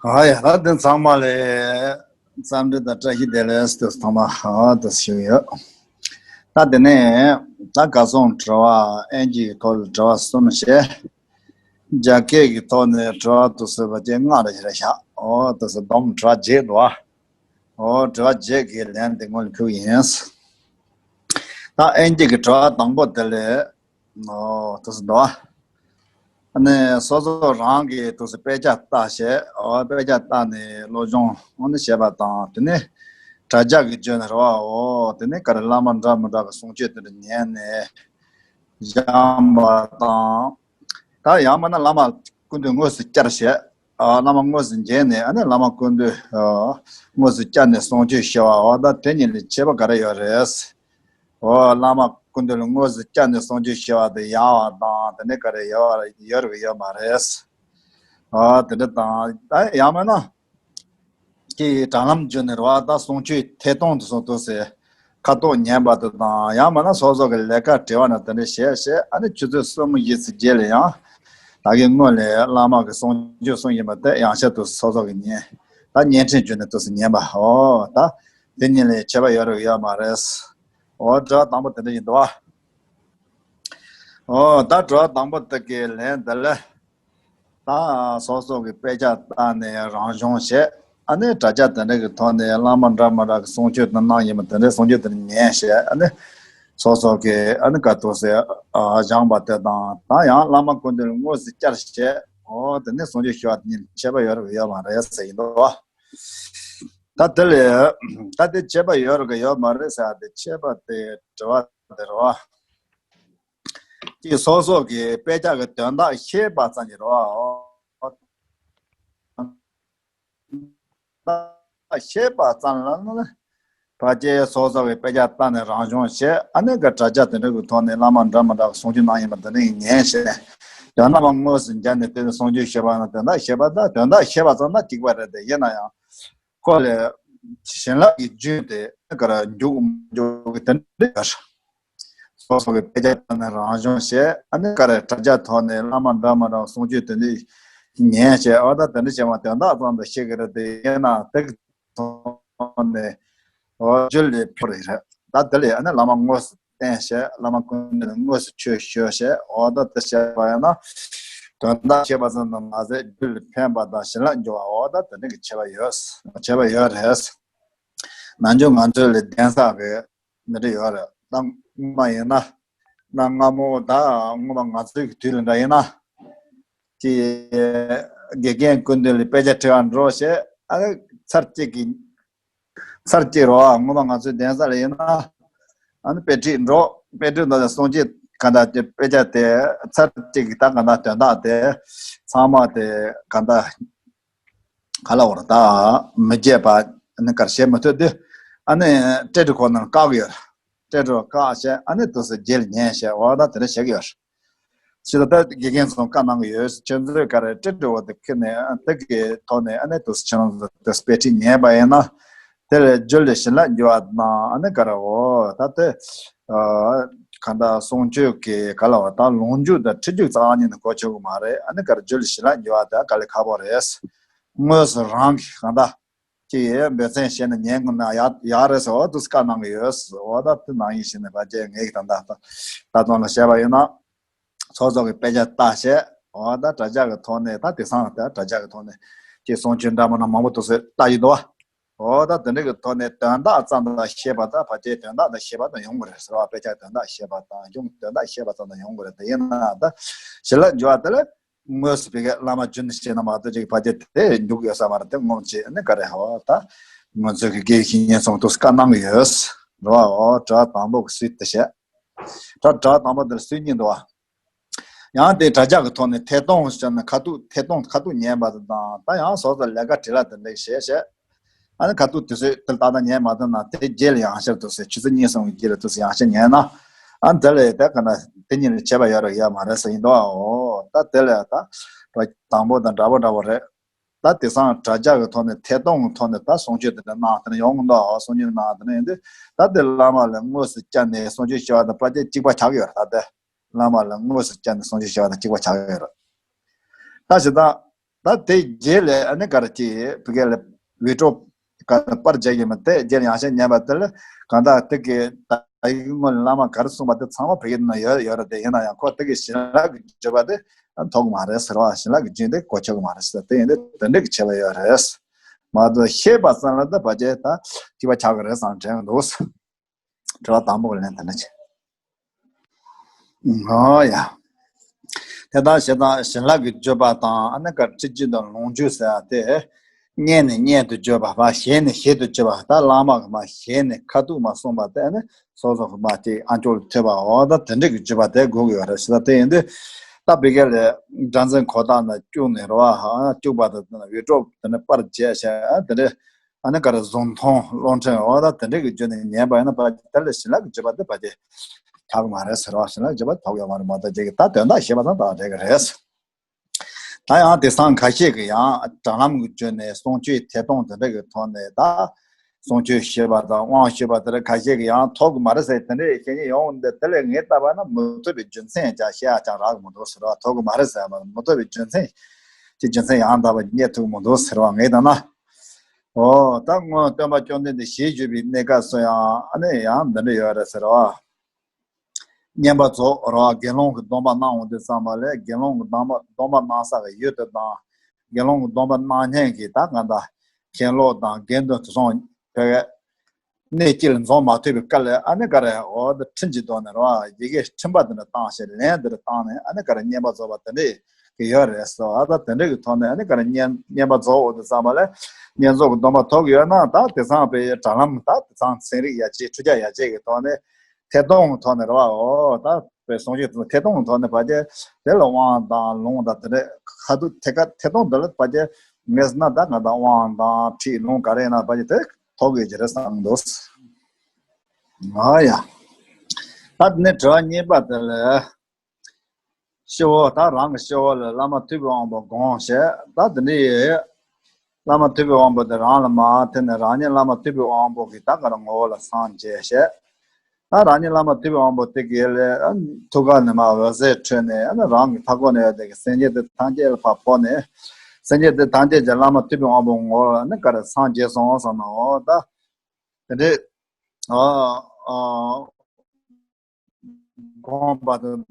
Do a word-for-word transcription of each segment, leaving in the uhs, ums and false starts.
ཨ་ཡ། ད་དེ་ཚང་མ་ལ་འཚམས་འདྲི་དང་བཀྲ་ཤིས་བདེ་ལེགས་དུ་ཚང་མ་ཨ་དུ་ཞུ་ཡོད། ད་དེ་ནས་ད་ག་སོང་དྲི་བ་ཨེན་ཇི་གི་ཐོག་ལ་དྲི་བ་གསུམ་བྱས། རྒྱ་སྐད་ཀྱི་ཐོག་ནས་དྲི་བ་དུ་སུ་བ་ཅན་ལྔ་རེ་རེ་བཞག་ཨོ་དུ་སུ་བསྡོམས་དྲི་བ་བརྒྱད་འདུག་ཨོ་དྲི་བ་བརྒྱད་ཀྱི་ལན་དེ་སྔོན་ལ་ཕུལ་ཡིན། ད་ཨེན་ཇི་གི་དྲི་བ་དང་པོ་དེ་ལས། ཨོ་དུ་སུ་འདུག་ཨ་ནི་སོ་སོ་རང་གིས་དུ་སུ་དཔེ་ཆ་ལྟ་བྱས། ཨོ་དཔེ་ཆ་ལྟ་ནས་སློབ་སྦྱོང་ཨོ་ནི་བྱས་པ་དང་དེ་ནས་དྲ་རྒྱ་གི་བརྒྱུད་ནས་རེད་བ། ཨོ་དེ་ནས་ག་རེ་བླ་མ་འདྲ་མི་འདྲ་གི་གསུང་ཆོས་དེ་འདྲ་ཉན་ནས་སྦྱངས་པ་དང་། ད་ཡང་མིན་ན་བླ་མ་སྐུ་མདུན་དངོས་སུ་བཅར་བྱས། ཨ་བླ་མ་དངོས་སུ་མཇལ་ནས་ཨ་ནི་བླ་མ་སྐུ་མདུན་ཨ་དངོས་སུ་བཅར་ནས་གསུང་ཆོས་བཤད་པ། འོ་ད་དེ་གཉིས་ལས་ཁྱད་པར་ག་རེ་ཡོད་རེད། འོ་བླ་མ་སྐུ་མདུན་ལ་དངོས་སུ་བཅར་ནས་གསུང་ཆོས་བཤད་པ་དེ་ཡག་པ་དང་དེ་ནས་ག་རེ་ཡོད་ཡོད་རེད་ཡོད་མ་རེད། ཨ་དེ་འདྲ་དང་ད་ཡང་མིན་ན། ཀྱི་དྲ་ལམ་བརྒྱུད་ནས་རེད་བ། ད་གསུང་ཆོས་ཐད་གཏོང་དུ་སོང་དུ་ཟེར་ཁ་ཐོག་ཉན་པ་དེ་དང་ཡང་མིན་ན་སོ་སོ་གི་ལས་ཀ་བྲེལ་བ་ན་དེ་འདྲ་བྱས་བྱས་ཨ་ནི་ཆུ་ཚོད་གསུམ་བཞི་ཙམ་རྗེས་ལ་ཡང་ད་གིན་སྔོན་ལས་བླ་མ་གི་གསུང་ཆོས་གསུང་ཡིན་པ་དེ་ཡང་བསྐྱར་དུ་སོ་སོ་གི་ཉན། ད་བརྙན་འཕྲིན་བརྒྱུད་ནས་དུ་སུ་ཉན་པ། ཨོ་ད་དེ་གཉིས་ལས་ཁྱད་པར་ཡོད་རེད་ཡོད་མ་རེད། ཨོ་དྲི་བ་དང་པོ་དེ་འདྲ་ཡིན་འདུག་བ། ཨོ་ད་དྲི་བ་དང་པོ་དེ་གའི་ལན་དེ་ལས། ད་སོ་སོ་གི་དཔེ་ཆ་ལྟ་ནས་རང་སྦྱོང་བྱས། ཨ་ནི་དྲ་རྒྱ་དེ་འདྲ་གི་ཐོག་ནས་བླ་མ་འདྲ་མི་འདྲ་གི་གསུང་ཆོས་དེ་གནང་ཡིན་པ་དེ་འདྲའི་གསུང་ཆོས་དེ་ཉན་བྱས། ཨ་ནི་སོ་སོ་གི་ཨ་ནི་ག་དུ་སེ་སྦྱངས་པ་དེ་དང་ད་ཡང་བླ་མ་སྐུ་མདུན་ལ་དངོས་སུ་བཅར་བྱས། ཨོ་དེ་ནས་གསུང་ཆོས་ཞུ་བ་དེ་གཉིས་ཁྱད་པར་ཡོད་རེད་ཡོད་མ་རེད་ཟེར་ཡིན་འདུག་བ། ད་དེ་ལས་ད་དེ་ཁྱད་པར་ཡོད་རེད་གི་ཡོད་མ་རེད་ཟེར་བ་དེ་ཁྱད་པར་དེ་དྲི་བ་དེ་རེད་བ། ཀྱི་སོ་སོ་གི་དཔེ་ཆ་གི་དོན་དག་ཤེས་པ་ཙམ་གྱིས་རོ། ཤེས་པ་ཙམ་ལ་ནི་ཕལ་ཆེར་སོ་སོ་གི་དཔེ་ཆ་ལྟ་ནས་རང་སྦྱོང་བྱས། ཨ་ནི་གི་དྲ་རྒྱ་དེ་འདྲ་གི་ཐོག་ནས་བླ་མ་འདྲ་མི་འདྲ་གི་གསུང་ཆོས་གནང་ཡིན་པ་དེ་འདྲ་ཉན་བྱས་ནས་དོན་དག་མ་དངོས་སུ་མཇལ་ནས་དེ་ནས་གསུང་ཆོས་བཤད་པ་ན་དོན་དག་ཤེས་པ་དང་དོན་དག་ཤེས་པ་ཙམ་ན་གཅིག་པ་རེད་དེ། ཡིན་ན་ཡང་ཁོ་ལས་བྱིན་རླབས་ཀྱི་རྒྱུན་དེ་ག་ར་འཇུག་འཇུག་གི་དེ་འདྲ་ཡོད། སོ་སོ་གི་དཔེ་ཆ་ལྟ་ནས་རང་སྦྱོང་བྱས། ཨ་ནི་ག་རེ་དྲ་རྒྱ་ཐོག་ནས་བླ་མ་འདྲ་མི་འདྲ་གསུང་ཆོས་དེ་འདྲ་ཉན་བྱས། ཨ་ད་དེ་འདྲ་བྱས་མ་དོན་དག་ཙམ་དུ་ཤེས་ཀྱི་རེད་དེ། ཡིན་ན་དེ་གི་ཐོག་ནས་འོ་རྒྱུད་ལ་ཕེབས་རེད། ད་དེ་ལས་ཨ་ནི་བླ་མ་དངོས་སུ་བསྟེན་བྱས། བླ་མ་ཀུན་ནས་དངོས་སུ་ཆོས་ཞུས་བྱས། འོ་ད་དེ་བྱས་པ་ཡིན་ན་དོན་དག་ཤེས་པ་ཙམ་དུ་མ་ཟད་རྒྱུད་ལ་ཕན་པ་དང་བྱིན་རླབས་འཇུག་པ། འོ་ད་དེ་འདྲ་གི་ཁྱད་པར་ཡོད། ཁྱད་པར་ཡོད་རེད། ནམ་རྒྱུན་ང་ཚོའི་ལས་གདན་ས་གི་འདི་འདྲ་ཡོད་རེད། ད་སྔོན་མ་ཡིན་ན་གནའ་སྔ་མོ་ད་སྔོན་མ་ང་ཚོའི་གི་དུས་ལ་འདྲ་ཡིན་ན་ཅི་དགེ་རྒན་སྐུ་མདུན་ལ་དཔེ་ཆ་ཁྲིད་པར་འགྲོ་བྱས། ཨ་ནི་ཚར་གཅིག་གི་ཚར་གཅིག་རོ། སྔོན་མ་ང་ཚོའི་གདན་ས་ལ་ཡིན་ན་ཨ་ནི་དཔེ་ཁྲིད་འགྲོ། དཔེ་ཁྲིད་འགྲོ་ནས་གསུང་ཆོས་ག་འདྲ་དེ་དཔེ་ཆ་དེ་ཚར་གཅིག་གི་ད་ག་འདྲ་དོན་དག་དེ་ཚང་མ་དེ་ག་འདྲ་ག་ལ་བར་ད་མི་བརྗེད་པ་ཨ་ནི་གར་བཤད་མི་ཐུབ་དུས་ཨ་ནི་སྤྲེལ་གྲི་ཁོ་ནར་བཀག་ཡོད། སྤྲེལ་གྲི་བཀག་བྱས་ཨ་ནི་དུས་སུ་རྗེས་ལ་ཉན་བྱས། འོ་ད་དེ་འདྲ་བྱེད་ཀྱི་ཡོད། ཕྱི་ལ་ད་དགེ་རྒན་ཚོ་བཀའ་གནང་གི་ཡོད། ཁྱོད་ཚོས་ག་རེ་སྤྲེལ་གྲི་འོ་དེ་ཁྱེར་ནས་དེ་གི་ཐོག་ནས་ཨ་ནི་དུས་སུ་ཁྱེད་རང་ཚོ་དེ་དཔེ་ཁྲིད་ཉན་པ་ཡིན་ན་དེ་ལས་རྒྱུད་ལ་བྱིན་རླབས་འཇུག་པ་དང་ཨ་ནི་ག་རེ་འོ་ད་དེ་ག་འདྲ་གསུང་ཆོས་ཀྱི་ག་ལ་བ་ད་ལོངས་སྤྱོད་དང་ཁྲིད་རྒྱུག་རྩ་བ་ཉིད་ནས་གོ་ཆོད་གི་མ་རེད། ཨ་ནི་ག་རེ་རྒྱུད་ལ་བྱིན་རླབས་འཇུག་པ་དེ་དཀའ་ལས་ཁག་པོ་རེད། དངོས་སུ་རང་གིས་ག་འདྲ་ཅིག་འབད་བརྩོན་བྱས་ནས་ཉན་དགོས་ན་ཡག་ཡག་རེད་ཟེར་བ་དུས་བཀའ་གནང་གི་ཡོད། འོ་ད་དེ་ནང་བཞིན་བྱས་ནས་ཕལ་ཆེར་ངས་ད་ལྟ་ད་ལྟ་དོན་ལ་བཤད་པ་ཡིན་ན་སོ་སོ་གི་དཔེ་ཆ་ལྟ་བྱས། འོ་ད་དྲ་རྒྱ་གི་ཐོག་ནས་ད་དེང་སང་ད་དྲ་རྒྱ་གི་ཐོག་ནས་ཅིག་གསུང་ཆོས་འདྲ་མི་འདྲ་མང་པོ་འདུག་ཟེར་ལྟ་ཡི་འདུག་བ། འོ་ད་དེ་འདྲ་གི་ཐོག་ནས་དོན་དག་ཙམ་དང་ཤེས་པ་ད་ཕལ་ཆེར་དོན་དག་དང་ཤེས་པ་དང་ཡོང་གི་རེད་ཟེར་བ། དཔེ་ཆ་དོན་དག་ཤེས་པ་དང་གཞུང་དོན་དག་ཤེས་པ་ཙམ་དང་ཡོང་གི་རེད། དེ་ཡིན་ན་ད་བྱིན་རླབས་འཇུག་པ་དེ་ལ་དངོས་སུ་བི་གའི་བླ་མ་རྒྱུན་བྱས་ན་མ་གཏོགས་ཅིག་ཕལ་ཆེར་དེ་འཇུག་ཡོད་ས་མ་རེད། དེ་ངོམ་ཆེ་ནི་ག་རེ་ཧ་བ་ད་ང་ཚོས་ཀྱི་དགེ་བའི་བཤེས་གཉེན་ཚོ་དུས་བཀའ་གནང་གི་ཡོད་རེད་བ། འོ་དྲི་བ་དང་པོ་གི་སུས་དེ་བཤད། ད་དྲི་བ་དང་པོ་འདིར་སུས་གཉིས་འདུག་བ། ཡང་དེ་དྲ་རྒྱ་གི་ཐོག་ནས་ཐད་གཏོང་བྱས་ན་ཁ་ཐུག་ཐད་གཏོང་ཁ་ཐུག་ཉན་པ་དང་ད་ཡང་སོ་སོ་ལས་ཀ་བྲེལ་ལ་དེ་འདྲ་བྱས་བྱས། ཨ་ནི་ཁ་ཐུག་དུས་ཚོད་དེ་ལ་ཏག་ཏག་ཉན་མ་ཐུབ་ན་དེ་རྗེས་ལ་ཡང་བསྐྱར་དུ་ཟེར་ཆུ་ཚོད་གཉིས་གསུམ་གྱི་རྗེས་ལ་དུས་ཚོད་ཡང་བསྐྱར་ཉན་ན། ཨ་འདི་ལས་དེ་ག་ན་དེ་གཉིས་ལ་ཁྱད་པར་ཡོད་རེད་ཡོད་མ་རེད་ཟེར་ཡིན་འདུག་ཨ། འོ་ད་དེ་ལས་ད་དང་པོ་དང་འདྲ་པོ་འདྲ་པོ་རེད། ད་དེང་སང་དྲ་རྒྱ་གི་ཐོག་ནས་ཐད་གཏོང་གི་ཐོག་ནས་ད་གསུང་ཆོས་དེ་འདྲ་གནང་དེ་འདྲ་ཡོང་གི་འདུག་ཨ། གསུང་ཆོས་གནང་དེ་འདྲ་ཡིན་དུས་ད་དེ་བླ་མ་ལ་དངོས་སུ་བཅར་ནས་གསུང་ཆོས་བཤད་པ་དང་ཕལ་ཆེར་གཅིག་པ་ཆགས་ཀྱི་ཡོད་རེད། ད་དེ་བླ་མ་ལ་དངོས་སུ་བཅར་ནས་གསུང་ཆོས་བཤད་པ་དང་གཅིག་པ་ཆགས་ཀྱི་ཡོད་རེད། ད་བྱས་ཙང་། ད་དེ་རྗེས་ལ་ཨ་ནི་ག་རེ་ཅི་བི་ག་ལ་བི་ཀྲོ་ག་པར་བརྒྱབ་ཡིན་མ་དེ་རྗེས་ལ་ཡང་ཤ་ཉན་པ་དེ་ལ་གང་ལྟར་དེ་གི་ད་ཡིག་ངོ་ལ་བླ་མ་ག་རེ་གསུངས་པ་དེ་ཚང་མ་བི་གའི་ནང་ཡོད་ཡོད་རེད། དེ་ཡིན་ན་ཡང་ཁོ་དེ་གི་བྱིན་རླབས་ཀྱི་བརྒྱུད་པ་དེ་ཐོབ་གི་མ་རེད་ཟེར་བ། བྱིན་རླབས་ཀྱི་རྒྱུན་དེ་གོ་ཆོད་གི་མ་རེད་ཟེར། དེ་ཡིན་དུས་དེ་འདྲ་གི་བྱེད་པ་ཡོད་རེད། མ་གཏོགས་ཤེས་པ་ཙམ་ལ་ད་བར་ཆད་ད་ཐིགས་པ་ཆགས་གི་རེད་བསམ་དྲན་གི་འདུག་དྲི་བ་དང་པོ་གི་ལན་དེ་འདྲ་བྱས། ཨོ་ཡ། དེ་ལྟར་ཞེ་སྡང་བྱིན་རླབས་ཀྱི་བརྒྱུད་པ་དང་ཨ་ནི་ག་ཁྲིད་རྒྱུད་དང་ལོངས་སྤྱོད་ཟེར་བ་དེ། སྙན་ནས་སྙན་དུ་བརྗོད་པ་མ་ཞལ་ནས་ཞལ་དུ་བརྗོད་པ་ད་བླ་མ་གི་མ་ཞལ་ནས་ཁ་ཐུག་མ་གསུངས་པ་དེ་ནི་སོ་སོ་གི་མ་ཅིག་ཨ་ཅོག་ལ་ཐོས་པ་འོ་ད་དེ་འདྲ་གི་བརྒྱུད་པ་དེ་དགོས་ཀྱི་ཡོད་རེད་ཟེར། ད་དེ་ཡིན་དུས་ད་བི་ག་ལ་སྒྲ་འཛིན་གོ་ཐོས་ནས་བཅུག་ནས་རོ་བ་བཅུག་པ་དང་བི་ཀྲོ་དེ་ནི་པར་བརྒྱབ་བྱས་དེ་འདྲ། ཨ་ནི་ག་རེ་གཟུགས་མཐོང་བློ་འཕྲིན་འོ་ད་དེ་འདྲ་གི་བརྒྱུད་ནས་ཉན་པ་ཡིན་ན་ཕ་དེ་ལ་བྱིན་རླབས་ཀྱི་བརྒྱུད་པ་དེ་ཕ་གི་ཆགས་ཀྱི་མ་རེད་ཟེར་བ། བྱིན་རླབས་ཀྱི་བརྒྱུད་པ་ཐོབ་ཡོད་མ་རེད། མ་གཏོགས་ཅིག་གི་ད་དོན་དག་ཤེས་པ་ཙམ་དང་འབྲེལ་གི་རེད། ད་ཡང་དེང་སང་ཁ་ཤས་ཀྱིས་ཡང་དྲ་ལམ་གྱི་བརྒྱུད་ནས་གསུང་ཆོས་ཐད་གཏོང་དེ་འདྲ་གི་ཐོག་ནས་ད་གསུང་ཆོས་ཞུས་པ་དང་དབང་ཞུས་པ་དེ་འདྲ་ཁ་ཤས་ཀྱིས་ཡང་ཐོབ་ཀྱི་མ་རེད་ཟེར་དེ་འདྲའི་བཤད་མཁན་ཡོང་འདི་དེ་ལས་ངས་བལྟས་པ་ན་མི་ཐོབ་པའི་རྒྱུ་མཚན་ཡང་ཅང་བཤད་ཡ་ཅང་རག་གི་མི་འདུག་ཟེར་བ། ཐོབ་ཀྱི་མ་རེད་ཟེར་བ་མི་ཐོབ་པའི་རྒྱུ་མཚན་གྱི་རྒྱུ་མཚན་ཡང་དག་པ་རྙེད་ཐུབ་ཀྱི་མི་འདུག་ཟེར་བ་ངས་བལྟས་ན། ཨོ་ད་སྔོན་སྟོན་པ་བཅོམ་ལྡན་འདས་ཞལ་བཞུགས་པའི་གནས་སྐབས་སུ་ཡང་ཨ་ནི་ཡང་འདི་འདྲ་ཡོད་རེད་ཟེར་བ། བསྙེན་པ་རྫོགས་རོགས་དགེ་སློང་གི་སྡོམ་པ་གནང་འོང་དུས་ཙམ་པ་ལས་དགེ་སློང་གི་སྡོམ་པ་སྡོམ་པ་གནང་ས་གི་ཡུལ་དེ་དང་དགེ་སློང་གི་སྡོམ་པ་གནང་མཁན་གྱི་ད་ག་འདྲ་མཁན་སློབ་དང་དགེ་འདུན་དེ་ཚོ་ཕ་གི་གནས་གཅིག་ལ་འཛོམས་མ་ཐུབ་པའི་སྐབས་ལ་ཨ་ནི་ག་རེ་འོ་ད་འཕྲིན་གྱི་ཐོག་ནས་རོ་ཡི་གེ་འཕྲིན་པ་དེ་འདྲ་བཏང་བྱས་ལན་དེ་འདྲ་བཏང་ནས་ཨ་ནི་ག་རེ་བསྙེན་པ་རྫོགས་པ་དེ་འདྲ་གི་ཡོད་རེད་ཟེར་བ། ད་དེ་འདྲ་གི་ཐོག་ནས་ཨ་ནི་ག་རེ་བསྙེན་བསྙེན་པ་རྫོགས་འོ་དེ་ཙམ་པ་ལས་བསྙེན་རྫོགས་ཀྱི་སྡོམ་པ་ཐོབ་ཀྱི་ཡོད་ན་ད་དེང་སང་པའི་དྲ་ལམ་ད་དེང་སང་ཚན་རིག་ཡར་རྒྱས་འཕྲུལ་ཆས་ཡར་རྒྱས་ཀྱི་ཐོག་ནས་ཐད་གཏོང་གི་ཐོག་ནས་རེད་བ། འོ་ད་པའི་གསུང་ཆོས་དེ་ཐད་གཏོང་གི་ཐོག་ནས་བར་ཆད་དེ་ལ་དབང་དང་ལུང་དང་དེ་འདྲ་ཁ་ཐུག་ཐད་ཀ་ཐད་གཏོང་དེ་ལ་བར་ཆད་ངས་ན་ད་ང་དང་དབང་དང་ཁྲིད་ལུང་ག་རེ་ཡིན་ན་བར་ཆད་དེ་ཐོབ་ཀྱི་ཡོད་ཀྱི་རེད་བསམ་འདུག་ཨ་ཡ། ད་དེ་ནས་དྲི་བ་གཉིས་པ་དེ་ལ། སྤྱི་བོ་ད་རང་གི་སྤྱི་བོ་ལ་བླ་མ་ཐུབ་པའི་དབང་པོ་དགོངས་བྱས། ད་དེ་འདྲ་ཡོད། བླ་མ་ཐུབ་པའི་དབང་པོ་དེ་རང་ལ་མར་ཐོན་ནས་རང་ཉིད་བླ་མ་ཐུབ་པའི་དབང་པོ་གི་ད་ག་རང་ངོ་བོ་ལ་སངས་རྒྱས་བྱས། ད་རང་ཉིད་བླ་མ་ཐུབ་པའི་དབང་པོ་དེ་གའི་ལས་ཐུགས་ཀ་ནས་མར་འོད་ཟེར་འཕྲོས་ནས་ཨ་ནི་རང་གི་མཐའ་སྐོར་ན་ཡོད་དེ་གི་སེམས་ཅན་དེ་ཐམས་ཅད་ལ་ཕར་ཕོག་ནས་སེམས་ཅན་དེ་ཐམས་ཅད་ཀྱི་བླ་མ་ཐུབ་པའི་དབང་པོ་ངོ་བོ་ལ་ནི་ག་རེ་སངས་རྒྱས་སོང་བསམ་ན། འོ་ད་དེ་འདྲའི་ཨ་ཨ། དགོངས་པ་དེ་དང་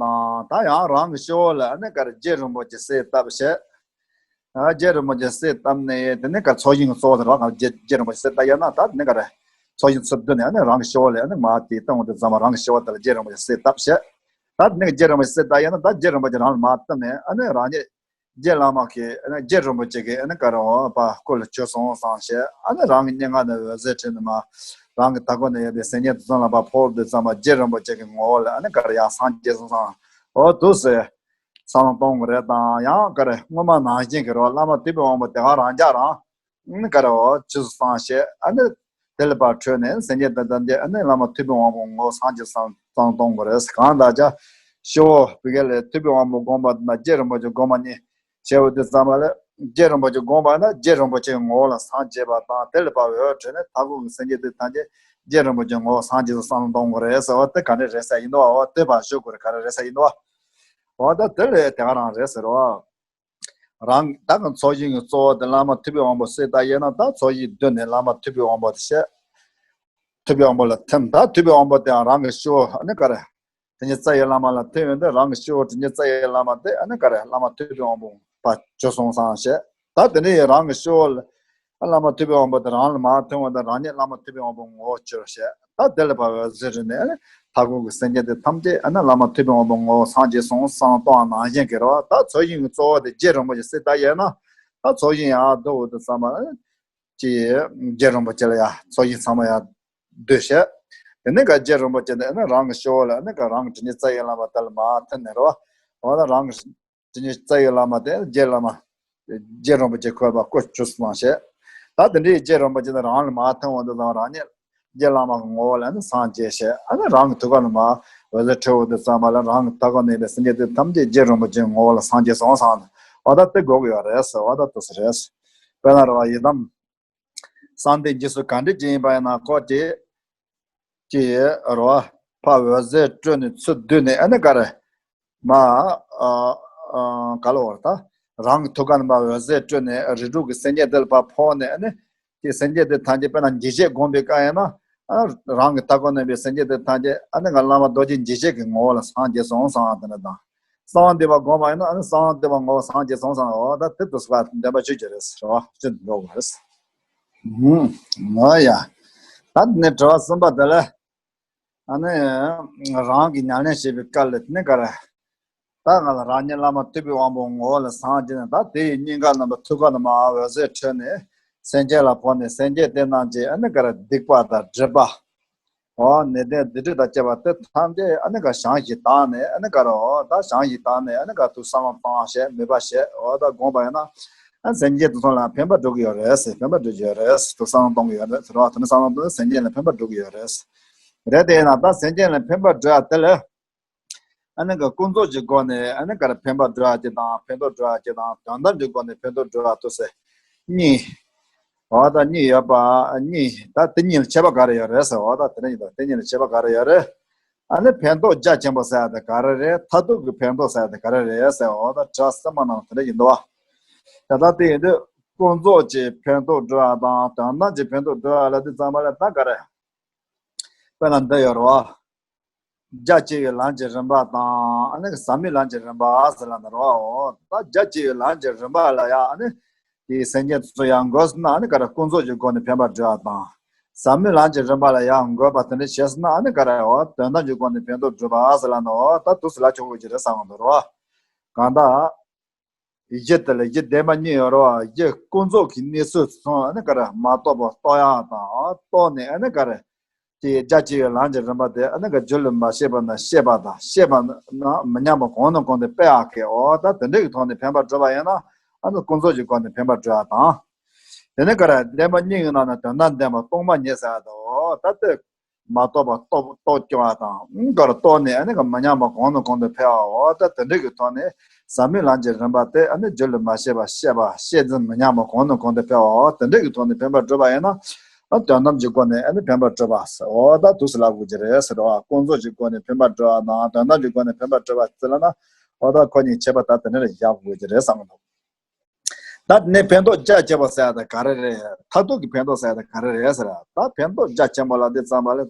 ད་ཡང་རང་གི་སྤྱི་བོ་ལ་ཨ་ནི་ག་རེ་རྗེ་རིན་པོ་ཆེ་གསལ་བཏབ་བྱས། ཨ་རྗེ་རིན་པོ་ཆེ་གསལ་བཏབ་ནས་དེ་ནི་ག་རེ་ཚོགས་ཞིང་གི་གཙོ་བོ་དེ་རང་ག་རེ་རྗེ་རྗེ་རིན་པོ་ཆེ་གསལ་བཏབ་ཡོད་ན་ད་དེ་ནི་ག་རེ་ཚོགས་ཞིང་ཚུར་བསྡུས་ནས་ཨ་ནི་རང་གི་སྤྱི་བོ་ལ་ཨ་ནི་མར་དེ་བཏང་བ་དེ་ཙམ་པ་རང་གི་སྤྱི་བོ་དེ་ལ་རྗེ་རིན་པོ་ཆེ་གསལ་བཏབ་བྱས། ད་དེ་ནི་རྗེ་རིན་པོ་ཆེ་གསལ་བཏབ་ཡོད་ན་ད་རྗེ་རིན་པོ་ཆེ་རང་ལ་མར་བཏབ་ནས་ཨ་ནི་རང་ཉིད་རྗེ་བླ་མ་གིས་ཨ་ནི་རྗེ་རིན་པོ་ཆེ་གིས་ཨ་ནི་ག་རེ་འོ་ཕར་སྐུ་ལ་གྱུར་སོང་བསམ་བྱས། ཨ་ནི་རང་གི་སྙན་ངག་ནས་འོད་ཟེར་འཕྲོས་ནས་མར་རང་གི་མཐའ་སྐོར་ན་ཡོད་པའི་སེམས་ཅན་དེ་ཚོ་ལ་ཕར་ཕོག་དུས་ཙམ་པ་རྗེ་རིན་པོ་ཆེ་གི་ངོ་བོ་ལ་ཨ་ནི་ག་རེ་ཡར་སངས་རྒྱས་སོང་བསམ། འོ་འདུག་སེ་བསམ་བློ་གཏོང་དགོས་རེད། དང་ཡང་ག་རེ་སྔོན་མ་ནང་བཞིན་གྱི་རོ་བླ་མ་ཐུབ་པའི་དབང་པོ་དེ་ག་རང་རྒྱ་རང་ཨ་ནི་ག་རེ་འོ་ཆུ་སོང་བསམ་བྱས། ཨ་ནི་དེ་ལ་ཕར་འཕྲོས་ནས་སེམས་ཅན་དེ་ཐམས་ཅད་ཨ་ནི་བླ་མ་ཐུབ་པའི་དབང་པོ་ངོ་བོ་སངས་རྒྱས་སམ་བསམ་བློ་གཏོང་དགོས་རེད། གང་ལྟར་ཀྱང་སྤྱི་བོ་བི་ག་ལ་ཐུབ་པའི་དབང་པོ་བསྒོམ་པ་དང་རྗེ་རིན་པོ་ཆེ་བསྒོམ་པ་གཉིས་བྱས་པ་དུས་ཙམ་པ་ལ་རྗེ་རིན་པོ་ཆེ་བསྒོམ་པ་ན་རྗེ་རིན་པོ་ཆེའི་ངོ་བོ་ལ་སངས་རྒྱས་པ་དང་དེ་ལ་ཕར་འོད་འཕྲོས་ནས་མཐའ་འཁོར་གྱི་སེམས་ཅན་དེ་ཐམས་ཅད་རྗེ་རིན་པོ་ཆེའི་ངོ་བོ་སངས་རྒྱས་སུ་བསམ་བློ་གཏོང་དགོས་རེད་ཟེར་བ་དེ་ག་འདྲ་རེད་ཟེར་ཡིན་དོ། འོ་དེ་ཕར་ཞུ་དགོས་རེད། ག་རེ་རེད་ཟེར་ཡིན་དོ། འོ་ད་དེ་ལས་དེ་ག་རང་རེད་ཟེར་བ། རང་ད་གི་ཚོགས་ཞིང་གི་གཙོ་བོ་དེ་བླ་མ་ཐུབ་པའི་དབང་པོ་གསལ་བཏབ་ཡོད་ན་ད་ཚོགས་ཞིང་བསྡུས་ནས་བླ་མ་ཐུབ་པའི་དབང་པོ་དེ་བཤད། ཐུབ་པའི་དབང་པོ་ལ་ཐིམ། ད་ཐུབ་པའི་དབང་པོ་དེའང་རང་གི་སྤྱི་བོ་ཨ་ནི་ག་རེ་དྲིན་ཅན་རྩ་བའི་བླ་མ་ལ་ཐིམ་ཡོད་དེ་རང་གི་སྤྱི་བོ་དྲིན་ཅན་རྩ་བའི་བླ་མ་དེ་ཨ་ནི་ག་རེ་བླ་མ་ཐུབ་པའི་དབང་པོ་ཕར་གྱུར་སོང་བསམ་བྱས། ད་དེ་ནས་རང་གི་སྤྱི་བོ་ལ་བླ་མ་ཐུབ་པའི་དབང་པོ་དེ་རང་ལ་མར་ཐིམ་པ་དང་རང་ཉིད་བླ་མ་ཐུབ་པའི་དབང་པོ་ངོ་བོ་གྱུར་བྱས། ད་དེ་ལ་ཕར་འོད་ཟེར་རེ་ནས་ཨ་ནི་མཐའ་འཁོར་གྱི་སེམས་ཅན་དེ་ཐམས་ཅད་ཨ་ནི་བླ་མ་ཐུབ་པའི་དབང་པོ་ངོ་བོ་སངས་རྒྱས་སོང་བསམ་བློ་གཏོང་བ་ནང་བཞིན་གྱི་རེད་བ། ད་ཚོགས་ཞིང་གི་གཙོ་བོ་དེ་རྗེ་རིན་པོ་ཆེ་གསལ་བཏབ་ཡོད་ན་ད་ཚོགས་ཞིང་ཡར་བསྡུ་འོ་དེ་ཙམ་པ་ཨ་ནི་ཀྱི་རྗེ་རིན་པོ་ཆེ་ལ་ཡ་ཚོགས་ཞིང་ཚང་མ་ཡར་བསྡུས་བྱས། དེ་ནས་ག་རྗེ་རིན་པོ་ཆེ་དེ་ནི་རང་གི་སྤྱི་བོ་ལ་ནི་ག་རང་གི་དྲིན་ཅན་རྩ་བའི་བླ་མ་དེ་ལ་མར་ཐིམ་ནས་རེད་བ། འོ་ན་རང་གི་དྲིན་ཅན་རྩ་བའི་བླ་མ་དེ་རྗེ་བླ་མ། རྗེ་རིན་པོ་ཆེ་ཁོ་པ་བཀོད་བཅུག་སོང་བྱས། ད་དེ་འདྲའི་རྗེ་རིན་པོ་ཆེ་དེ་རང་ལ་མར་ཐིམ་འོང་དུས་ཙམ་རང་ཉིད་རྗེ་བླ་མ་གི་ངོ་བོ་ལ་ནི་སངས་རྒྱས་བྱས། ཨ་ནི་རང་གི་ཐུགས་ཀ་ལ་མར་འོད་ཟེར་འཕྲོས་འོང་དུས་ཙམ་པ་ལ་རང་གི་མཐའ་འཁོར་ན་ཡོད་པའི་སེམས་ཅན་དེ་ཐམས་ཅད་རྗེ་རིན་པོ་ཆེའི་ངོ་བོ་ལ་སངས་རྒྱས་སོང་བསམ། འོ་ད་དེ་དགོས་ཀྱི་ཡོད་རེད་ཟེར། འོ་ད་དེ་ཟེར་རེད། དཔེར་ན་རེད་བ་ཡི་དམ། གསང་བདེ་འཇིགས་སུ་ག་འདྲ་ཅིག་ཡིན་པ་ཡིན་ན་ཁོ་ཅིག་ཅིག་རོ། ཕར་འོད་ཟེར་སྤྲོས་ནས་ཚུར་བསྡུས་ནས་ཨ་ནི་ག་རེ། མ། ཨ། ཨ། ག་ལ་བར་ད། རང་གི་ཐུགས་ཀ་ནས་མར་འོད་ཟེར་སྤྲོས་ནས་རིགས་དྲུག་གི་སེམས་ཅན་དེ་ལ་ཕར་ཕོག་ནས་ཨ་ནི། དེ་སེམས་ཅན་དེ་ཐམས་ཅད་དཔེར་ན་འཇིགས་བྱེད་བསྒོམས་པའི་སྐབས་ཡིན་ན། ཨ། རང་གི་ཐུགས་ཀ་ནས་པའི་སེམས་ཅན་དེ་ཐམས་ཅད་ཨ་ནི་ང་བླ་མ་རྡོ་རྗེ་འཇིགས་བྱེད་ཀྱི་ངོ་བོ་ལ་སངས་རྒྱས་སོང་བསམ་དེ་འདྲ་དང་། གསང་བ་འདུས་པ་བསྒོམས་པ་ཡིན་ན་ཨ་ནི་གསང་བ་འདུས་པ་ངོ་བོ་སངས་རྒྱས་སོང་བསམ། འོ་ད་དེ་དུས་སུ་བདེན་པ་ཆོས་ཅན་རེད་ཟེར་བ་ཅི་འགྲོ་དགོས་རེད། ཧུམ། ང་ཡ། ད་ནི་དྲི་བ་གསུམ་པ་དེ་ལ། ཨ་ནི། རང་གི་ཉམས་ལེན་བྱེད་པའི་སྐབས་ལ་ནི་ག་རེ། ད་ང་ལ་རང་ཉིད་བླ་མ་ཐུབ་པའི་དབང་པོ་ངོ་བོ་ལ་སངས་རྒྱས་ནས། ད་དེ་ཡི་སྙིང་ག་རྣམ་པ་ཐུགས་ཀ་ནས་མར་འོད་ཟེར་འཕྲོས་ནས་སེམས་ཅན་ལ་ཕོག་ནས་སེམས་ཅན་དེ་རྣམས་ཀྱི་ཨ་ནི་ག་རེ་སྡིག་པ་དང་སྒྲིབ་པ། འོ་ནད་གདོན་སྡིག་སྒྲིབ་དང་བཅས་པ་དེ་ཐམས་ཅད་ཨ་ནི་ག་བྱང་ཞིང་དག་ནས་ཨ་ནི་ག་རེ། འོ་ད་བྱང་ཞིང་དག་ནས་ཨ་ནི་ག་ཐུགས་བསམ་བློ་བཏང་བྱས་མོས་པ་བྱས། འོ་ད་བསྒོམས་པ་ཡིན་ན། ཨ་སེམས་ཅན་དེ་ཚོ་ལ་ཕན་པ་འགྲོ་གི་ཡོད་རེད་ཟེར། ཕན་པ་འགྲོ་གི་ཡོད་རེད་ཟེར། ཐུགས་བསམ་བློ་གཏོང་གི་ཡོད་རེད་ཟེར་བ། དེ་ནི་བསམ་བློ་གཏོང་ན་སེམས་ཅན་ལ་ཕན་པ་འགྲོ་གི་ཡོད་རེད་ཟེར། རེད་དེ་ཡིན་ན་ད་སེམས་ཅན་ལ་ཕན་པ་འགྲོ་ཡ་དེ་ལ། ཨ་ནི་ག་ཀུན་རྫོབ་ཀྱི་སྒོ་ནས་ཨ་ནི་ག་རེ་ཕན་པ་འགྲོ་ཡ་གཅིག་དང་ཕན་ཐོགས་འགྲོ་ཡ་གཅིག་དང་དོན་དམ་གྱི་སྒོ་ནས་ཕན་ཐོགས་འགྲོ་ཡ་དུ་ཟེར། གཉིས། འོ་ད་གཉིས་ཡོད་པ་གཉིས། ད་དེ་གཉིས་ལ་ཁྱད་པར་ག་རེ་ཡོད་རེད་ཟེར། འོ་ད་དེ་ནི་ཡིན་ད་དེ་གཉིས་ལ་ཁྱད་པར་ག་རེ་ཡོད་རེད། ཨ་ནི་ཕན་ཐོགས་རྒྱ་ཆེན་པོ་ཟེར་ཡ་དེ་ག་རེ་རེད། མཐར་ཐུག་གི་ཕན་ཐོགས་ཟེར་ཡ་དེ་ག་རེ་རེད་ཟེར། འོ་ད་དྲི་བ་གསུམ་པ་ནང་དེ་འདྲ་ཡིན་འདུག་བ། ད་ད་དེ་ཡིན་དུས་ཀུན་རྫོབ་ཀྱི་ཕན་ཐོགས་འགྲོ་ཡ་དང་དོན་དམ་གྱི་ཕན་ཐོགས་འགྲོ་ཡ་ལ་དེ་ཙམ་པ་ལ་ད་ག་རེ། དཔེར་ན་འདི་ཡོད་རེད་བ། རྒྱ་ཆེ་བའི་ལམ་གྱི་རིམ་པ་དང་ཨ་ནི་ཟབ་མོའི་ལམ་གྱི་རིམ་པ་ཟེར་ལབ་ནི་རེད་བ། འོ་ད་རྒྱ་ཆེ་བའི་ལམ་གྱི་རིམ་པ་ལ་ཡང་ཨ་ནི། དེའི་སེམས་ཅན་དེ་ཚོ་ཡང་འགོད་ཟེར་ན་ཨ་ནི་ག་རེ་ཀུན་རྫོབ་ཀྱི་སྒོ་ནས་ཕན་པ་སྒྲུབ་པ་དང་། ཟབ་མོའི་ལམ་གྱི་རིམ་པ་ལ་ཡང་འགོད་པ་དེ་འདྲ་བྱས་ཟེར་ན་ཨ་ནི་ག་རེ། འོ་དོན་དམ་གྱི་སྒོ་ནས་ཕན་ཐོགས་སྒྲུབ་པ་ཟེར་ལབ་ནི། འོ་ད་དུས་སུ་ལ་ཆོག་གི་རེད་བསམ་གི་འདུག་རེད་བ། གང་ལྟར། གཞི་དེ་ལ་གཞི་བདེན་པ་གཉིས་ཡོད་རེད་བ། གཞི་ཀུན་རྫོབ་ཀྱི་གནས་ཚུལ་ཚང་ཨ་ནི་ག་རེ་མ་རྟོགས་པ་རྟོགས་ཡག་དང་རྟོགས་ནས་ཨ་ནི་ག་རེ། དེའི་རྒྱ་ཆེ་བའི་ལམ་གྱི་རིམ་པ་དེ་ཨ་ནི་ག་རྒྱུད་ལ་མ་སྐྱེས་པ་ན་སྐྱེས་པ་དང་སྐྱེས་པ་ན་མི་ཉམས་པ་གོང་ནས་གོང་དུ་སྤེལ་ཡག་གི། འོ་ད་དེ་འདྲ་གི་ཐོག་ནས་ཕན་པ་སྒྲུབ་པ་ཡིན་ན་ཨ་ནི་ཀུན་རྫོབ་ཀྱི་སྒོ་ནས་ཕན་པ་སྒྲུབ་ཡག་དང་། དེ་ནས་ག་རེ་བདེན་པ་གཉིས་ཀྱི་ནང་ནས་དོན་དམ་བདེན་པ་སྟོང་པ་ཉིད་ཟེར་ཡག་དང་། འོ་ད་དེ། མ་རྟོགས་པ་རྟོགས་རྟོགས་སྐྱོ་བ་དང་། ཨང་ག་རེ་རྟོགས་ནས་ཨ་ནི་ག་མི་ཉམས་པ་གོང་ནས་གོང་དུ་འཕེལ་བ། འོ་ད་དེ་འདྲ་གི་ཐོག་ནས་ཟབ་མོའི་ལམ་གྱི་རིམ་པ་དེ་ཨ་ནི་རྒྱུད་ལ་མ་སྐྱེས་པ་སྐྱེས་པ་སྐྱེས་ཟིན་མི་ཉམས་པ་གོང་ནས་གོང་དུ་འཕེལ་བ། འོ་དེ་འདྲ་གི་ཐོག་ནས་ཕན་པ་སྒྲུབ་པ་ཡིན་ན་ཨ་དོན་དམ་གྱི་སྒོ་ནས་ཨ་ནི་ཕན་པ་སྒྲུབ་པ་ཟེར། འོ་ད་དུས་སུ་ལ་དགོས་ཀྱི་རེད་ཟེར་བ། ཀུན་རྫོབ་ཀྱི་སྒོ་ནས་ཕན་པ་སྒྲུབ་པ་དང་དོན་དམ་གྱི་སྒོ་ནས་ཕན་པ་སྒྲུབ་པ་ཟེར་ལབ་ན་འོ་ད་ཁོ་གཉིས་ཁྱད་པར་ད་དེ་འདྲ་ལ་བཞག་དགོས་ཀྱི་རེད་བསམ་གི་འདུག་ད་ནི་ཕན་ཐོགས་རྒྱ་ཆེན་པོ་ཟེར་ཡ་དེ་ག་རེ་རེད། མཐར་ཐུག་གི་ཕན་ཐོགས་ཟེར་ཡ་དེ་ག་རེ་རེད་ཟེར་ཡ། ད་ཕན་ཐོགས་རྒྱ་ཆེན་པོ་ལ་དེ་ཙམ་པ་ལ་ད།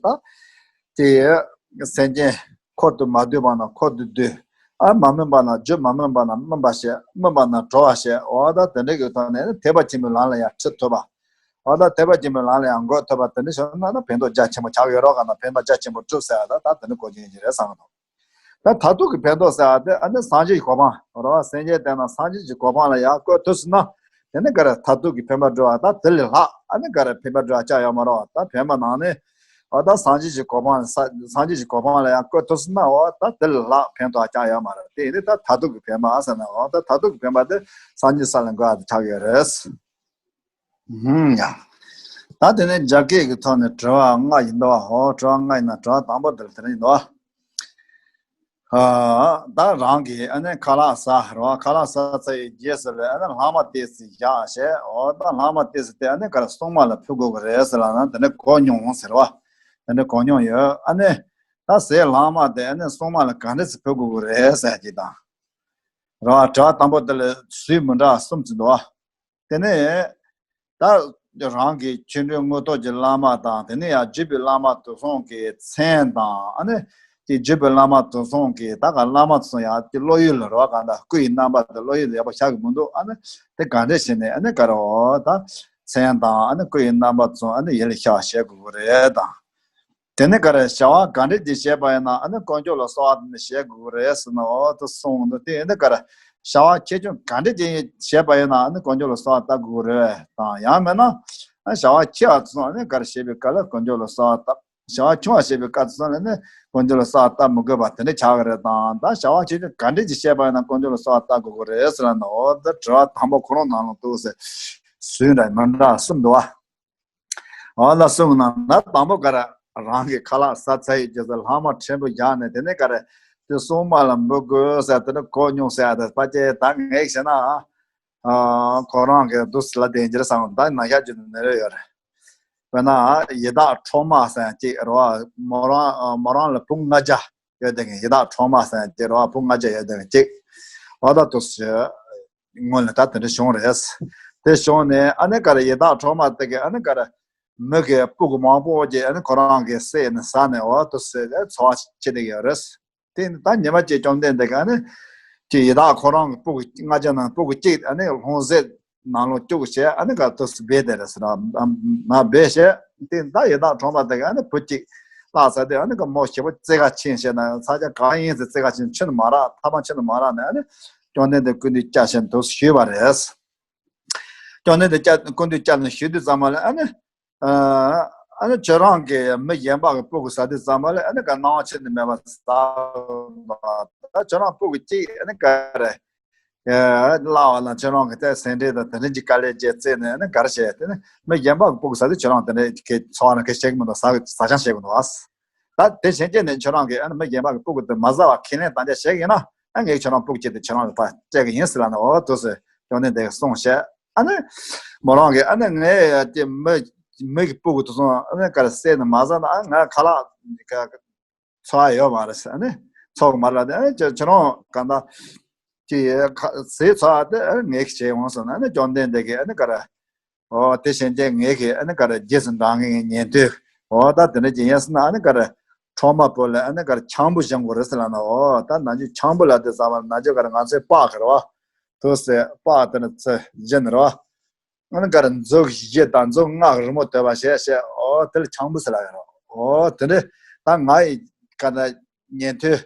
དེ་སེམས་ཅན་འཁོར་དུ་མ་འདུས་པ་ན་འཁོར་དུ་འདུས། ཨ་མ་སྨིན་པ་ན་རྒྱུ་མ་སྨིན་པ་ན་སྨིན་པར་བྱེད། སྨིན་པ་ན་གྲོལ་བར་བྱེད། འོ་ད་དེ་འདྲ་གི་ཐོག་ནས་ཐེག་པ་ཆེན་པོའི་ལམ་ལ་ཡང་ཁྲིད་ཐུབ་པ། འོ་ད་ཐེག་པ་ཆེན་པོའི་ལམ་ལ་ཡང་འགོད་ཐུབ་པ་དེ་འདྲ་བྱུང་ན་ན་ཕན་ཐོགས་རྒྱ་ཆེན་པོ་ཆགས་ཡོད་རོགས་ག་ན་ཕན་ཐོགས་རྒྱ་ཆེན་པོ་སྒྲུབ་ཟེར་ཡ་ད་ད་དེ་འདྲ་གོ་རྒྱུ་ཡིན་གྱི་རེད་བསམ་གི་འདུག་ད་མཐར་ཐུག་གི་ཕན་ཐོགས་ཟེར་བ་དེ་ཨ་ནི་སངས་རྒྱས་ཀྱི་གོ་འཕང་རོ། སེམས་ཅན་བསྟེན་ན་སངས་རྒྱས་ཀྱི་གོ་འཕང་ལ་ཡང་བཀོད་ཐུབ་ཟིན་ན། དེ་ནི་ག་རེ་མཐར་ཐུག་གི་ཕན་པ་སྒྲུབ་པ་ད་དེ་ལས་ལྷག་ཨ་ནི་ག་རེ་ཕན་པ་སྒྲུབ་པ་ཅང་ཡོད་མ་རེད་བ། ད་ཕན་པ་ནང་ནས་འོ་ད་སངས་རྒྱས་ཀྱི་གོ་འཕང་ས་སངས་རྒྱས་ཀྱི་གོ་འཕང་ལ་ཡང་བཀོད་ཐུབ་ཟིན་ན་འོ་ད་དེ་ལས་ལྷག་ཕན་ཐོགས་ཅང་ཡོད་མ་རེད། དེ་ཡིན་དུས་ད་མཐར་ཐུག་གི་ཕན་པ་ཟེར་ན་འོ་ད་མཐར་ཐུག་གི་ཕན་པ་དེ་སངས་རྒྱས་ས་ལ་འགོད་པ་དེ་ཆགས་ཡོད་རེད། ཧུམ་ཡ། ད་དེ་ནས་རྒྱ་སྐད་ཀྱི་ཐོག་ནས་དྲི་བ་ལྔ་ཡིན་འདུག་བ། ཧོ་དྲི་བ་ལྔ་ཡིན་ན་དྲི་བ་དང་པོ་དེ་ལ་དེ་འདྲ་ཡིན་འདུག་བ། ཨ། ད་རང་གིས་ཨ་ནི་ཁ་ལག་ཟ་རོ། ཁ་ལག་ཟ་ཚར་བའི་རྗེས་སུ་ལ་ཨ་ནི་ལྷག་མ་ཏོག་ཙམ་བཞག་བྱས། འོ་ད་ལྷག་མ་ཏོག་ཙམ་དེ་ཨ་ནི་ག་རེ་སྲུང་མ་ལ་ཕུལ་དགོས་ཀྱི་རེད་ཟེར་ལབ་ན་དེ་འདྲ་གོ་མྱོང་ཟེར་བ། དེ་འདྲ་གོ་མྱོང་ཡོད། ཨ་ནི་ད་ཟས་ལྷག་མ་དེ་ཨ་ནི་སྲུང་མ་ལ་ག་འདྲ་ཞིག་ཕུལ་དགོས་ཀྱི་རེད་ཟེར་གྱི་དང་། རོ། དྲི་བ་དང་པོ་དེ་ལ་ཟུར་མི་འདྲ་གསུམ་ཅིག་འདུག་བ། དེ་ནས་ད་རང་གི་ཆོ་འཕྲུལ་དངོས་ཐོག་གི་བླ་མ་དང་། དེ་ནས་ཡང་བརྒྱུད་པའི་བླ་མ་དེ་ཚོ་གི་མཚན་དང་། ཨ་ནི་དེ་བརྒྱུད་པའི་བླ་མ་དེ་ཚོ་གི་ད་ག་བླ་མ་དེ་ཚོ་ཡང་དེ་བློ་ཡུལ་ལ་རོ། གང་ལྟར་སྐུ་ཡི་རྣམ་པ་དེ་བློ་ཡུལ་ལ་ཡག་པོ་ཤར་གི་མི་འདུག་ཨ་ནི་དེ་ག་འདྲ་བྱས་ནས་ཨ་ནི་ག་རེ་འོ་ད་མཚན་དང་ཨ་ནི་སྐུ་ཡི་རྣམ་པ་དེ་ཚོ་ཨ་ནི་ཡིད་ལ་ཤར་བྱེད་དགོས་ཀྱི་རེད་དང་། དེ་ནས་ག་རེ་བྱ་བ་ག་འདྲ་ཅིག་བྱས་པ་ཡིན་ན་ཨ་ནི་དཀོན་མཆོག་ལ་གསོལ་བ་འདེབས་ནས་བྱེད་དགོས་ཀྱི་རེད་ཟེར་ནས་འོ་དེ་གསུངས་འདུག་དེ་ཡིན་དུས་ག་རེ་བྱ་བ་ཆེ་ཆུང་ག་འདྲ་ཅིག་བྱས་པ་ཡིན་ན་ཨ་ནི་དཀོན་མཆོག་ལ་གསོལ་བ་བཏབ་དགོས་ཀྱི་རེད་དང་། ཡང་མིན་ན་ཨ་བྱ་བ་ཆེ་བ་དེ་ཚོ་ཨ་ནི་ག་རེ་བྱེད་པའི་སྐབས་ལ་དཀོན་མཆོག་ལ་གསོལ་བ་བཏབ། བྱ་བ་ཆུང་བ་བྱེད་པའི་སྐབས་དེ་ཚོ་ལ་ནི་དཀོན་མཆོག་ལ་གསོལ་བ་བཏབ་མི་དགོས་པ་དེ་འདྲ་ཆགས་ཀྱི་རེད་དང་། ད་བྱ་བ་ཆེ་ཆུང་ག་འདྲ་ཅིག་བྱས་པ་ཡིན་ན་དཀོན་མཆོག་ལ་གསོལ་བ་བཏབ་དགོས་ཀྱི་རེད་ཟེར་ལབ་ན་འོ་དེ་དྲི་བ་དང་པོ་ཁོ་རང་ནང་ལ་འདུག་ཟེར། ཟུར་འདྲ་མི་འདྲ་གསུམ་འདུག་བ། འོ་ལ་གསུངས་ན་ན་དང་པོ་ག་རེ། རང་གི་ཁ་ལག་ཟ་ཚར་ཡི་རྗེས་སུ་ལྷག་མ་ཕྲན་བུ་བཞག་ནས་དེ་ནས་ག་རེ། དེ་སྲུང་མ་ལ་འབུལ་དགོས་ཟེར་དེ་ནི་གོ་མྱོང་ཟེར་ཡ་དེ་ཕལ་ཆེར་ད་ངས་བཤད་ན། ཨ། ཁོ་རང་གི་འདུག་ལ་བདེན་རྒྱུ་བསམ་ད་ན་ཤ་རྒྱུ་ནི་རེ་ཡོད་རེད། དཔེར་ན་ཡི་དྭགས་ཁྲོ་མ་ཟེར་ཡ་གཅིག་རེད་བ། མོ་རང་མོ་རང་ལ་བུ་ལྔ་བརྒྱ་ཡོད་དེ་ངས་ཡི་དྭགས་ཁྲོ་མ་ཟེར་ཡ་གཅིག་རེད་བ། བུ་ལྔ་བརྒྱ་ཡོད་དེ་ངས་གཅིག་འོ་ད་འདུག་སེ། སྔོན་ལ་ད་དེ་འདྲ་བྱུང་རེད། དེ་བྱུང་ནས་ཨ་ནི་ག་རེ་ཡི་དྭགས་གྲོག་མ་དེ་གི་ཨ་ནི་ག་རེ་མི་གི་སྤུ་གུ་མང་པོ་ཅིག་ཨ་ནི་ཁོ་རང་གི་བསད་ནས་ཟ་ནས་འོ་དེ་ཚོ་འཚོ་བ་སྐྱེལ་བསྡད་ཡོད་རེད། དེ་ནི་ད་ཉི་མ་གཅིག་བཅོམ་ལྡན་འདས་ཀྱིས་ཨ་ནི་ཀྱི་ཡི་དྭགས་ཁོ་རང་གི་སྤུ་གུ་ལྔ་བརྒྱ་ནང་སྤུ་གུ་གཅིག་ཨ་ནི་ལྷུང་བཟེད་ནང་ལོགས་བཅུག་བྱས་ཨ་ནི་ག་དུས་སུ་སྦས་དེ་རེད་ཟེར་ན་མ་སྦས་བྱས། དེ་ད་ཡི་དྭགས་གྲོག་མ་དེ་ག་ཨ་ནི་བུ་གཅིག་བརླགས་ཚར་དུས་ཨ་ནི་ག་མོ་ཞེ་པོ་རྩེ་ག་ཕྱིན་བྱས་ན་ཚ་གྱང་གང་ཡིན་ཟེར་རྩེ་ག་ཕྱིན་ཆུ་ནང་མ་རག་ཐ་མ་ཆུ་ནང་མ་རག་ནས་ཨ་ནི་བཅོམ་ལྡན་འདས་སྐུ་མདུན་བཅར་བྱས་དུས་སུ་ཞུས་པ་རེད། བཅོམ་ལྡན་འདས་བཅར་སྐུ་མདུན་བཅར་ནས་ཞུས་དུས་ཙམ་པ་ལ་ཨ་ནི། ཨ་ནི་ཁྱོད་རང་གིས་མི་གཞན་པ་གི་སྤུ་གུ་ཟ་དུས་ཙམ་པ་ལ་ཨ་ནི་ག་སྣང་བ་ཕྱིར་ནི་མེད་པ་ཟ་བ་ད་ཁྱོད་རང་སྤུ་གུ་གཅིག་ཨ་ནི་ག་རེ། བརླག་པ་ལ་ཁྱོད་རང་གི་དེ་སེམས་ཁྲལ་དང་དེ་འདྲ་གྱི་དཀའ་ལས་བརྒྱབ་བརྩིས་ནས་ཨ་ནི་ག་རེ་བྱས་དེ་ནི་མི་གཞན་པ་གི་སྤུ་གུ་ཟ་དུས་ཁྱོད་རང་དེ་འདྲ་གི་འཚོ་བ་ནང་གི་བྱེད་ཀྱི་མི་འདུག་ཟ་ཟ་ཆང་བྱེད་དགོས་འདུག་ཨ། ད་དེ་བྱས་རྗེས་ནས་ཁྱོད་རང་གིས་ཨ་ནི་མི་གཞན་པ་གི་སྤུ་གུ་དེ་མ་ཟ་བ་ཁས་ལེན་དམ་བཅའ་བྱེད་ཀྱི་ཡིན་ན་ཨ་ངས་ཁྱོད་རང་སྤུ་གུ་གཅིག་དེ་ཁྱོད་རང་ལ་ཕར་སྤྲད་ཀྱི་ཡིན་ཟེར་ལབ་ན་འོ་དུ་ཟེར་བཅོམ་ལྡན་འདས་ཀྱིས་གསུངས་བྱས། ཨ་ནི་མོ་རང་གིས་ཨ་ནི་ངས་ཀྱི་མི་མི་གི་སྤུ་གུ་དེ་ཚོ་ཨ་ནི་ག་རེ་བསད་ནས་མ་ཟ་ན་ཨ་ང་ཁ་ལག་ག་འཚོ་བ་ཡོད་མ་རེད་ཟེར། ཨ་ནི་འཚོ་གི་མ་རེད་ལབ་དུས་ཨ་ནི་ཁྱོད་ཁྱོད་རང་གང་ལྟར་ཀྱི་ཁ་ཟས་འཚོ་བ་དེ་ཨ་ནི་ངས་ཀྱི་བྱེད་འོང་ཟེར་ན་ཨ་ནི་བཅོམ་ལྡན་འདས་ཀྱིས་ཨ་ནི་ག་རེ། ཨོ་དེ་བྱས་རྗེས་ངས་ཀྱི་ཨ་ནི་ག་རེ་རྗེས་སུ་འབྲང་ངེས་ཀྱི་ཉན་ཐོས། ཨོ་ད་དེ་འདྲ་ཅིག་ཡིན་ཟེར་ན་ཨ་ནི་ག་རེ་གྲོག་མ་པོ་ལ་ཨ་ནི་ག་རེ་ཆང་བུ་སྦྱིན་དགོས་རེད་ཟེར་ལབ་ན། ཨོ་ད་ནང་ཆོས་ཆང་བུ་ལབ་དུས་ཙམ་པ་ནང་ཆོས་ག་རེ་ང་ཚོའི་སྤགས་ཀྱི་རེད་བ། དུ་ཟེར་སྤགས་དེ་ནི་ཚེ་སྦྱིན་རེད་བ། ཨ་ནི་ག་རེ་མཛོ་གི་བཞི་དང་མཛོ་ལྔ་གི་རི་མོ་བཏོད་པ་བྱས་བྱས་ཨོ་དེ་ལ་ཆང་བུ་ཟེར་ལབ་ཡོད་རེད། ཨོ་དེ་འདྲ་ད་ང་ཡི་ག་རེ་ཉན་ཐོས།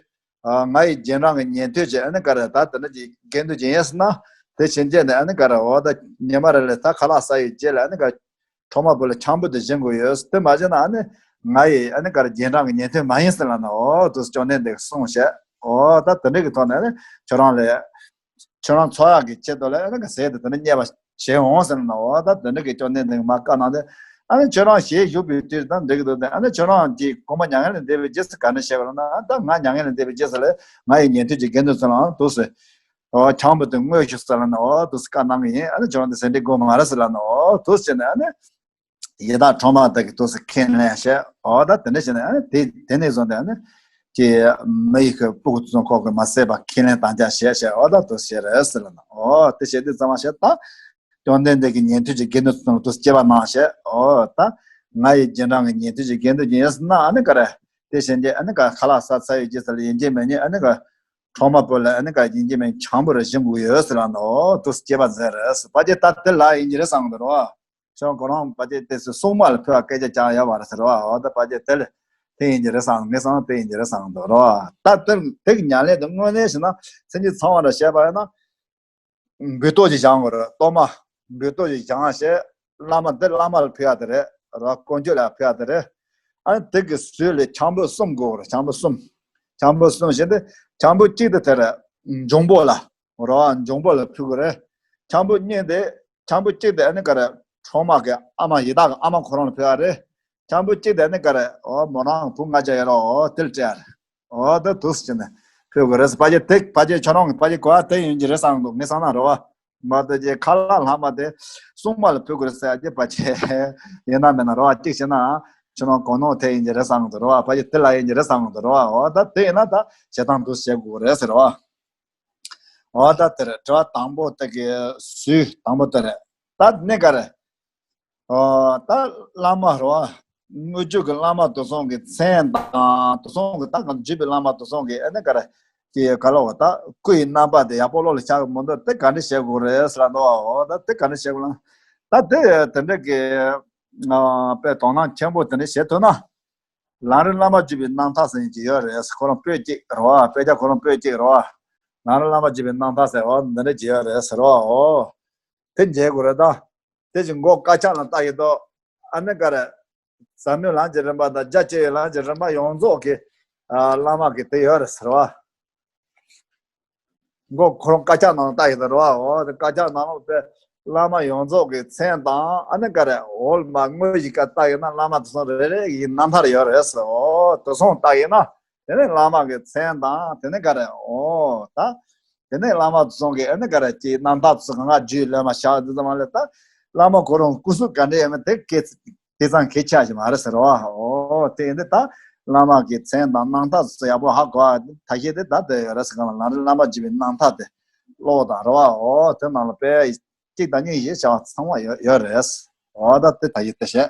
ང་ཡི་རྗེས་འབྲང་གི་ཉན་ཐོས་ཀྱི་ཨ་ནི་ག་རེ་ད་དེ་འདྲ་ཅིག་དགེ་འདུན་ཅིག་ཡིན་ཟེར་ན། དེ་ཕྱིན་ཆད་ནས་ཨ་ནི་ག་རེ་འོ་ད་ཉི་མ་རེ་ལ་ད་ཁ་ལག་ཟ་ཡི་རྗེས་ལ་ཨ་ནི་ག་གྲོག་མ་བུ་ལ་ཆང་བུ་དེ་སྦྱིན་དགོས་ཡོད། དེ་མ་བྱས་ན་ཨ་ནི་ང་ཡི་ཨ་ནི་ག་རེ་རྗེས་འབྲང་གི་ཉན་ཐོས་མ་ཡིན་ཟེར་ལབ་ན། འོ་དུ་བཅོམ་ལྡན་འདས་ཀྱིས་གསུངས་བྱས། འོ་ད་དེ་འདྲ་གི་ཐོག་ནས་ཨ་ནི་ཁྱོད་རང་ལ་ཁྱོད་རང་འཚོ་ཡག་གི་ཆེད་དུ་ལ་ཨ་ནི་ག་ཟས་དེ་དེ་འདྲ་རྙེད་པ་བྱེད་འོང་ཟེར་ན། འོ་ད་དེ་འདྲ་གི་བཅོམ་ལྡན་འདས་ཀྱིས་མར་བཀའ་གནང་སྟེ་ཨ་ནི་ཁྱོད་རང་ཞལ་བཞུགས་པའི་དུས་ད་འགྲིག་གི་འདུག་སྟེ། ཨ་ནི་ཁྱོད་རང་གིས་གོང་མ་མྱ་ངན་ལས་འདས་པའི་རྗེས་སུ་ག་འདྲ་བྱས་པ་ལབ་ན། ད་ང་མྱ་ངན་ལས་འདས་པའི་རྗེས་སུ་ལ་ང་ཡི་ཉན་ཐོས་ཀྱི་དགེ་འདུན་ཚོ་ལའང་དུ་ཟེར། འོ་ཆང་བུ་དེ་བསྔོས་ཤིག་ཟེར་ལབ་ན། འོ་དུ་ཟེར་བཀའ་གནང་གི་ཡིན། ཨ་ནི་ཁྱོད་རང་དེ་ཟས་འདྲེ་དགོས་མ་རེད་ཟེར་ལབ་ན། འོ་དུ་ཟེར་ནས་ཨ་ནི་ཡི་དྭགས་གྲོག་མ་དག་གིས་དུ་ཟེར་ཁས་ལེན་བྱས། འོ་ད་དེ་འདྲ་བྱས་ནས་ཨ་ནི་དེ་དེ་ནས་བཟུང་སྟེ་ཨ་ནི་ཀྱི་མི་ཡི་གི་སྤུ་གུ་དེ་ཚོ་ཁོ་གིས་མ་བསད་པ་ཁས་ལེན་དམ་བཅའ་བྱས་བྱས། འོ་ད་དུ་ཟེར་རེད་ཟེར་ལབ་ན། འོ་དེ་བྱས་དུས་ཙམ་པ་བྱས་ད། བཅོམ་ལྡན་འདས་ཀྱི་ཉན་ཐོས་ཀྱི་དགེ་འདུན་ཚོ་དང་དུ་སྐྱེ་བ་གནང་བྱས། འོ་ད་ང་ཡི་རྗེས་འབྲང་གི་ཉན་ཐོས་ཀྱི་དགེ་འདུན་ཅིག་ཡིན་ཟེར་ན་ཨ་ནི་ག་རེ། དེ་བྱས་རྗེས་ཨ་ནི་ག་ཁ་ལག་ཟ་ཚར་བའི་རྗེས་སུ་ལ་ཡིན་གཅིག་མིན་གཉིས་ཨ་ནི་ག་གྲོག་མ་པོ་ལ་ཨ་ནི་ག་ཡིན་གཅིག་མིན་གཉིས་ཆང་བུ་རེ་སྦྱིན་དགོས་ཡོད་ཟེར་ལབ་ན། འོ་དུ་སྐྱེ་བ་མཛད་རེད་ཟེར། ཕལ་ཆེར་ད་དེ་ལ་ཡིན་གྱི་རེད་བསམ་གི་འདུག་རོ། ཁྱོད་ཁོ་རང་ཕལ་ཆེར་དེ་ཚོ་སྲུང་མ་ལ་ཕུལ་བ་སྐད་ཆ་ཀྱང་ཡོད་པ་རེད་ཟེར་བ། འོ་ད་ཕལ་ཆེར་དེ་ལ་དེ་ཡིན་གྱི་རེད་བསམ། ངས་བསམ་དེ་ཡིན་གྱི་རེད་བསམ་གི་འདུག་རོ། ད་དེ་དེ་གི་ཉམས་ལེན་དེ་དངོས་གནས་བྱས་ན་མཚན་ཉིད་ཚང་བ་འདྲ་བྱས་པ་ཡིན་ན། མགུལ་ཏོག་ཅིག་བཞེངས་དགོས་རེད། གཏོར་མ་མགུལ་ཏོག་ཅིག་བཞེངས་བྱས་བླ་མ་འདི་བླ་མ་ལ་ཕུལ་ཡག་དེ་རེད་རོ། དཀོན་མཆོག་ལ་ཕུལ་ཡག་དེ་རེད། ཨ་ནི་དེ་གི་ཟུར་ལ་ཆང་བུ་གསུམ་དགོས་རེད། ཆང་བུ་གསུམ། ཆང་བུ་གསུམ་བྱས་ཏེ་ཆང་བུ་གཅིག་དེ་དེ་རེད། འབྱུང་པོ་ལ་རོ། འབྱུང་པོ་ལ་ཕུལ་དགོས་རེད། ཆང་བུ་གཉིས་དེ་ཆང་བུ་གཅིག་དེ་ཨ་ནི་ག་རེ་གྲོག་མ་གི་ཨ་མ་ཡི་དྭགས་ཀྱི་ཨ་མ་ཁོ་རང་ལ་ཕུལ་ཡག་རེད། ཆང་བུ་གཅིག་དེ་ནི་ག་རེ། འོ་མོ་རང་བུ་ལྔ་བརྒྱ་ཡོད་རོ། འོ་དེ་ལ་སྤྲད་ཡག་རེད། འོ་ད་དུས་སུ་བྱས་ནས་ཕུལ་དགོས་རེད་ཟེར། ཕལ་ཆེར་དེ་ཕལ་ཆེར་ཁྱོད་རང་གི་ཕལ་ཆེར་གོ་བ་དེ་ཡིན་གྱི་རེད་བསམ་འདུག་ངས་བསམ་ན་རེད་བ། མ་གཏོགས་ཀྱི་ཁ་ལག་ལྷག་མ་དེ་སྲུང་མ་ལ་ཕུལ་དགོས་རེད་ཟེར་ཡག་དེ་ཕལ་ཆེར་ཡིན་ན་མིན་ན་རེད་བ། གཅིག་བྱས་ན་ཁྱོད་རང་གོ་ནོར་དེ་ཡིན་གྱི་རེད་བསམ་འདུག་རེད་བ། ཕལ་ཆེར་དེ་ལ་ཡིན་གྱི་རེད་བསམ་འདུག་རེད་བ། འོ་ད་དེ་ཡིན་ན་ད་བྱེད་སྟངས་དུ་བྱེད་དགོས་རེད་ཟེར་བ། འོ་ད་དེ་རེད། དྲི་བ་དང་པོ་དེ་གི་ཟུར་དང་པོ་དེ་རེད། ད་ནི་ག་རེ། ཨོ། ད་བླ་མ་རེད་བ། དངོས་བརྒྱུད་ཀྱི་བླ་མ་དེ་ཚོ་གི་མཚན་དང་དེ་ཚོ་གི་ད་ག་བརྒྱུད་པའི་བླ་མ་དེ་ཚོ་གི་ཨ་ནི་ག་རེ། ཀྱི་ག་ལ་བ་ད་སྐུ་ཡི་རྣམ་པ་དེ་ཡག་པོ་བློ་ལ་ཤར་གི་མི་འདུག་དེ་ག་འདྲ་བྱེད་དགོས་རེད་ཟེར་ལབ་འདུག་བ། འོ་ད་དེ་ག་འདྲ་བྱེད་དགོས་ལ། ད་དེ་དེ་འདྲ་གི་ཨ་དཔེ་དོ་སྣང་ཆེན་པོ་དེ་འདྲ་བྱེད་ཐུབ་ན། ལམ་རིམ་བླ་མ་བརྒྱུད་པའི་རྣམ་ཐར་ཟེར་མཁན་ཅིག་ཡོད་རེད། ཁོ་རང་པོད་གཅིག་རེད་བ། དཔེ་ཆ་ཁོ་རང་པོད་གཅིག་རེད་བ། ལམ་རིམ་བླ་མ་བརྒྱུད་པའི་རྣམ་ཐར་ཟེར་བ་འདི་འདྲ་ཅིག་ཡོད་རེད་ཟེར་བ། འོ། དེ་མཇལ་དགོས་རེད་ད། དེ་ཅིག་མགོ་དཀར་ཆག་ནང་བཏགས་ཡོད་དོ། ཨ་ནི་ག་རེ། ཟབ་མོའི་ལམ་གྱི་རིམ་པ་དང་རྒྱ་ཆེ་བའི་ལམ་གྱི་རིམ་པ་ཡོངས་རྫོགས་ཀྱི་ཨ་བླ་མ་གི་དེ་ཡོད་རེད་ཟེར་བ། མགོ་ཁོ་རང་དཀར་ཆག་ནང་བཏགས་ཡོད་དོ་རེད་བ། འོ་དེ་དཀར་ཆག་ནང་ལོགས་པའི་བླ་མ་ཡོངས་རྫོགས་ཀྱི་མཚན་དང་ཨ་ནི་ག་རེ་འོ་མ་དངོས་གཞི་ཀ་བཏགས་ཡོད་ན་བླ་མ་དེ་ཚོ་རེ་རེ་ཡི་རྣམ་ཐར་ཡོད་རེད་ཟེར། འོ་དེ་ཚོ་བཏགས་ཡོད་ན། དེ་ནས་བླ་མ་གི་མཚན་དང་དེ་ནས་ག་རེ་འོ་ད། དེ་ནས་བླ་མ་ཚོ་གི་ཨ་ནི་ག་རེ་ཀྱི་རྣམ་ཐར་ཚོ་གང་ག་རྒྱུད་ལས་མ་བཞག་དེ་ཙམ་ལས་ད། བླ་མ་ཁོ་རང་སྐུ་གཟུགས་ག་འདྲ་ཡོད་མེད་དེ་སྐད་དེ་ཙམ་གལ་ཆེ་ཞིག་མ་རེད་ཟེར་བ། འོ་དེ་ཡིན་དེ་ད། བླ་མ་གི་མཚན་དང་རྣམ་ཐར་ཚོ་ཡག་པོ་ཧ་གོ་བ་ཐ་ཤལ་དེ་ད་དེ་ཡོད་རེད་ཟེར་གང་ལ་ལམ་རིམ་བླ་མ་བརྒྱུད་པའི་རྣམ་ཐར་དེ། ཀློག་དང་རེད་བ། འོ་དེ་ནང་ལ་དཔེ་གཅིག་དང་གཉིས་ཤིག་བྱ་བ་ཚང་མ་ཡོད་ཡོད་རེད། འོ་ད་དེ་ད་ཡིན་དེ་བྱས།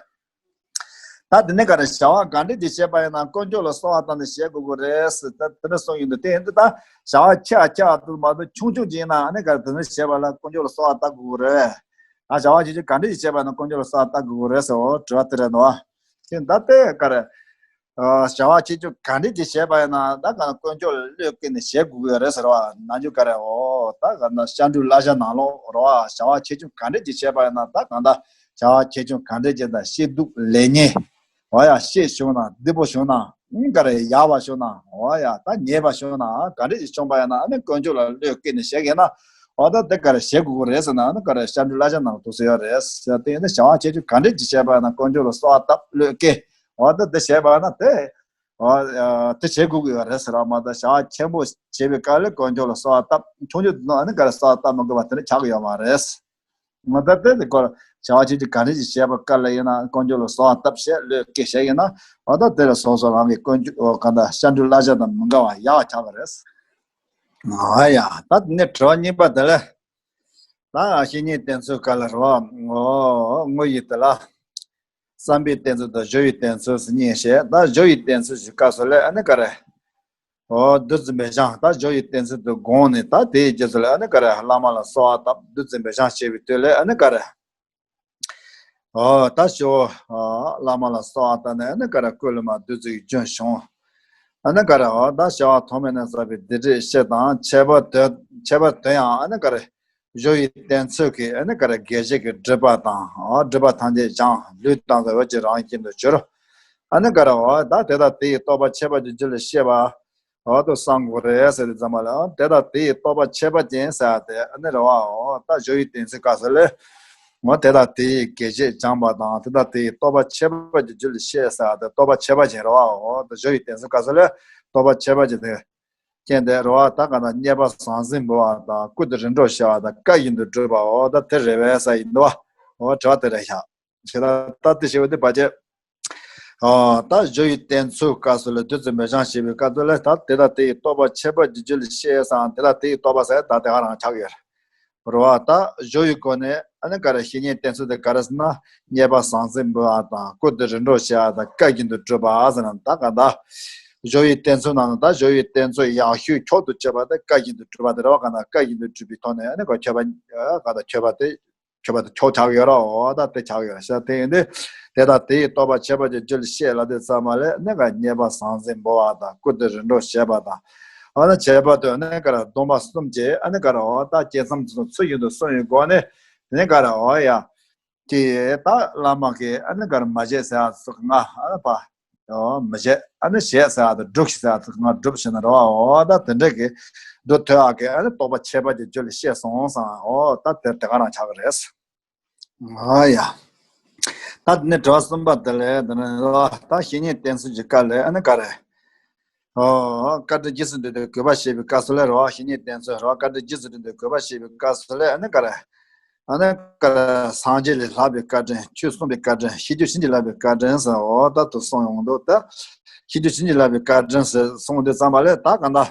ད་དེ་ནས་ག་རེ་བྱ་བ་ག་འདྲས་ཅིག་བྱས་པ་ཡིན་ན་དཀོན་མཆོག་ལ་གསོལ་བ་བཏབ་ནས་བྱེད་དགོས་ཀྱི་རེད་ཟེར། ད་དེ་འདྲ་གསུངས་ཡོང་དུས་དེ་ཡིན་དུས་ད་བྱ་བ་ཆེ་བ་ཆེ་བ་དུ་མ་གཏོགས་ཆུང་ཆུང་ཅིག་ཡིན་ན་ཨ་ནི་ག་རེ་དེ་འདྲ་བྱས་པ་ལ་དཀོན་མཆོག་ལ་གསོལ་བ་བཏབ་དགོས་ཀྱི་རེད། ད་བྱ་བ་ཆེ་ཆུང་ག་འདྲས་ཅིག་བྱས་པ་ཡིན་ན་དཀོན་མཆོག་ལ་གསོལ་བ་བཏབ་དགོས་ཀྱི་རེད་ཟེར། འོ་དྲི་བ་དེ་རེད་འདུག་བ། དེ་ད་ལྟའི་ག་རེ། ཨ། བྱ་བ་ཆེ་ཆུང་ག་འདྲས་ཅིག་བྱས་པ་ཡིན་ན་ད་ག་དཀོན་མཆོག་ལ་བློས་བཀལ་ནས་བྱེད་དགོས་ཀྱི་རེད་ཟེར་བ། ནམ་རྒྱུན་ག་རེ། འོ་ད་ག་ན་སྐྱབས་འགྲོའི་བསླབ་བྱ་ནང་ལོགས་རེད་བ། བྱ་བ་ཆེ་ཆུང་ག་འདྲས་ཅིག་བྱས་པ་ཡིན་ན་ད་ག་ད་བྱ་བ་ཆེ་ཆུང་ག་འདྲས་ཅིག་དང་ཤེས་སྡུག་ལེགས་ཉེས། འོ་ཡ་ཤེས་བྱུང་ན་སྡིག་པ་བྱུང་ན་ཨང་ག་རེ་ཡག་པ་བྱུང་ན་འོ་ཡ་ད་ཉེས་པ་བྱུང་ན་ག་འདྲས་ཅིག་བྱུང་པ་ཡིན་ན་ཨ་ནི་དཀོན་མཆོག་ལ་བློས་བཀལ་ནས་བྱེད་ཀྱི་ཡིན་ན་འོ་ད་དེ་ག་རེ་བྱེད་དགོས་ཀྱི་རེད་ཟེར་ན་ཨ་ནི་ག་རེ་སྐྱབས་འགྲོའི་བསླབ་བྱ་ནང་ལ་འདུག་སེ་ཡོད་རེད་ཟེར། དེ་ཡིན་ན་བྱ་བ་ཆེ་ཆུང་ག་འདྲས་ཅིག་བྱས་པ་ཡིན་ན་དཀོན་མཆོག་ལ་གསོལ་བ་བཏབ་བློས་བཀལ། འོ་ད་དེ་བྱས་པ་ན་དེ། འོ་དེ་བྱེད་དགོས་ཀྱི་ཡོད་རེད་ཟེར་བ་མ་གཏོགས་བྱ་བ་ཆེན་པོ་བྱེད་པའི་སྐབས་ལ་དཀོན་མཆོག་ལ་གསོལ་བ་བཏབ། ཆུང་ཆུང་དུ་ཨ་ནི་ག་རེ་གསོལ་བ་བཏབ་མི་དགོས་པ་དེ་འདྲ་ཆགས་ཀྱི་ཡོད་མ་རེད། ང་ད་ལྟའི་དེ་སྐོར་བྱ་བ་ཆེ་ཆུང་ག་འདྲ་ཞིག་བྱས་པ་སྐབས་ལ་ཡིན་ན་དཀོན་མཆོག་ལ་གསོལ་བ་བཏབ་བྱས་བློས་བཀལ་བྱས་ཡིན་ན་འོ་ད་དེ་ལ་སོ་སོ་རང་གི་དཀོན་མཆོག་ག་འདྲ་སྐྱབས་འགྲོའི་བསླབ་བྱ་དང་མི་འགལ་བ་ཡག་པ་ཆགས་པ་རེད། ཨ་ཡ་ད་དེ་ནས་དྲི་བ་གཉིས་པ་དེ་ལ། ད་བཤེས་གཉེན་བསྟེན་ཚུལ་སྐབས་ལ་རེད་བ། ངོ་བོ་ཡི་དེ་ལ། བསམ་པའི་བསྟེན་ཚུལ་དང་སྦྱོར་བའི་བསྟེན་ཚུལ་ཟེར་གཉིས་བཤད། ད་སྦྱོར་བའི་བསྟེན་ཚུལ་གྱི་སྐབས་སུ་ལས་ཨ་ནི་ག་རེ། འོ་བདུད་རྩི་འབེབས་སྦྱང་། ད་སྦྱོར་བའི་བསྟེན་ཚུལ་དུ་དགོངས་ནས་ད་དེའི་རྗེས་སུ་ལས་ཨ་ནི་ག་རེ་བླ་མ་ལ་གསོལ་བ་བཏབ། བདུད་རྩི་འབེབས་སྦྱང་བྱས་པའི་དུས་ལས་ཨ་ནི་ག་རེ། འོ་ད་ཞོ། བླ་མ་ལ་གསོལ་བ་བཏབ་ནས་ཨ་ནི་ག་རེ་སྐུ་ལུས་མ་བདུད་རྩི་གི་རྒྱུན་བྱུང་། ཨ་ནི་ག་རེ་འོ་ད་བྱ་བ་ཐོག་མེད་ནས་བསགས་པའི་སྡིག་སྒྲིབ་ཕྱེ་དང་ཁྱད་པར་དུ་ཁྱད་པར་དུ་ཡང་ཨ་ནི་ག་རེ། སྦྱོར་བའི་བསྟེན་ཚུལ་གྱི་ཨ་ནི་ག་རེ་དགེ་བཤེས་ཀྱི་སྒྲུབ་པ་དང་། འོ་སྒྲིབ་པ་ཐམས་ཅད་སྦྱངས། ལུས་དང་འོད་ཀྱི་རང་བཞིན་དུ་གྱུར། ཨ་ནི་ག་རེ་འོ་ད་དེ་དང་དེ་ཡི་རྟོགས་པ་ཁྱད་པར་གྱི་རྒྱུད་ལ་སྐྱེས་པ། འོ་དུ་བསམ་དགོས་རེད་ཟེར་དུས་ཙམ་པ་ལ་དེ་དང་དེ་ཡི་རྟོགས་པ་ཁྱད་པར་ཅན་ཟེར་ཏེ་ཨ་ནི་རེད་བ། འོ་ད་སྦྱོར་བའི་བསྟེན་ཚུལ་སྐབས་སུ་ལས། འོ་དེ་དང་དེ་ཡི་དགེ་བཤེས་སྦྱངས་པ་དང་དེ་དང་དེ་ཡི་རྟོགས་པ་ཁྱད་པར་གྱི་རྒྱུད་ལ་སྐྱེས་ཟེར་ཏེ་རྟོགས་པ་ཁྱད་པར་ཅན་རེད་བ། འོ་ད་སྦྱོར་བའི་བསྟེན་ཚུལ་སྐབས་སུ་ལས་རྟོགས་པ་ཁྱད་པར་ཅན་དེ། རྐྱེན་དེ་རེད་བ། ད་ག་ན་རྙེད་པ་ཟང་ཟིང་འབུལ་བ་དང་སྐུ་དེ་རིམ་གྲོ་བྱ་བ་དང་བཀའ་བཞིན་དུ་སྒྲུབ་པ། འོ་ད་དེ་རེད་པས་ཟེར་ཡིན་འདུག་བ། འོ་དྲི་བ་དེ་རེད་ཤག་ཞེ་ད་ད་དེ་ཞེ་བ་དེ་བ་ཅེ། ཨ་ད་སྦྱོར་བའི་བསྟེན་ཚུལ་སྐབས་སུ་ལ་བདུད་རྩི་འབེབས་སྦྱང་བྱེད་པའི་སྐབས་སུ་ལ་ད་དེ་དང་དེ་ཡི་རྟོགས་པ་ཁྱད་པར་གྱི་རྒྱུད་ལ་སྐྱེས་སམ་དེ་དང་དེ་ཡི་རྟོགས་པ་ཟེར་ད་དེ་ག་རང་ཆགས་ཡོད་རེད་བ། ད་སྦྱོར་བའི་སྒོ་ནས་ཨ་ནི་ག་རེ་བཤེས་གཉེན་བསྟེན་ཚུལ་དེ་ག་རེ་ཟེར་ན་རྙེད་པ་ཟང་ཟིང་འབུལ་བ་དང་སྐུ་དེ་རིམ་གྲོ་བྱེད་པ་དང་བཀའ་བཞིན་དུ་སྒྲུབ་པ་ཟེར་ན་ད་ག་ད་སྦྱོར་བའི་བསྟེན་ཚུལ་ནང་ན་ད་སྦྱོར་བའི་བསྟེན་ཚུལ་ཡག་ཤོས་མཆོག་ཏུ་གྱུར་པ་དེ་བཀའ་བཞིན་དུ་སྒྲུབ་པ་དེ་རེད་བ། ག་ན་བཀའ་བཞིན་དུ་སྒྲུབ་པའི་ཐོག་ནས་ཨ་ནི་ག་མཆོད་པ་ག་ད་མཆོད་པ་དེ། མཆོད་པ་དེ་མཆོག་ཆགས་ཡོད་ར། འོ་ད་དེ་ཆགས་ཡོད་ར་ཤག་དེ་ཡིན་དུས་དེ་དང་དེ་ཡི་རྟོགས་པ་ཁྱད་པར་གྱི་རྒྱུད་ལ་སྐྱེས་ལབ་དུས་ཙམ་པ་ལ་ཨ་ནི་ག་རེ་རྙེད་པ་ཟང་ཟིང་འབུལ་བ་དང་སྐུ་དེ་རིམ་གྲོ་བྱེད་པ་དང་། ཨ་ནི་ཁྱད་པར་དུ་ཨ་ནི་ག་རེ་སྡོམ་པ་གསུམ་གྱི་ཨ་ནི་ག་རེ་འོ་ད་བསྐྱེད་མཚམས་ཚུལ་བཞིན་དུ་བསྲུང་བའི་སྒོ་ནས་ཨ་ནི་ག་རེ་འོ་ཡ། དེ་ད་བླ་མ་གིས་ཨ་ནི་ག་རེ་མ་བྱེད་ཟེར་ཡ་ཚིག་ལྔ་ཨ་ནི་པ། ཨོ་མི་བྱེད་ཨ་ནི་བྱེད་ཟེར་ཡ་དང་སྒྲུབ་ཟེར་ཡ་ཚིག་ལྔ་སྒྲུབ་ཟེར་ན་རེད་བ། འོ་ད་དེ་འདྲ་གི་སྒྲུབ་ཐུབ་ཡ་གི་ཨ་ནི་རྟོགས་པ་ཁྱད་པར་གྱི་རྒྱུད་ལ་སྐྱེས་སོང་ཙང་འོ་ད་དེ་དེ་ག་རང་ཆགས་ཀྱི་རེད། ཨ་ཡ། ད་དེ་ནས་དྲི་བ་གསུམ་པ་དེ་ལས་དེ་ནས་རེད་བ། ད་བཤེས་གཉེན་བསྟེན་ཚུལ་གྱི་སྐབས་ལ་ཨ་ནི་ག་རེ། ཨོ། བཀའ་དྲིན་རྗེས་སུ་འགྲོ་དུས་གུས་པ་བྱེད་པའི་སྐབས་སུ་ལ་རེད་བ། བཤེས་གཉེན་བསྟེན་ཚུལ་རེད་བ། བཀའ་དྲིན་རྗེས་སུ་འགྲོ་དུས་གུས་པ་བྱེད་པའི་སྐབས་སུ་ལ་ཨ་ནི་ག་རེ། ཨ་ནི་ག་རེ་སངས་རྒྱས་ལས་ལྷག་པའི་བཀའ་དྲིན། ཆོས་གསུངས་པའི་བཀའ་དྲིན། ཤེས་རྒྱུད་བྱིན་གྱིས་བརླབས་པའི་བཀའ་དྲིན་ཟེར་འོ་ད་དུ་གསུངས་ཡོང་འདུག་ད་ཤེས་རྒྱུད་བྱིན་གྱིས་བརླབས་པའི་བཀའ་དྲིན་ཟེར་གསུངས་དུས་ཙམ་པ་ལ་ད་ག་འདྲ།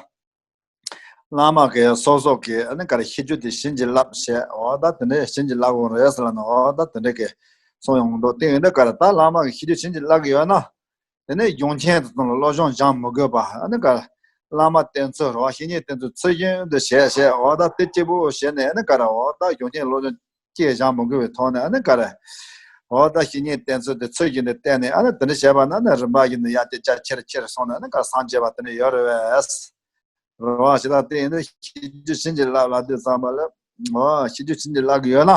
བླ་མ་གིས་སོ་སོ་གིས་ཨ་ནི་ག་རེ་ཤེས་རྒྱུད་དེ་བྱིན་གྱིས་བརླབས་བྱས་འོ་ད་དེ་འདྲས་བྱིན་གྱིས་བརླབས་དགོས་རེད་ཟེར་ལབ་ནས་འོ་ད་དེ་འདྲས་ཀྱི་གསུངས་ཡོང་འདུག་དེ་ཡིན་དུས་ག་རེ་ད་བླ་མ་གིས་ཤེས་རྒྱུད་བྱིན་གྱིས་བརླབས་ཀྱི་ཡོད་ན། དེ་ནས་གཞུང་ཆེན་དེ་ཚོ་ལ་སློབ་སྦྱོང་སྦྱང་མི་དགོས་པ་ཨ་ནི་ག་རེ། བླ་མ་བསྟེན་ཚུལ་རེད་བ། བཤེས་གཉེན་བསྟེན་ཚུལ་ཚུལ་བཞིན་དུ་བྱས་བྱས་འོ་ད་དེ་གཅིག་པུ་བྱས་ནས་ཨ་ནི་ག་རེ་འོ་ད་གཞུང་ཆེན་སློབ་སྦྱོང་སྐྱེལ་སྦྱང་མི་དགོས་པའི་ཐོག་ནས་ཨ་ནི་ག་རེ། འོ་ད་བཤེས་གཉེན་བསྟེན་ཚུལ་དེ་ཚུལ་བཞིན་དུ་བསྟེན་ནས་ཨ་ནི་དེ་འདྲ་བྱས་པ་ན་ཨ་ནི་རིམ་པ་བཞིན་དུ་ཡར་ཏེ་རྒྱ་ཆེར་ཆེར་སོང་ནས་ཨ་ནི་ག་རེ་སངས་རྒྱས་པ་དེ་འདྲ་ཡོད་རེད་བས། རེད་བ། ཞེ་དྲག་དེ་ཡིན་ན་ཤེས་རྒྱུད་བྱིན་གྱིས་བརླབས་ལབ་དུས་ཙམ་པ་ལ་འོ་ཤེས་རྒྱུད་བྱིན་གྱིས་བརླབས་ཀྱི་ཡོད་ན།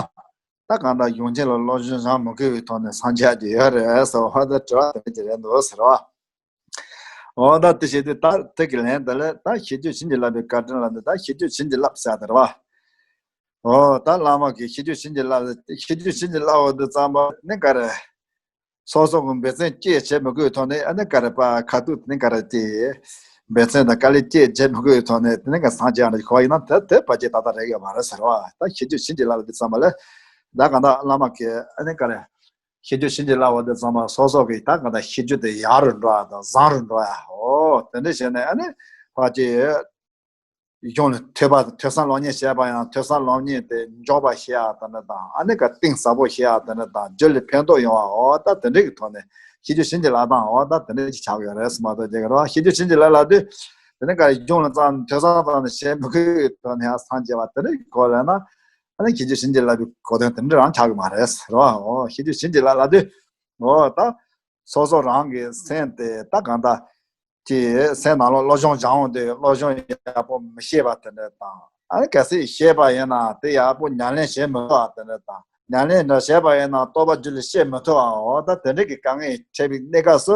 ད་གང་ལྟར་གཞུང་ཆེན་ལ་སློབ་སྦྱོང་སྦྱང་མི་དགོས་པའི་ཐོག་ནས་སངས་རྒྱས་ཀྱི་ཡོད་རེད་ཟེར་བ་ད་དྲི་བ་དེ་འདྲ་ཅིག་རེད་འདུག་ཟེར་བ། འོ་ད་དེ་བྱེད་དུས་ད་དེ་གི་ལན་དེ་ལ་ད་ཤེས་རྒྱུད་བྱིན་གྱིས་བརླབས་པའི་བཀའ་དྲིན་ལ་འདི་ད་ཤེས་རྒྱུད་བྱིན་གྱིས་བརླབས་ཟེར་དེ་རེད་བ། འོ་ད་བླ་མ་གིས་ཤེས་རྒྱུད་བྱིན་གྱིས་བརླབས་ཤེས་རྒྱུད་བྱིན་གྱིས་བརླབས་འོ་དེ་ཙམ་པ་ནི་ག་རེ། སོ་སོ་གི་འབད་བརྩོན་ཅི་བྱེད་མི་དགོས་ཐོག་ནས་ཨ་ནི་ག་རེ་པ་ཁ་ཐུག་ནི་ག་རེ་ཅི། འབད་བརྩོན་དང་དཀའ་ལས་ཅི་བྱེད་མི་དགོས་ཐོག་ནས་དེ་ནི་ག་སངས་རྒྱས་ཨ་ནི་གོ་ཡིན་ན་དེ་དེ་ཕལ་ཆེར་ཏག་ཏག་རེད་ཡོད་མ་རེད་ཟེར་བ། ད་ཤེས་རྒྱུད་བྱིན་གྱིས་བརླབས་པ་དེ་ཙམ་པ་ལས། ད་གང་ལྟར་བླ་མ་གིས་ཨ་ནི་ག་རེ། ཤེས་རྒྱུད་བྱིན་གྱིས་བརླབས་པ་དེ་ཙམ་པ་སོ་སོ་གིས་ད་གང་ལྟར་ཤེས་རྒྱུད་དེ་ཡག་རུ་འགྲོ་ཡ་དང་བཟང་རུ་འགྲོ་ཡ་འོ་དེ་འདྲ་བྱས་ནས་ཨ་ནི་ཕལ་ཆེར། གཞུང་ལ་ཐོས་པ་ཐོས་བསམ་སློབ་གཉེར་བྱས་པ་ཡང་ཐོས་བསམ་སློབ་གཉེར་དེ་མགྱོགས་པ་ཤེས་ཡག་དེ་འདྲ་དང་ཨ་ནི་ཀ་གཏིང་ཟབ་པོ་ཤེས་ཡག་དེ་འདྲ་དང་རྒྱུད་ལ་ཕན་ཐོགས་ཡོང་བ་འོ་ད་དེ་འདྲ་གི་ཐོག་ནས་ཤེས་རྒྱུད་བྱིན་གྱིས་བརླབས་སྟངས་འོ་ད་དེ་འདྲ་ཅིག་ཆགས་ཡོད་རེད་ཟེར་མ་གཏོགས་རྒྱ་གར་བ་ཤེས་རྒྱུད་བྱིན་གྱིས་བརླབས་ལབ་དུས་དེ་ནི་ཀ་གཞུང་ལ་ཙམ་ཐོས་བསམ་ཙམ་ནས་བྱེད་མི་དགོས་ཀྱི་ཐོག་ནས་ཡང་སངས་རྒྱས་པ་དེ་འདྲ་གི་སྐོར་ལ་ན་ཨ་ནི་ཤེས་རྒྱུད་བྱིན་གྱིས་བརླབས་པའི་གོ་དོན་དེ་འདྲ་རང་ཆགས་ཀྱི་མ་རེད་ཟེར་བ་འོ་ཤེས་རྒྱུད་བྱིན་གྱིས་བརླབས་ལབ་དུས་འོ་ད། སོ་སོ་རང་གི་སེམས་དེ་ད་གང་ལྟར་གྱི་སེམས་ནང་ལོགས་སློབ་སྦྱོང་སྦྱང་འོང་དུས་སློབ་སྦྱོང་ཡག་པོ་མི་ཤེས་པ་དེ་འདྲ་དང་ཨ་ནི་གལ་སྲིད་ཤེས་པ་ཡིན་ན་དེ་ཡག་པོ་ཉམས་ལེན་བྱེད་མི་ཐུབ་པ་དེ་འདྲ་དང་ཉམས་ལེན་འདྲ་བྱས་པ་ཡིན་ན་རྟོགས་པ་རྒྱུད་ལ་སྐྱེ་མི་ཐུབ་པ་འོ་ད་དེ་འདྲ་གི་དཀའ་ངལ་འཕྲད་པའི་གནས་སྐབས་སུ་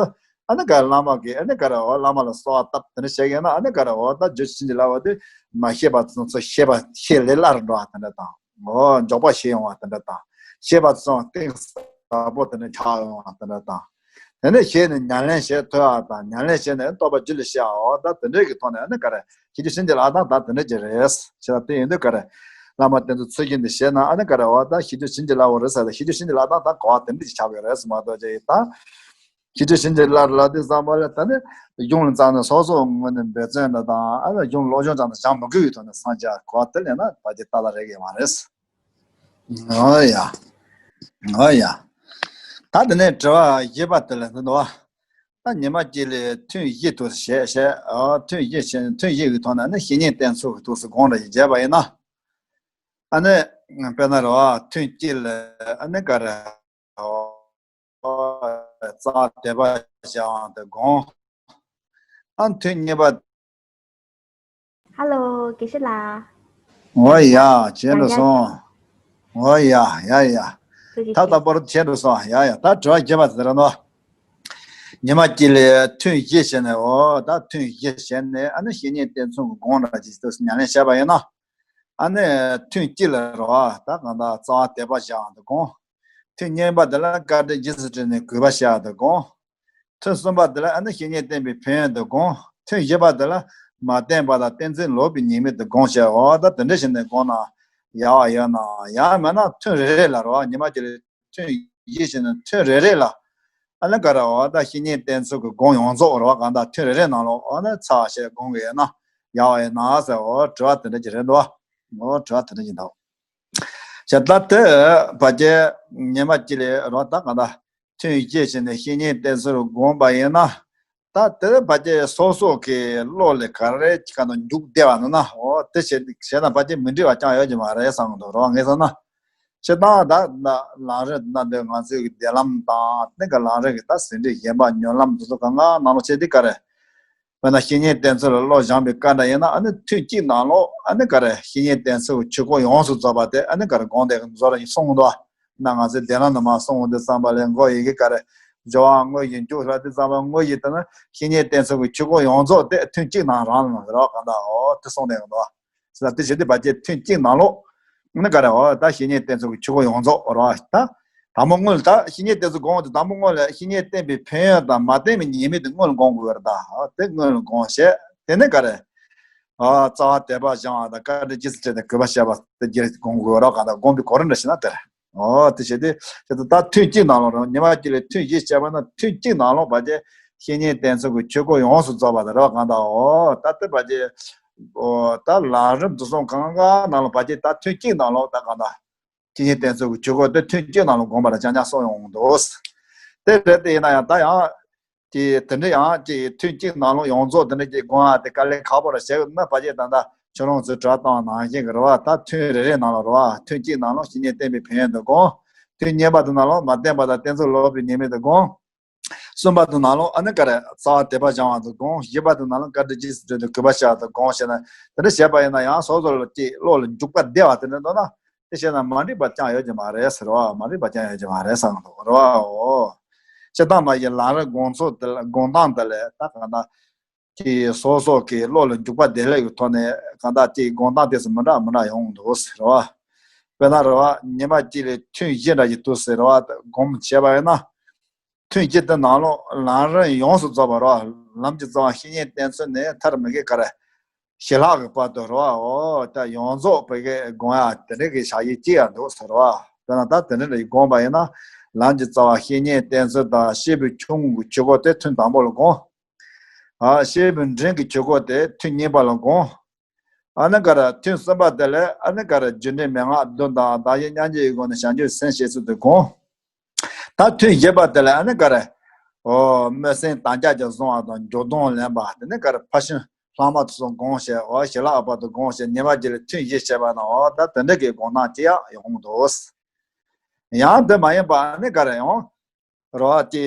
ཨ་ནི་ག་རེ་བླ་མ་གིས་ཨ་ནི་ག་རེ་འོ་བླ་མ་ལ་གསོལ་བ་བཏབ་དེ་འདྲ་བྱེད་ཀྱི་ཡིན་ན་ཨ་ནི་ག་རེ་འོ་ད་རྒྱུད་བྱིན་གྱིས་བརླབས་པ་དེ་མ་ཤེས་པ་ཚོ་ཤེས་པ་ཤེས་ལེ་སླ་རུ་འགྲོ་བ་དེ་འདྲ་དང་འོ་མགྱོགས་པ་ཤེས་ཡོང་བ་དེ་འདྲ་དང་ཤེས་པ་ཚོ་གཏིང་ཟབ་པོ་དེ་འདྲ་ཆགས་ཡོང་བ་དེ་འདྲ་དང་། དེ་ནས་ཤེས་ནས་ཉམས་ལེན་བྱེད་ཐུབ་པ་དང་ཉམས་ལེན་བྱས་ནས་རྟོགས་པ་རྒྱུད་ལ་སྐྱེ་བའོ་ད་དེ་འདྲའི་གི་ཐོག་ནས་ཨ་ནི་ག་རེ་ཤེས་རྒྱུད་བྱིན་གྱིས་བརླབས་སྟངས་ད་དེ་འདྲ་ཅིག་རེད། བྱས་ད་དེ་ཡིན་དུས་ག་རེ་བླ་མ་དེ་ཚོ་ཚུལ་བཞིན་དུ་བྱས་ན་ཨ་ནི་ག་རེ་འོ་ད་ཤེས་རྒྱུད་བྱིན་གྱིས་བརླབས་པ་རེད་ཟེར་ད་ཤེས་རྒྱུད་བྱིན་གྱིས་བརླབས་སྟངས་ད་གོ་བ་དེ་འདྲ་ཅིག་ཆགས་ཡོད་རེད་ཟེར་མ་གཏོགས་ཅིག་ད། ཤེས་རྒྱུད་བྱིན་གྱིས་བརླབས་ལབ་དུས་ཙམ་པ་ལ་ད་ནི་གཞུང་ལ་ཙམ་ནས་སོ་སོའི་ངོས་ནས་འབད་བརྩོན་འདྲ་དང་ཨ་ནི་གཞུང་སློབ་སྦྱོང་ཙམ་ནས་སྦྱང་མི་དགོས་པའི་ཐོག་ནས་སངས་རྒྱས་གོ་བ་དེ་ལེན་ན་ད་ཅིག་ཏག་ཏག་རེད་གི་མ་རེད། ཨོ་ཡ། ཨོ་ཡ། ད་དེ་ནས་དྲི་བ་བཞི་པ་དེ་ལ་འདི་འདུག་བ། ད་ཉི་མ་གཅིག་ལ་ཐུན་བཞི་དུ་བྱས་བྱས་ཨོ་ཐུན་བཞི་བྱས་ནས་ཐུན་བཞི་གི་ཐོག་ནས་ནི་བཤེས་གཉེན་བསྟེན་ཚུལ་གྱི་ཐོག་སུ་དགོངས་འགྲེལ་ཞིག་བྱས་པ་ཡིན་ན། ཨ་ནི་དཔེར་ན་རེད་བ་ཐུན་གཅིག་ལ་ཨ་ནི་ག་རེ་ཨོ་རྩ་བ་དད་པ་བྱ་བ་དེ་དགོངས། ཨ་ཐུན་གཉིས་པ། ཧ་ལོ། དགེ་བཤེས་ལགས། འོ་ཡ། བྱས་འགྲོ་སོང་། འོ་ཡ་ཡ་ཡ། ཐུགས་རྗེ་ད་ཆེ། ལྟ་བུར་བྱས་འགྲོ་སོང་ཡ་ཡ། ད་དྲི་བ་བརྒྱད་པ་དེ་རེད་ནོ། ཉི་མ་གཅིག་ལ་ཐུན་བཞི་བྱས་ནས་འོ་ད་ཐུན་བཞི་བྱས་ནས་ཨ་ནི་བཤེས་གཉེན་བསྟེན་ཚུལ་གྱི་དགོངས་འགྲེལ་གྱི་ཐོག་སུ་ཉམས་ལེན་བྱས་པ་ཡིན་ན། ཨ་ནི་ཐུན་གཅིག་ལ་རེད་བ་ད་གང་ལྟར་རྩ་བ་དད་པ་བྱ་བ་དེ་དགོངས། ཐུན་གཉིས་པ་དེ་ལ་བཀའ་དྲིན་རྗེས་སུ་དྲན་ནས་གུས་པ་བྱ་བ་དེ་དགོངས། ཐུན་གསུམ་པ་དེ་ལ་ཨ་ནི་བཤེས་གཉེན་བསྟེན་པའི་ཕན་ཡོན་དེ་དགོངས། ཐུན་བཞི་པ་དེ་ལ་མ་བསྟེན་པ་དང་བསྟེན་ཚུལ་ལོག་པའི་ཉེས་དམིགས་དེ་དགོངས་བྱས་འོ་ད་དེ་འདྲ་བྱས་ནས་དགོངས་ན་ཡག་པ་ཡོད་ན་ཡང་མིན་ན་ཐུན་རེ་རེ་ལ་རེད་བ་ཉི་མ་གཅིག་ལ་ཐུན་བཞི་བྱས་ནས་ཐུན་རེ་རེ་ལ་ཨ་ནི་ག་རེ་འོ་ད་བཤེས་གཉེན་བསྟེན་ཚུལ་གྱི་དགོངས་ཡོངས་རྫོགས་རེད་བ་གང་ལྟར་ཐུན་རེ་རེ་ནང་ལོགས་ཨ་ནི་ཚར་བ་བྱས་དགོངས་གི་ཡོད་ན་ཡག་པ་ཡོད་ན་ཟེར་འོ་དྲི་བ་དེ་འདྲ་ཅིག་རེད་འདུག་བ། འོ་དྲི་བ་དེ་འདྲ་ཅིག་འདུག་བྱས་ད་དེ་བར་ཆད་ཉི་མ་གཅིག་ལ་རོ་ད་གང་ལྟར་ཐུན་བཞི་བྱས་ནས་བཤེས་གཉེན་བསྟེན་ཚུལ་དགོངས་པ་ཡིན་ན། ད་དེ་བར་ཆད་སོ་སོ་གི་བློ་ལ་ག་རེ་ག་ནང་འཇུག་བསྡད་པ་ན་ན་འོ་དེ་བྱས་བྱས་ན་བར་ཆད་མི་འགྲིག་པ་ཅང་ཡོད་ཀྱི་མ་རེད་བསམ་གི་འདུག་རོ་ངས་བསམ་ན། སྤྱིར་བཏང་ད་ལམ་རིམ་ན་འདི་ང་ཚོའི་གི་བདེ་ལམ་དང་དེ་ག་ལམ་རིམ་གི་ད་ཟིན་བྲིས་གཞན་པ་ཉོན་ལམ་དེ་ཚོ་གང་ག་ནང་ལོགས་བྱས་དེ་ག་རེད། དཔེར་ན་བཤེས་གཉེན་བསྟེན་ཚུལ་ལ་བློ་སྦྱངས་པའི་བཀའ་འདྲ་ཡིན་ན་ཨ་ནི་ཐུན་གཅིག་ནང་ལོགས་ཨ་ནི་ག་རེ་བཤེས་གཉེན་བསྟེན་ཚུལ་གྱི་ཆོས་སྐོར་ཡོངས་སུ་རྫོགས་པ་དེ་ཨ་ནི་ག་རེ་དགོངས་ཏེ་རྫོགས་ར་ཡིན་གསུངས་འདུག་ན་ང་ཚོའི་བདེ་ལམ་དུ་མ་གསུངས་འདི་ཙམ་པ་ལས་མགོ་ཡི་གེ་ག་རེ་སྦྱོར་བ་དངོས་ཡིན་རྒྱུ་ལ་འདི་ཙམ་པ་དངོས་ཡིན་དེ་ནི་བཤེས་གཉེན་བསྟེན་ཚུལ་གྱི་ཆོས་སྐོར་ཡོངས་རྫོགས་དེ་ཐུན་གཅིག་ནང་རང་ལ་རོགས་གང་ལྟར་འོ་དེ་གསུངས་ཏེ་འདུག་ཟེར་ན་དེ་བྱེད་དུས་བར་ཆད་ཐུན་གཅིག་ནང་ལོགས་ནི་ག་རེ་འོ་ད་བཤེས་གཉེན་བསྟེན་ཚུལ་གྱི་ཆོས་སྐོར་ཡོངས་རྫོགས་རོགས་ད། དང་པོ་སྔོན་ལ་ད་བཤེས་གཉེན་བསྟེན་ཚུལ་དགོངས་ཏེ་དང་པོ་སྔོན་ལ་བཤེས་གཉེན་བསྟེན་པའི་ཕན་ཡོན་དང་མ་བསྟེན་པའི་ཉེས་དམིགས་དེ་སྔོན་ལ་དགོངས་དགོས་རེད་ད། དེ་སྔོན་ལ་དགོངས་བྱས་དེ་ནས་ག་རེ། རྩ་བ་དད་པ་བྱང་བ་དང་བཀའ་དྲིན་རྗེས་སུ་དྲན་ཏེ་གུས་པ་བྱས་པ་དེ་རྗེས་དགོངས་དགོས་རོགས་གང་ལྟར་དགོངས་པའི་གོ་རིམ་འདྲ་ཞིག་ན་དེར། འོ་དེ་བྱས་ཏེ་དེ་ད་ཐུན་གཅིག་ནང་ལོགས་རང་ཉི་མ་གཅིག་ལ་ཐུན་བཞི་བྱས་པ་ན་ཐུན་གཅིག་ནང་ལོགས་བར་ཆད་བཤེས་གཉེན་བསྟེན་ཚུལ་གྱི་ཆོས་སྐོར་ཡོངས་སུ་རྫོགས་པ་དང་རོགས་གང་ལྟར་འོ་ད་དེ་བར་ཆད། འོ་ད་ལམ་རིམ་དུ་སོང་གང་ག་ནང་ལོགས་བར་ཆད་ད་ཐུན་གཅིག་ནང་ལོགས་ད་གང་ལྟར། བཤེས་གཉེན་བསྟེན་ཚུལ་གྱི་ཆོས་སྐོར་དེ་ཐུན་གཅིག་ནང་ལ་དགོངས་པ་ལ་རྐྱང་རྐྱང་གསུངས་ཡོང་འདུག་དེ་རེད་དེ་ཡིན་ན་ཡང་ད་ཡང་དེ་དེ་འདྲ་ཡང་ཅིག་ཐུན་གཅིག་ནང་ལ་ཡོངས་རྫོགས་དེ་འདྲ་ཅིག་དགོངས་ཡ་དེ་དཀའ་ལས་ཁག་པོ་རེད་བྱས་ཡོད་ན་ཕལ་ཆེར་ད་ལྟ་ཁྱོད་རང་ཚོས་དྲི་བ་བཏང་བ་ནང་བཞིན་གྱི་རེད་བ། ད་ཐུན་རེ་རེ་ནང་ལ་རེད་བ། ཐུན་གཅིག་ནང་ལ་བཤེས་གཉེན་བསྟེན་པའི་ཕན་ཡོན་དེ་དགོངས། ཐུན་གཉིས་པ་དེ་ནང་ལ་མ་བསྟེན་པ་དང་བསྟེན་ཚུལ་ལོག་པའི་ཉེས་དམིགས་དེ་དགོངས། གསུམ་པ་དེ་ནང་ལ་ཨ་ནི་ག་རེ་རྩ་བ་དད་པ་བྱང་བ་དེ་དགོངས། བཞི་པ་དེ་ནང་ལ་བཀའ་དྲིན་རྗེས་སུ་དྲན་ཏེ་གུས་པ་བྱ་བ་དེ་དགོངས་བྱས་ན་དེ་འདྲ་བྱས་པ་ཡིན་ན་ཡང་སོ་སོ་ལ་ཅིག་བློ་ལ་འཇུག་པ་བདེ་བ་དེ་འདྲ་འདུག་ན། དེ་བྱས་ན་མ་འགྲིག་པ་ཅང་ཡོད་ཀྱི་མ་རེད་ཟེར་བ། མ་འགྲིག་པ་ཅང་ཡོད་ཀྱི་མ་རེད་བསམ་འདུག་རེད་བའོ། སྤྱིར་བཏང་མ་ཡི་ལམ་རིམ་དགོངས་ཚུལ་དེ་ལ་དགོངས་སྟངས་དེ་ལས་ད་གང་ལྟར་གྱི་སོ་སོ་གི་བློ་ལ་འཇུག་པ་བདེ་ལེགས་ཀྱི་ཐོག་ནས་གང་ལྟར་གྱི་དགོངས་སྟངས་དེ་ཚོ་མི་འདྲ་མི་འདྲ་ཡོང་འདུག་ཟེར་བ། དཔེར་ན་རེད་བ་ཉི་མ་གཅིག་ལ་ཐུན་བཞི་འདྲ་ཞིག་འདུག་ཟེར་བ་དགོངས་བྱས་པ་ཡིན་ན། ཐུན་གཅིག་དེ་ནང་ལོགས་ལམ་རིམ་ཡོངས་སུ་རྫོགས་པ་རེད་བ། ལམ་གྱི་རྩ་བ་བཤེས་གཉེན་བསྟེན་ཚུལ་ནས་མཐར་མི་དགེ་ག་རེ། ཞི་ལྷག་གི་བར་དུ་རེད་བ། འོ་ད་ཡོངས་རྫོགས་བོད་སྐད་དགོངས་ཡ་དེ་འདྲ་གི་བྱ་ཡུལ་གཅིག་ཡང་འདུག་ཟེར་བ། དཔེར་ན་ད་དེ་འདྲ་ལ་དགོངས་པ་ཡིན་ན། ལམ་གྱི་རྩ་བ་བཤེས་གཉེན་བསྟེན་ཚུལ་དང་སྐྱེས་བུ་ཆུང་ངུ་གི་ཆོས་སྐོར་དེ་ཐུན་དང་པོ་ལ་དགོངས། ཨ་སྐྱེས་བུ་འབྲིང་གི་ཆོས་སྐོར་དེ་ཐུན་གཉིས་པ་ལ་དགོངས། ཨ་ནི་ག་རེ་ཐུན་གསུམ་པ་དེ་ལས་ཨ་ནི་ག་རེ་རྒྱུ་འབྲས་མན་ངག་བདུན་དང་བདག་གཞན་མཉམ་བརྗེའི་སྒོ་ནས་བྱང་ཆུབ་སེམས་བསྐྱེད་ཚུལ་དེ་དགོངས། ད་ཐུན་བཞི་པ་དེ་ལས་ཨ་ནི་ག་རེ། ཨོ་སྨོན་སེམས་དམ་བཅའ་ཀྱང་བཟུང་བ་དང་འགྱུར་ལྡོག་ལེན་པ་དེ་ནི་ག་རེ་ཕར་ཕྱིན་ལྷག་མ་དེ་ཚོ་དགོངས་བྱས། ཨོ་ཞི་ལྷག་ཨ་པ་དེ་དགོངས་བྱས། ཉི་མ་བརྒྱད་ལ་ཐུན་བཞི་བྱས་པ་དང་། ཨོ་ད་དེ་འདྲ་གི་དགོངས་སྟངས་ཅི་ཡང་ཡོང་འདུག། ཡང་དེ་མ་ཡིན་པ་ཨ་ནི་ག་རེ་ཡང་རོ་དེ།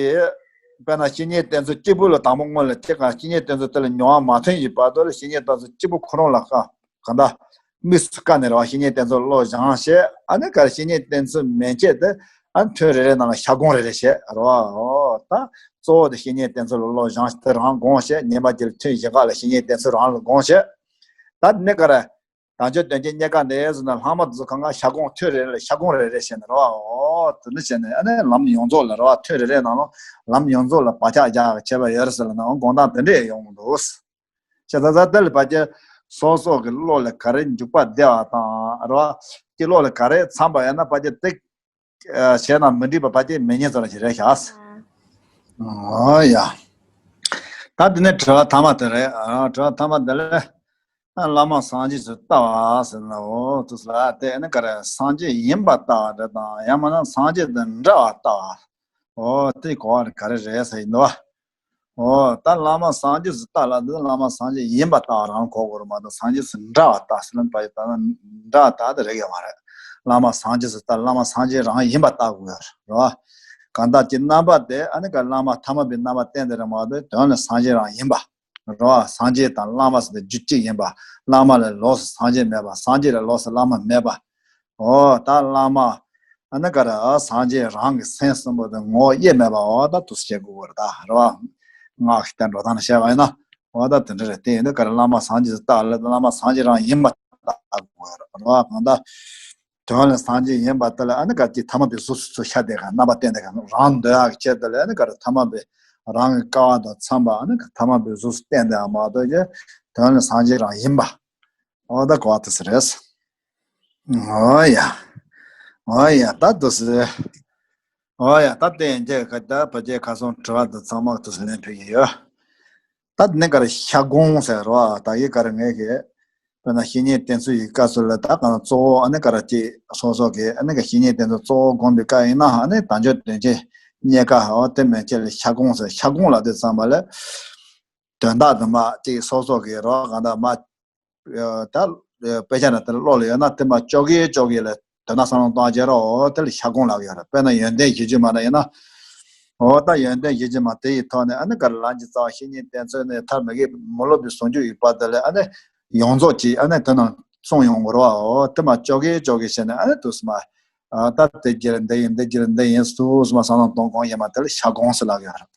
དཔེར་ན་བཤེས་གཉེན་བསྟེན་ཚུལ་གཅིག་པུ་ལ་དང་པོ་སྔོན་ལ་དེ་ག་བཤེས་གཉེན་བསྟེན་ཚུལ་དེ་ལ་མྱོང་བ་མ་ཐོན་གྱི་བར་དུ་ལ་བཤེས་གཉེན་བསྟེན་ཚུལ་གཅིག་པུ་ཁོ་རང་ལ་དཀའ་གང་ལྟར་དམིགས་སུ་བཀར་ནས་རེད་བ། བཤེས་གཉེན་བསྟེན་ཚུལ་བློ་སྦྱངས་བྱས། ཨ་ནི་ག་རེ་བཤེས་གཉེན་བསྟེན་ཚུལ་མན་ཆད་དེ་ཨ་ནི་ཐུན་རེ་རེ་ནང་ལ་ཞག་གུང་རེ་རེ་བྱས་རེད་བ། ཨོ་ད་གཙོ་བོ་དེ་བཤེས་གཉེན་བསྟེན་ཚུལ་ལ་བློ་སྦྱངས་དེ་རང་དགོངས་བྱས། ཉི་མ་བརྒྱད་ལ་ཐུན་བཞི་ཀ་ལ་བཤེས་གཉེན་བསྟེན་ཚུལ་རང་ལ་དགོངས་བྱས། ད་ནི་ག་རེ། དལ་འབྱོར་དོན་གྱི་རྙེད་དཀའ་འདི་ཟེར་ན་ལྷག་མ་དེ་ཚོ་གང་ག་ཞག་གུང་ཐུན་རེ་རེ་ལ་ཞག་གུང་རེ་རེ་བྱས་ནས་རེད་བ། ཨོ་དེ་འདྲ་བྱས་ནས་ཨ་ནི་ལམ་ཡོངས་རྫོགས་ལ་རེད་བ། ཐུན་རེ་རེ་ནང་ལ་ལམ་ཡོངས་རྫོགས་ལ་བག་ཆགས་རྒྱག་བྱས་པ་ཡོད་རེད་ཟེར་ལབ་ན། ཨོ་དགོངས་སྟངས་དེ་འདྲས་ཡོང་གི་འདུག། བྱས་ཙང་ཙང་དེ་ལ་ཕལ་ཆེར་སོ་སོ་གི་བློ་ལ་ག་རེ་འཇུག་པ་བདེ་བ་དང་རེད་བ། དེ་བློ་ལ་ག་རེ་འཚམ་པ་ཡོད་ན་ཕལ་ཆེར་དེ་བྱས་ན་མི་འགྲིག་པ་ཕལ་ཆེར་མེད་ཉེན་ཚོ་ལ་ཞིག་རེད་ཤག། ཨོ་ཡ། ད་དེ་ནས་དྲི་བ་ཐ་མ་དེ་རེད། ཨ་དྲི་བ་ཐ་མ་དེ་ལ། ཨ་བླ་མ་སངས་རྒྱས་སུ་ལྟ་བ་ཟེར་ན། འོ་དུས་ལ་དེ་ནི་ག་རེ་སངས་རྒྱས་ཡིན་པ་ལྟ་བ་རེད་དང་། ཡང་མིན་ན་སངས་རྒྱས་དང་འདྲ་བ་ལྟ་བ། འོ་དེ་གོ་བ་ག་རེ་རེད་ཟེར་ཡིན་ནོ། འོ་ད་བླ་མ་སངས་རྒྱས་སུ་ལྟ་ལབ་དུས་བླ་མ་སངས་རྒྱས་ཡིན་པ་ལྟ་བ་རང་གོ་དགོས་རེད་མ་གཏོགས། སངས་རྒྱས་སུ་འདྲ་བ་ལྟ་ཟེར་ན་ཕ་ཡི་ལྟ་ན་འདྲ་བ་ལྟ་དེ་རེད་ཡོད་མ་རེད། བླ་མ་སངས་རྒྱས་སུ་ལྟ། བླ་མ་སངས་རྒྱས་རང་ཡིན་པ་ལྟ་དགོས་རེད་བ། གང་ལྟར་གྱི་རྣམ་པ་དེ་ཨ་ནི་ག་བླ་མ་ཐ་མལ་པའི་རྣམ་པ་བསྟན་དེ་རེད་མ་གཏོགས། དོན་ལ་སངས་རྒྱས་རང་ཡིན་པ། རེད་བ། སངས་རྒྱས་དང་བླ་མ་ཟེར་དེ་རྒྱུ་གཅིག་ཡིན་པ། བླ་མ་ལས་ལོགས་སུ་སངས་རྒྱས་མེད་པ། སངས་རྒྱས་ལས་ལོགས་སུ་བླ་མ་མེད་པ། འོ་ད་བླ་མ་ཨ་ནི་ག་རེ་སངས་རྒྱས་རང་གི་སེམས་གསུམ་པོ་དེ་ངོ་བོ་དབྱེར་མེད་པ། འོ་ད་དུ་བཤད་དགོས་པ་རེད་ད་རེད་བ། སྔགས་ཀྱི་བསྟན་འགྲོ་སྟངས་ལ་བཤད་པ་ཡིན་ན། འོ་ད་དེ་འདྲ་རེད། དེ་ཡིན་དུས་ག་རེ་བླ་མ་སངས་རྒྱས་སུ་ལྟ་ལབ་དུས་བླ་མ་སངས་རྒྱས་རང་ཡིན་པ་ལྟ་དགོས་པ་རེད་བ། གང་ལྟར་དོན་ལ་སངས་རྒྱས་ཡིན་པ་དེ་ལ་ཨ་ནི་ག་ཅིག་ཐ་མལ་པའི་གཟུགས་སུ་ཤར་བསྡད་མཁན། རྣམ་པ་བསྟན་བསྡད་མཁན་རང་འདོད་ཡག་གི་ཆེད་དུ་ལ་ཨ་ནི་ག་རེ་ཐ་མལ་པའི་རང་གི་སྐལ་བ་དང་འཚམས་པ་ཨ་ནི་ཐ་མལ་པའི་གཟུགས་སུ་བསྟན་བསྡད་ཡག་མ་གཏོགས་ཀྱི་དོན་ལ་སངས་རྒྱས་རང་ཡིན་པ། འོ་ད་གོ་བ་དེ་ཚོ་རེད། འོ་ཡ། འོ་ཡ། ད་དུ་སི། འོ་ཡ། ད་དེ་ཡན་ཆད་ཀ་ད་ཕལ་ཆེར་ཁ་སང་དྲི་བ་དེ་ཚང་མ་དུ་སི་ལན་ཕུལ་གྱི་ཡོད། ད་དེ་ནས་ག་རེ་ཞག་གུང་ཟེར་རོ། ད་ཡི་ག་རེ་ངས་ཀྱི། དཔེར་ན་བཤེས་གཉེན་བསྟེན་ཚུལ་གྱི་སྐབས་སུ་ལ་ད་ག་ན་གཙོ་བོ་ཨ་ནི་ག་རེ་ཅིག་སོ་སོ་གི་ཨ་ནི་ག་བཤེས་གཉེན་བསྟེན་ཚུལ་གཙོ་བོ་སྒོམ་པའི་སྐབས་ཡིན་ན་ཨ་ནི་དལ་འབྱོར་དོན་གྱི་རྙེད་དཀའ། འོ་དེ་མན་ཆད་ལ་ཞག་གུང་ཟེར། ཞག་གུང་ལབ་དུས་ཙམ་པ་ལ། དོན་དག་དུ་མ་ཅིག་སོ་སོ་གི་རོ་ག་ད་མ། ད་དཔེ་ཆ་ན་དེ་ལ་ཀློག་ལ་ཡོད་ན་དེ་མ་ཅོག་གེ་ཅོག་གེ་ལ་དོན་དག་བསམ་བློ་གཏོང་བྱེད་རོགས། དེ་ལ་ཞག་གུང་ལབ་ཡོད་རེད། དཔེར་ན་ཡོན་ཏན་བཞི་བཅུ་མ་ན་ཡིན་ན། འོ་ད་ཡོན་ཏན་བཞི་བཅུ་མ་དེ་ཡི་ཐོག་ནས་ཨ་ནི་ག་རེ་ལམ་གྱི་རྩ་བ་བཤེས་གཉེན་བསྟེན་ཚུལ་ནས་ཐར་མི་དགེ་མི་སློབ་པའི་ཟུང་འཇུག་ཡི་བར་དུ་ལ་ཨ་ནི་ཡོངས་རྫོགས་ཀྱི་ཨ་ནི་དེ་ནང་གསུངས་ཡོང་གི་རེད་བ། འོ་དེ་མ་ཅོག་གེ་ཅོག་གེ་བྱས་ནས་ཨ་ནི་དུས་སུ་མ། ད་དེ་རྒྱུད་ལ་འདི་ཡིན་འདི་རྒྱུད་ལ་འདི་ཡིན་དུས་སུ་མ་བསམ་བློ་གཏོང་གང་ཡིན་མ་དེ་ལ་ཞག་གུང་ཟེར་ལབ་ཡོད་རེད།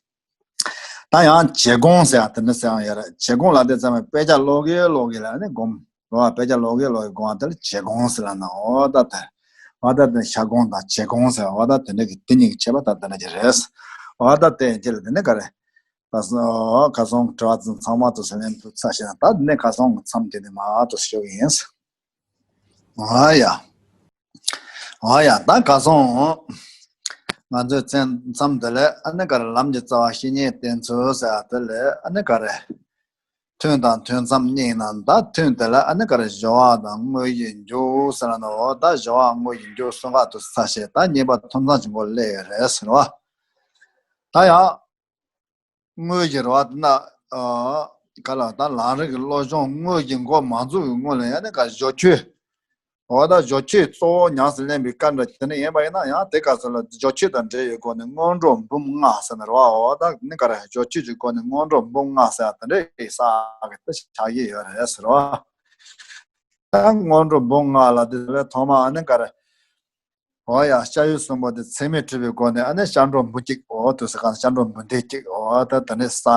ད་ཡང་བྱེད་སྒོམ་ཟེར་ཡང་དེ་འདྲ་ཟེར་ཡང་ཡོད་རེད། བྱེད་སྒོམ་ལབ་དུས་ཙམ་པ་དཔེ་ཆ་ཀློག་གིན་ཀློག་གིན་ལ་ནི་སྒོམ་རོ། དཔེ་ཆ་ཀློག་གིན་ཀློག་གིན་སྒོམ་དེ་ལ་བྱེད་སྒོམ་ཟེར་ལབ་ན། འོ་ད་དེ་འོ་ད་དེ་ཞག་སྒོམ་དང་བྱེད་སྒོམ་ཟེར། འོ་ད་དེ་འདྲ་གི་དེ་གཉིས་ཀྱི་ཁྱད་པར་ད་དེ་འདྲ་ཅིག་རེད། འོ་ད་དེ་ཁྱེད་ལ་དེ་ནས་ག་རེ། ད་སོ་ཁ་སང་དྲི་བ་ཚང་མ་དུ་ཟེར་ལན་དུ་ཚ་ཞེ་ན། ད་དེ་ནས་ཁ་སང་གི་མཚམས་དེ་ནས་མ་དུ་ཞུ་གི་ཡིན། ཨ་ཡ། ཨ་ཡ། ད་ག་སོང་། ང་ཚོའི་མཚན་མཚམས་འདི་ལས་ཨ་ནི་ག་རེ་ལམ་གྱི་རྩ་བ་བཤེས་གཉེན་བསྟེན་ཚུལ་ཟེར་བ་དེ་ལས་ཨ་ནི་ག་རེ། ཐུན་དང་ཐུན་མཚམས་གཉིས་ན། ད་ཐུན་དེ་ལ་ཨ་ནི་ག་རེ་སྦྱོར་བ་དང་དངོས་གཞི་འཇུག་ཟེར་ན། འོ་ད་སྦྱོར་བ་དངོས་གཞི་འཇུག་གསུམ་ཀ་དུ་ཚར་བྱས། ད་གཉིས་པ་ཐུན་མཚམས་ཀྱི་མགོ་སླེབས་ཡོད་རེད་ཟེར་བ། ད་ཡང་། དངོས་གཞི་རེད་བ། དེ་ན། ཨ་ག་ལ་ད་ལམ་རིམ་གྱི་བློ་སྦྱོང་དངོས་གཞི་འགོ་མ་འཛུགས་ཀྱི་སྔོན་ལ་ཡང་ནི་ག་སྦྱོར་ཆོས། འོ་ད་སྦྱོར་ཆོས་གཙོ་བོ་ཉམས་སུ་ལེན་པའི་སྐབས་འདྲ་དེ་འདྲ་ཡིན་པ་ཡིན་ན་ཡང་དེ་སྐབས་སུ་ལ་སྦྱོར་ཆོས་དང་འབྲེལ་ཡོད་སྒོ་ནས་སྔོན་འགྲོ་འབུམ་ལྔ་ཟེར་ནས་རེད་བ། འོ་ད་ནི་ག་རེ་སྦྱོར་ཆོས་ཀྱི་སྒོ་ནས་སྔོན་འགྲོ་འབུམ་ལྔ་ཟེར་དེ་འདྲ་ཡི་ས་གི་དེ་ཆགས་ཀྱི་ཡོད་རེད་ཟེར་བ། ད་སྔོན་འགྲོ་འབུམ་ལྔ་ལ་དེ་ལས་ཐོག་མ་ཨ་ནི་ག་རེ། འོ་ཡ། སྐྱབས་ཡུལ་གསུམ་པོ་དེ་ཚད་མས་གྲུབ་པའི་སྒོ་ནས་ཨ་ནི་སྐྱབས་འགྲོ་འབུམ་གཅིག་འོ་དུས་སུ་གང་སྐྱབས་འགྲོ་འབུམ་སྡེ་གཅིག་འོ་ད་དེ་ནས་ས།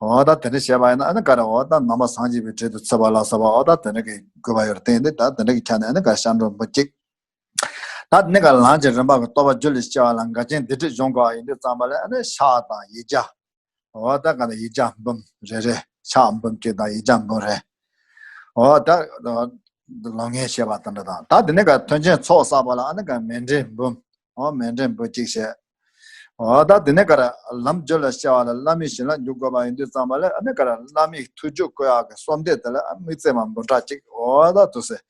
འོ་ད་དེ་འདྲ་བྱས་པ་ཡིན་ན་ཨ་ནི་ག་རེ། འོ་ད་ནང་པ་སངས་རྒྱས་པའི་གྲལ་དུ་ཚུད་པ་ལ་སོགས་པ། འོ་ད་དེ་འདྲ་གི་དགོས་པ་ཡོད་རེད། དེ་ཡིན་དུས་ད་དེ་འདྲ་གི་ཆ་ནས་ཨ་ནི་ག་རེ་སྐྱབས་འགྲོ་འབུམ་གཅིག་ད་དེ་ནས་ག་རེ་ལམ་གྱི་རིམ་པ་གི་རྟོགས་པ་རྒྱུད་ལ་སྐྱེ་བ་ལ་འགལ་རྐྱེན་སྡིག་སྒྲིབ་སྦྱོང་དགོས་པ་ཡིན་དུས་ཙམ་པ་ལ་ཨ་ནི་ཕྱག་དང་ཡིག་བརྒྱ། འོ་ད་ག་ནས་ཡིག་བརྒྱ་འབུམ་རེ་རེ། ཕྱག་འབུམ་གཅིག་དང་ཡིག་བརྒྱ་འབུམ་རེ། འོ་ད་ལོ་ངན་ཤེས་པ་དང་འདྲ་དང་། ད་དེ་ནས་ག་མཐུན་རྐྱེན་ཚོགས་བསགས་པ་ལ་ཨ་ནི་ག་མཎྜལ་འབུམ། འོ་མཎྜལ་འབུམ་གཅིག་བྱས། འོ་ད་དེ་ནས་ག་རེ་ལམ་རྒྱུད་ལ་སྐྱེ་བ་ལ་བླ་མའི་བྱིན་རླབས་འཇུག་དགོས་པ་ཡིན་དུས་ཙམ་པ་ལ་ཨ་ནི་ག་རེ་བླ་མའི་ཐུགས་རྒྱུད་བསྐུལ་ཡག་གི་གསོལ་འདེབས་དེ་ལ་ཨ་དམིགས་བརྩེ་མ་འབུམ་ཕྲག་གཅིག་འོ་ད་དུ་ཟེར།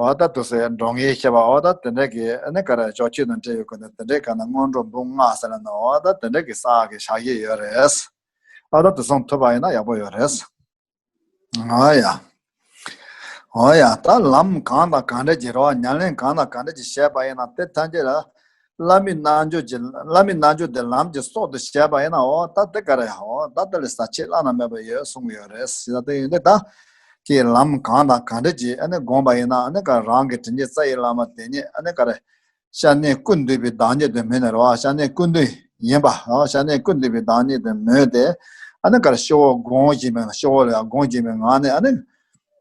འོ་ད་དུ་ཟེར་འགྲོ་ངེས་ཤེས་པ་འོ་ད་དེ་འདྲ་གི་ཨ་ནི་ག་རེ་ཕྱོགས་ཆོས་དང་འབྲེལ་ཡོད་དགོས་ན་དེ་འདྲའི་ག་ན་སྔོན་འགྲོ་འབུམ་ལྔ་ཟེར་ལ་ན་འོ་ད་དེ་འདྲ་གི་བསགས་ཀྱི་བྱ་ཡི་ཡོད་རེད། འོ་ད་དུ་སོང་ཐུབ་པ་ཡིན་ན་ཡག་པོ་ཡོད་རེད། འོ་ཡ། འོ་ཡ། ད་ལམ་གང་དང་གང་འདྲ་གྱི་རོ་ཉམས་ལེན་གང་དང་གང་འདྲ་གྱི་བྱས་པ་ཡིན་ན་དེ་ཐམས་ཅད་ལ་བླ་མའི་རྣལ་འབྱོར་གྱི་བླ་མའི་རྣལ་འབྱོར་དེ་ལམ་གྱི་སྲོག་ཏུ་བྱས་པ་ཡིན་ན་འོ་ད་དེ་ག་རེ་འོ་ད་དེ་ལས་ཟབ་ཆོས་བླ་ན་མེད་པ་ཡོད་གསུངས་ཡོད་རེད་ཟེར་ད་དེ་ཡིན་དེ་ད་ཀྱི་ལམ་གང་དང་གང་འདྲ་གྱི་ཨ་ནི་བསྒོམས་པ་ཡིན་ན་ཨ་ནི་ག་རང་གི་དྲིན་ཅན་རྩ་བའི་བླ་མ་དེ་ཉིད་ཨ་ནི་ག་རེ། ཤ་གནད་ཀུན་འདུས་པའི་བདག་ཉིད་དུ་མོས་ནས་རོ། ཤ་གནད་ཀུན་འདུས་ཡིན་པ་རོ། ཤ་གནད་ཀུན་འདུས་པའི་བདག་ཉིད་དུ་མོས་ཏེ། ཨ་ནི་ག་རེ་ཤོ་བོ་སྒོམ་བཞིན་པའི་ཤོ་བོ་ལ་ཡང་སྒོམ་བཞིན་པའི་ངང་ནས་ཨ་ནི་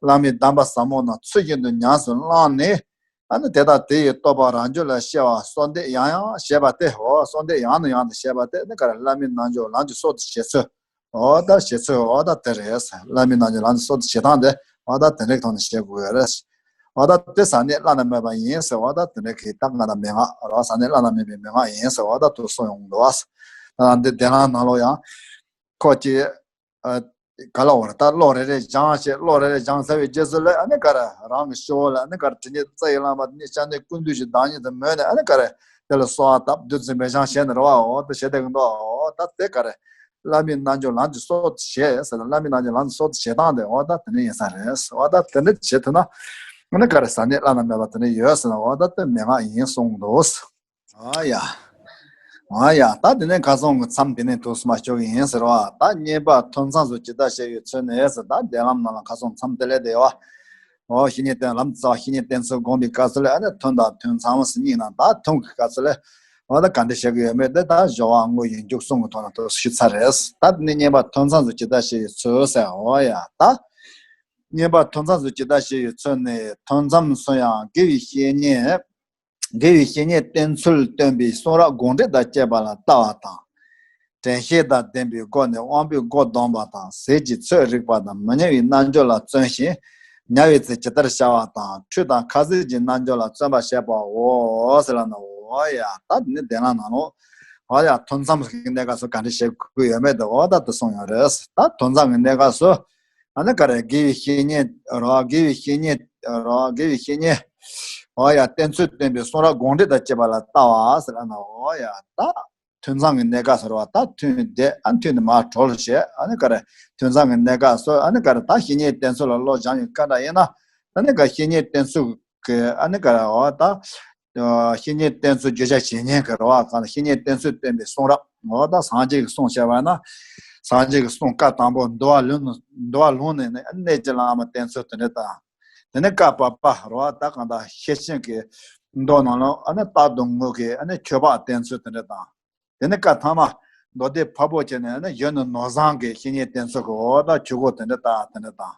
བླ་མའི་གདམས་པ་ཟབ་མོ་རྣམས་ཚུལ་བཞིན་དུ་ཉམས་སུ་བླངས་ནས། ཨ་ནི་དེ་དག་དེ་ཡི་རྟོགས་པ་རང་རྒྱུད་ལ་སྐྱེ་བ་གསོལ་འདེབས་ཡང་ཡང་བྱེད་པ་སྟེ་འོ་གསོལ་འདེབས་ཡང་ནས་ཡང་དུ་བྱེད་པ་སྟེ་ཨ་ནི་ག་རེ་བླ་མའི་རྣལ་འབྱོར་ལམ་གྱི་སྲོག་ཏུ་བྱེད་ཚུལ། འོ་ད་བྱེད་ཚུལ་འོ་ད་དེ་རེད། བླ་མའི་རྣལ་འབྱོར་ལམ་གྱི་སྲོག་ཏུ་བྱེད་སྟངས་དེ་འོ་ད་དེ་འདྲའི་ཐོག་ནས་བྱེད་དགོས་ཡོད་རེད། འོ་ད་དེ་ཟབ་གནད་བླ་ན་མེད་པ་ཡིན་ཟེར་འོ་ད་དེ་འདྲའི་གི་ད་ང་ད་མན་ངག་རོ་ཟབ་གནད་བླ་ན་མེད་པའི་མན་ངག་ཡིན་ཟེར་འོ་ད་དུ་གསུངས་ཡོང་འདུག་བ། ད་འདི་བདེན་ལམ་ནང་ལོགས་ཡང་ཁོ་ཀྱི་ག་ལ་འོར་ད་བློ་རེ་རེ་སྦྱངས་བྱས་བློ་རེ་རེ་སྦྱངས་ཚར་བའི་རྗེས་སུ་ལ་ཨ་ནི་ག་རེ་རང་གི་ཤོ་བོ་ལ་ཨ་ནི་ག་རེ་དྲིན་ཅན་རྩ་བའི་བླ་མ་དེ་ནི་ཤ་གནད་ཀུན་འདུས་ཀྱི་བདག་ཉིད་དུ་མོས་ནས་ཨ་ནི་ག་རེ་དེ་ལ་གསོལ་བ་བཏབ་བདུད་རྩི་འབེབས་སྦྱང་བྱས་ནས་རོ་བ་འོ་ད་བྱེད་དེ་གི་འདུག་འོ་ད་དེ་ག་རེ། བླ་མའི་རྣལ་འབྱོར་ལམ་གྱི་སྲོག་ཏུ་བྱེད་ཟེར་ན་བླ་མའི་རྣལ་འབྱོར་ལམ་གྱི་སྲོག་ཏུ་བྱེད་སྟངས་དེ་འོ་ད་དེ་འདྲ་ཡིན་ས་རེད། འོ་ད་དེ་འདྲ་བྱེད་ཐུབ་ན་ཨ་ནི་ག་རེ་ཟབ་གནད་བླ་ན་མེད་པ་དེ་འདྲ་ཡོད་ཟེར་ན་འོ་ད་དེ་མན་ངག་ཡིན་གསུངས་འདུག་འོ་ཡ། འོ་ཡ། ད་དེ་ནས་ཁ་སང་གི་མཚམས་དེ་ནས་ཐུགས་སུ་མ་ཆུད་གི་ཡིན་ཟེར་བ། ད་བསྙེན་པ་ཐུན་མཚམས་སུ་ཇི་ལྟར་བྱས་པའི་ཚུལ་ནི་ཟེར། ད་བདེན་ལམ་ནང་ལ་ཁ་སང་མཚམས་དེ་ལས་བདེ་བ། འོ་བཤེས་གཉེན་བསྟེན་ལམ་རྩ་བ་བཤེས་གཉེན་བསྟེན་ཚུལ་བསྒོམ་པའི་སྐབས་སུ་ལ་ཨ་ནི་ཐུན་དང་ཐུན་མཚམས་སུ་གཉིས་ནང་ད་ཐུན་གྱི་སྐབས་སུ་ལ་འོ་ད་ག་འདྲ་བྱེད་དགོས་ཡོད་མེད་དེ་ད་སྦྱོར་བ་དངོས་ཀྱི་མཇུག་གསུམ་གྱི་ཐོག་ན་ཐུགས་སུ་ཆུད་ཚར་རེད། ད་དེ་ནས་བསྙེན་པ་ཐུན་མཚམས་སུ་ཇི་ལྟར་བྱས་པའི་ཚུལ་ཟེར། འོ་ཡ་ད། བསྙེན་པ་ཐུན་མཚམས་སུ་ཇི་ལྟར་བྱས་པའི་ཚུལ་ནི་ཐུན་མཚམས་སུ་ཡང་དགེ་བའི་བཤེས་གཉེན། དགེ་བའི་བཤེས་གཉེན་བསྟེན་ཚུལ་སྟོན་པའི་གསུང་རབ་དགོངས་འགྲེལ་དང་བཅས་པ་ལ་ལྟ་བ་དང་། དྲན་ཤེས་དང་ལྡན་པའི་སྒོ་ནས་དབང་པོའི་སྒོ་བསྡམས་པ་དང་ཟས་ཀྱི་ཚོད་རིག་པ་དང་མི་ཉལ་བའི་རྣལ་འབྱོར་ལ་བརྩོན་ཞིང་ཉལ་བའི་ཚེ་ཇི་ལྟར་བྱ་བ་དང་ཁྲུས་དང་ཁ་ཟས་ཀྱི་རྣལ་འབྱོར་ལ་བརྩོན་པར་བྱེད་པའོ་ཟེར་ལ་ནོ། འོ་ཡ་ད་དེ་ནི་བདེན་ལ་ནང་ལོ། འོ་ཡ་ཐུན་མཚམས་ཀྱི་གནས་སྐབས་སུ་ག་འདྲ་བྱེད་དགོས་ཡོད་མེད་དུ་འོ་ད་དུ་གསུངས་ཡོད་རེད། ད་ཐུན་མཚམས་ཀྱི་གནས་སྐབས་སུ་ཨ་ནི་ག་རེ་དགེ་བའི་བཤེས་གཉེན་རོ་དགེ་བའི་བཤེས་གཉེན་རོ་དགེ་བའི་བཤེས་གཉེན་འོ་ཡ་བསྟེན་ཚུལ་སྟོན་པའི་གསུང་རབ་དགོངས་འགྲེལ་དང་བཅས་པ་ལ་ལྟ་བ་ཟེར་ཨ་ནི་འོ་ཡ་ད། ཐུན་མཚམས་ཀྱི་གནས་སྐབས་སུ་རེད་བ། ད་ཐུན་དེ་ཨ་ཐུན་དེ་མར་གྲོལ་བྱས་ཨ་ནི་ག་རེ་ཐུན་མཚམས་ཀྱི་གནས་སྐབས་སུ་ཨ་ནི་ག་རེ་ད་བཤེས་གཉེན་བསྟེན་ཚུལ་ལ་བློ་སྦྱང་བའི་སྐད་གྲགས་ཡིན་ན་ཨ་ནི་ག་བཤེས་གཉེན་བསྟེན་ཚུལ་གྱི་ཨ་ནི་ག་རེ་འོ་ད་བཤེས་གཉེན་བསྟེན་ཚུལ་བརྗོད་བྱ་བྱེད་ཉན་གྱི་རེད་བ། གང་ལ་བཤེས་གཉེན་བསྟེན་ཚུལ་སྟོན་པའི་གསུང་རབ་འོ་ད་སངས་རྒྱས་ཀྱི་གསུང་བཤད་པ་ན་སངས་རྒྱས་ཀྱི་གསུང་བཀའ་དང་པོ་འདུལ་བ་ལུང་འདུལ་བ་ལུང་ནས་ནི་གནས་ཀྱི་བླ་མ་བསྟེན་ཚུལ་དེ་འདྲ་དང་། དེ་ནས་བཀའ་བབས་པ་རེད་བ། ད་གང་ལྟར་ཤེར་ཕྱིན་གྱི་མདོ་ནང་ལ་ཨ་ནི་རྟག་ཏུ་ངུ་གི་ཨ་ནི་ཆོས་འཕགས་བསྟེན་ཚུལ་དེ་འདྲ་དང་། དེ་ནས་བཀའ་ཐ་མ་མདོ་སྡེ་འཕགས་པོ་ཆེ་ནས་ཨ་ནི་གཞོན་ནུ་ནོར་བཟང་གི་བཤེས་གཉེན་བསྟེན་ཚུལ་གྱི་འོ་ད་ཆོས་སྐོར་དེ་འདྲ་ད་དེ་འདྲ་དང་།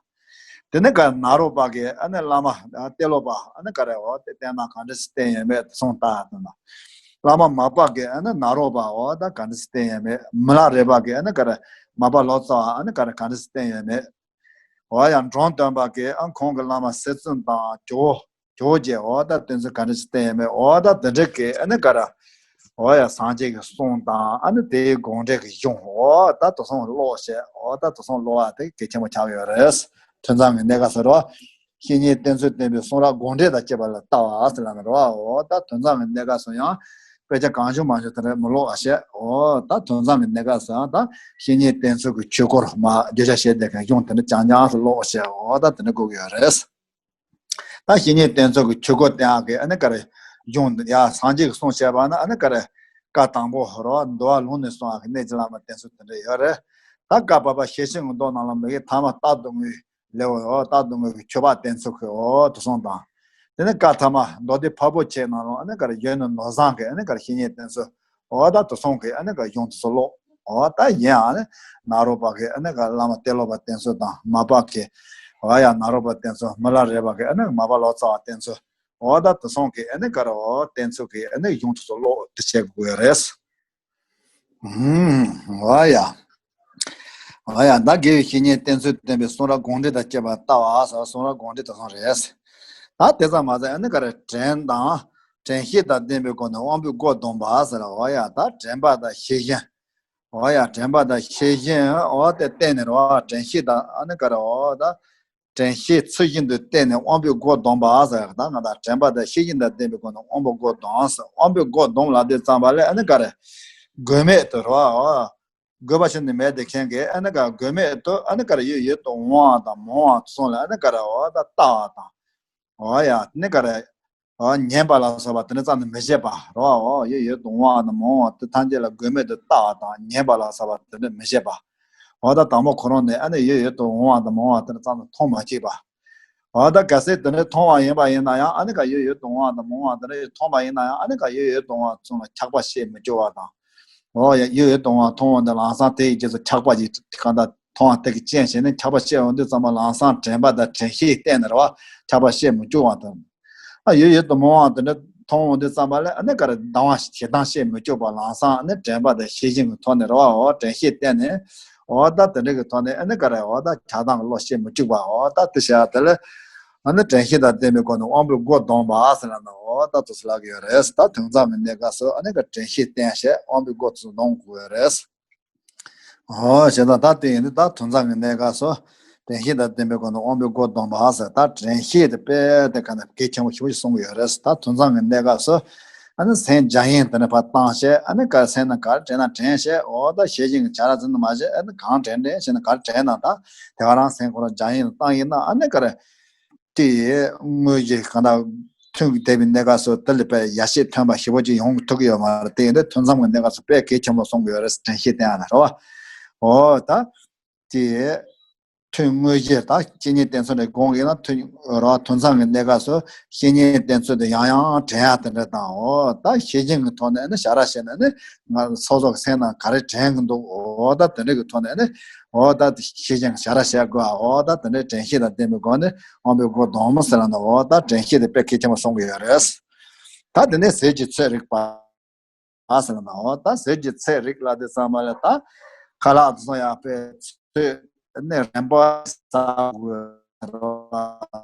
དེ་ནས་བཀའ་ནཱ་རོ་པ་གི་ཨ་ནི་བླ་མ་ཨ་ཏེ་ལོ་པ་ཨ་ནི་ག་རེ་འོ་དེ་བསྟེན་ན་གང་འདྲ་ཞིག་བསྟེན་ཡོད་མེད་དེ་སོང་ད་དེ་ན། བླ་མ་མ་པ་གི་ཨ་ནི་ནཱ་རོ་པ་འོ་ད་གང་འདྲ་ཞིག་བསྟེན་ཡོད་མེད། མི་ལ་རས་པ་གི་ཨ་ནི་ག་རེ་མ་པ་ལོ་ཙཱ་བ་ཨ་ནི་ག་རེ་གང་འདྲ་ཞིག་བསྟེན་ཡོད་མེད། འོ་ཡང་འབྲོམ་སྟོན་པ་གིས་ཨ་ཁོང་གི་བླ་མ་སེ་བཙུན་དང་ཇོ་བོ་ཇོ་བོ་རྗེ་འོ་ད་བསྟེན་ཚུལ་ག་འདྲ་ཞིག་བསྟེན་ཡོད་མེད། འོ་ད་དེ་འདྲ་གི་ཨ་ནི་ག་རེ་འོ་ཡང་སངས་རྒྱས་ཀྱི་གསུང་དང་ཨ་ནི་དེའི་དགོངས་འགྲེལ་གྱི་གཞུང་འོ་ད་དེ་ཚོ་ཀློག་བྱས། འོ་ད་དེ་ཚོ་ཀློག་པ་དེ་གལ་ཆེན་པོ་ཆགས་ཡོད་རེད། ཐུན་མཚམས་ཀྱི་གནས་སྐབས་སུ་རེད་བ། བཤེས་གཉེན་བསྟེན་ཚུལ་བསྟན་པའི་གསུང་རབ་དགོངས་འགྲེལ་དང་བཅས་པ་ལ་ལྟ་བ་ཟེར་ལབ་ནས་རེད་བ། འོ་ད་ཐུན་མཚམས་ཀྱི་གནས་སྐབས་སུ་ཡང་དཔེ་ཆ་གང་བྱུང་མང་བྱུང་དེ་འདྲ་མི་ཀློག་པ་བྱས། འོ་ད་ཐུན་མཚམས་ཀྱི་གནས་སྐབས་སུ་ཡང་ད་བཤེས་གཉེན་བསྟེན་ཚུལ་གྱི་ཆོས་སྐོར་མ་བརྗོད་བྱ་བྱས་བསྡད་མཁན་གཞུང་དེ་འདྲ་རྐྱང་རྐྱང་སུ་ཀློག་བྱས། འོ་ད་དེ་འདྲ་དགོས་ཀྱི་ཡོད་རེད། ད་བཤེས་གཉེན་བསྟེན་ཚུལ་གྱི་ཆོས་སྐོར་བསྟན་ཡག་གི་ཨ་ནི་ག་རེ་གཞུང་ཡ་སངས་རྒྱས་ཀྱི་གསུང་བཤད་པ་ན་ཨ་ནི་ག་རེ་བཀའ་དང་པོ་རོ་འདུལ་བ་ལུང་ནས་གསུང་ཡག་གི་གནས་ཀྱི་བླ་མ་བསྟེན་ཚུལ་དེ་འདྲ་ཡོད་རེད། ད་བཀའ་བབས་པ་ཤེར་ཕྱིན་གྱི་མདོ་ནང་ལ་མི་གི་ཐ་མ་རྟག་ཏུ་ངུའི་ལེའུ་འོ་རྟག་ཏུ་ངུ་གི་ཆོས་འཕགས་བསྟེན་ཚུལ་གྱི་འོ་དེ་གསུང་དང་། དེ་ནས་བཀའ་ཐ་མ་མདོ་སྡེ་འཕགས་པོ་ཆེ་ནང་ལ་ཨ་ནི་ག་རེ་གཞོན་ནུ་ནོར་བཟང་གི་ཨ་ནི་ག་རེ་བཤེས་གཉེན་བསྟེན་ཚུལ་འོ་ད་དེ་གསུང་གི་ཨ་ནི་ག་རེ་གཞུང་དེ་ཚོ་ཀློག་འོ་ད་ཡིན་ཨ་ནི་ནཱ་རོ་པ་གི་ཨ་ནི་ག་རེ་བླ་མ་ཏེ་ལོ་པ་བསྟེན་ཚུལ་དང་མ་པ་གི་འོ་ཡ་ནཱ་རོ་པ་བསྟེན་ཚུལ། མི་ལ་རས་པ་གི་ཨ་ནི་མ་པ་ལོ་ཙཱ་བ་བསྟེན་ཚུལ་འོ་ད་དེ་གསུང་གི་ཨ་ནི་ག་རེ་འོ་བསྟེན་ཚུལ་གི་ཨ་ནི་གཞུང་དེ་ཚོ་ཀློག་དེ་བྱེད་དགོས་རེད། ཨུམ། འོ་ཡ། འོ་ཡ། ད་དགེ་བའི་བཤེས་གཉེན་བསྟེན་ཚུལ་བསྟན་པའི་གསུང་རབ་དགོངས་འགྲེལ་དང་བཅས་པ་ལྟ་བ་ཟེར་བ་གསུང་རབ་དགོངས་འགྲེལ་དེ་གསུང་རེད། ད་དེ་ཙམ་མ་ཟད་ཨ་ནི་ག་རེ་དྲན་དང་ དྲན་ཤེས་དང་ལྡན་པའི་སྒོ་ནས་དབང་པོའི་སྒོ་བསྡོམས་པ་ཟེར་བ་ཡ། ད་དྲན་པ་དང་ཤེས་བཞིན། འོ་ཡ། དྲན་པ་དང་ཤེས་བཞིན་འོ་དེ་བརྟེན་ནས་རོ། དྲན་ཤེས་དང་ཨ་ནི་ག་རེ་འོ་ད། དྲན་ཤེས་ཚུལ་བཞིན་དུ་བརྟེན་ནས་དབང་པོའི་སྒོ་བསྡོམས་པ་ཟེར། ད་ང་ད་དྲན་པ་དང་ཤེས་བཞིན་དང་ལྡན་པའི་སྒོ་ནས་དབང་པོའི་སྒོ་བསྡོམས་ཟེར། དབང་པོའི་སྒོ་བསྡོམས་ལབ་དུས་ཙམ་པ་ལ་ཨ་ནི་ག་རེ། དགོས་མེད་དུ་རོ། འོ། དགོས་པ་ཞིག་ནི་མེད་དེ་མཁན་གྱིས་ཨ་ནི་ག་དགོས་མེད་དུ་ཨ་ནི་ག་རེ་ཡོད་ཡོད་དུ་འོང་བ་དང་མ་འོང་བ་སོང་ལ་ཨ་ནི་ག་རེ་འོ་ད་ལྟ་བ་དང་། འོ་ཡ། ཨ་ནི་ག་རེ། འོ། ཉན་པ་ལ་སོགས་པ་དེ་འདྲ་ཙམ་དུ་མི་བྱེད་པ་རོ། འོ། ཡོད་ཡོད་དུ་འོང་བ་དང་མ་འོང་བ་དེ་ཐམས་ཅད་ལ་དགོས་མེད་དུ་ལྟ་བ་དང་ཉན་པ་ལ་སོགས་པ་དེ་འདྲ་མི་བྱེད་པ། འོ་ད་དང་པོ་ཁོ་རང་ནས་ཨ་ནི་ཡོད་ཡོད་དུ་འོང་བ་དང་མ་འོང་བ་དེ་འདྲ་ཙམ་དུ་མཐོང་མ་བྱེད་པ། འོ་ད་གལ་སྲིད་དེ་འདྲ་མཐོང་བ་ཡིན་པ་ཡིན་ན་ཡང་ཨ་ནི་ག་ཡོད་ཡོད་དུ་འོང་བ་དང་མ་འོང་བ་དེ་འདྲ་མཐོང་པ་ཡིན་ན་ཡང་ཨ་ནི་ག་ཡོད་ཡོད་དུ་འོང་བ་ཚུན་ལ་ཆགས་པ་བཤད་མི་བཅུག་པ་དང་། འོ་ཡ། ཡོད་ཡོད་དུ་འོང་བ་མཐོང་འོང་དུས་ལམ་སང་དེ་ཡི་རྗེས་སུ་ཆགས་པ་ཡི་གང་ལྟར་མཐོང་བ་དེ་གི་རྐྱེན་བྱས་ནས་ཆགས་པ་སྐྱེ་འོང་དུས་ཙམ་པ་ལམ་སང་དྲན་པ་དང་དྲན་ཤེས་བརྟེན་ནས་རེད་བ། ཆགས་པ་སྐྱེ་མི་བཅུག་པ་དང་། ཨ། ཡོད་ཡོད་དུ་མཐོང་བ་དེ་འདྲ་མཐོང་འོང་དུས་ཙམ་པ་ལ་ཨ་ནི་ག་རེ་སྡང་བ་ཞེ་སྡང་སྐྱེ་མི་བཅུག་པ་ལམ་སང་ཨ་ནི་དྲན་པ་དང་ཤེས་བཞིན་གྱི་ཐོག་ནས་རེད་བ། འོ་དྲན་ཤེས་བརྟེན་ནས། འོ་ད་དེ་འདྲ་གི་ཐོག་ནས་ཨ་ནི་ག་རེ་འོ་ད་ཆགས་སྡང་གི་བློ་སྐྱེ་མི་བཅུག་པ། འོ་ད་དེ་བྱས་དེ་ལ་ཨ་ནི་དྲན་ཤེས་དང་ལྡན་པའི་སྒོ་ནས་དབང་པོའི་སྒོ་བསྡོམས་པ་ཟེར་ན་འོ་ད་དེ་ཚོ་ལབ་ཀྱི་ཡོད་རེད། ད་དོན་ཚང་གི་གནས་སྐབས་སུ་ཨ་ནི་ག་དྲན་ཤེས་བརྟེན་བྱས་དབང་པོའི་སྒོ་དེ་ཚོ་བསྡོམ་དགོས་ཡོད་རེད། འོ་བྱས་ཙང་ད་དེ་ཡིན་དུས་ད་དོན་ཚང་གི་གནས་སྐབས་སུ་དྲན་ཤེས་དང་ལྡན་པའི་སྒོ་ནས་དབང་པོའི་སྒོ་བསྡོམས་པ་ཟེར། ད་དྲན་ཤེས་དེ་དཔེ་དེ་ག་ནས་གལ་ཆེན་པོ་ཞེ་པོ་ཞིག་གསུང་གི་ཡོད་རེད། ད་དོན་ཚང་གི་གནས་སྐབས་སུ་ཨ་ནི་སེམས་རྒྱ་ཡན་དེ་ནས་ཕར་བཏང་བྱས་ཨ་ནི་ག་སེམས་ནང་ག་རེ་དྲན་ན་དྲན་བྱས། འོ་ད་ཤེས་བཞིན་གྱི་བྱ་ར་ཟིན་དུ་མ་བྱས་ཨ་ནི་གང་དྲན་དྲན་བྱས་ན་ག་རེ་དྲན་ན་ད་དེ་ག་རང་སེམས་ཁོ་རང་རྒྱ་ཡན་དུ་བཏང་ཡིན་ན་ཨ་ནི་ག་རེ། དེ་ཡི་དངོས་གཞི་གང་དག་ཐོན་གྱི་བསྡད་པའི་གནས་སྐབས་སུ་དེ་ལས་དཔེ་ཡ་ཤས་ཐོན་པ་ཞེ་པོ་ཅིག་ཡོང་གི་ཐུབ་ཀྱི་ཡོད་མ་རེད། དེ་ཡིན་དུས་ཐུན་མཚམས་ཀྱི་གནས་སྐབས་སུ་དཔེ་གལ་ཆེན་པོ་གསུང་གི་ཡོད་རེད། དྲན་ཤེས་བསྟེན་ཡ་ལ་རེད་བ། འོ་ད་དེ་ཐོན་དངོས་གཞི་ད་བཤེས་གཉེན་བསྟེན་ཚུལ་ལས་དགོངས་ཡིན་ན་ཐོན་རེད་བ། ཐུན་མཚམས་ཀྱི་གནས་སྐབས་སུ་བཤེས་གཉེན་བསྟེན་ཚུལ་དེ་ཡང་ཡང་དྲན་ཡ་དེ་འདྲ་དང་། འོ་ད་ཤེས་བཞིན་གྱི་ཐོག་ནས་ནི་བྱ་ར་བྱས་ནས་ནི་ང་སོ་སོ་གི་སེམས་ནང་ག་རེ་དྲན་གྱི་འདུག་འོ་ད་དེ་འདྲ་གི་ཐོག་ནས་ནི། འོ་ད་དེ་ཤེས་བཞིན་བྱ་ར་བྱེད་དགོས། འོ་ད་དེ་འདྲའི་དྲན་ཤེས་དང་ལྡན་པའི་སྒོ་ནས་དབང་པོའི་སྒོ་བསྡོམས་ཟེར་ན། འོ་ད་དྲན་ཤེས་དེ་དཔེ་གལ་ཆེན་པོ་གསུང་གི་ཡོད་རེད། ད་དེ་ནས་ཟས་ཀྱི་ཚོད་རིག་པ་ཟེར་ན། འོ་ད་ཟས་ཀྱི་ཚོད་རིག་ལ་དེ་ཚང་མ་ལ་ད་ཁ་ལག་དེ་ཚོ་ཡག་པའི་ཚོད་ནི་རན་པོ་ཟ་དགོས་རེད།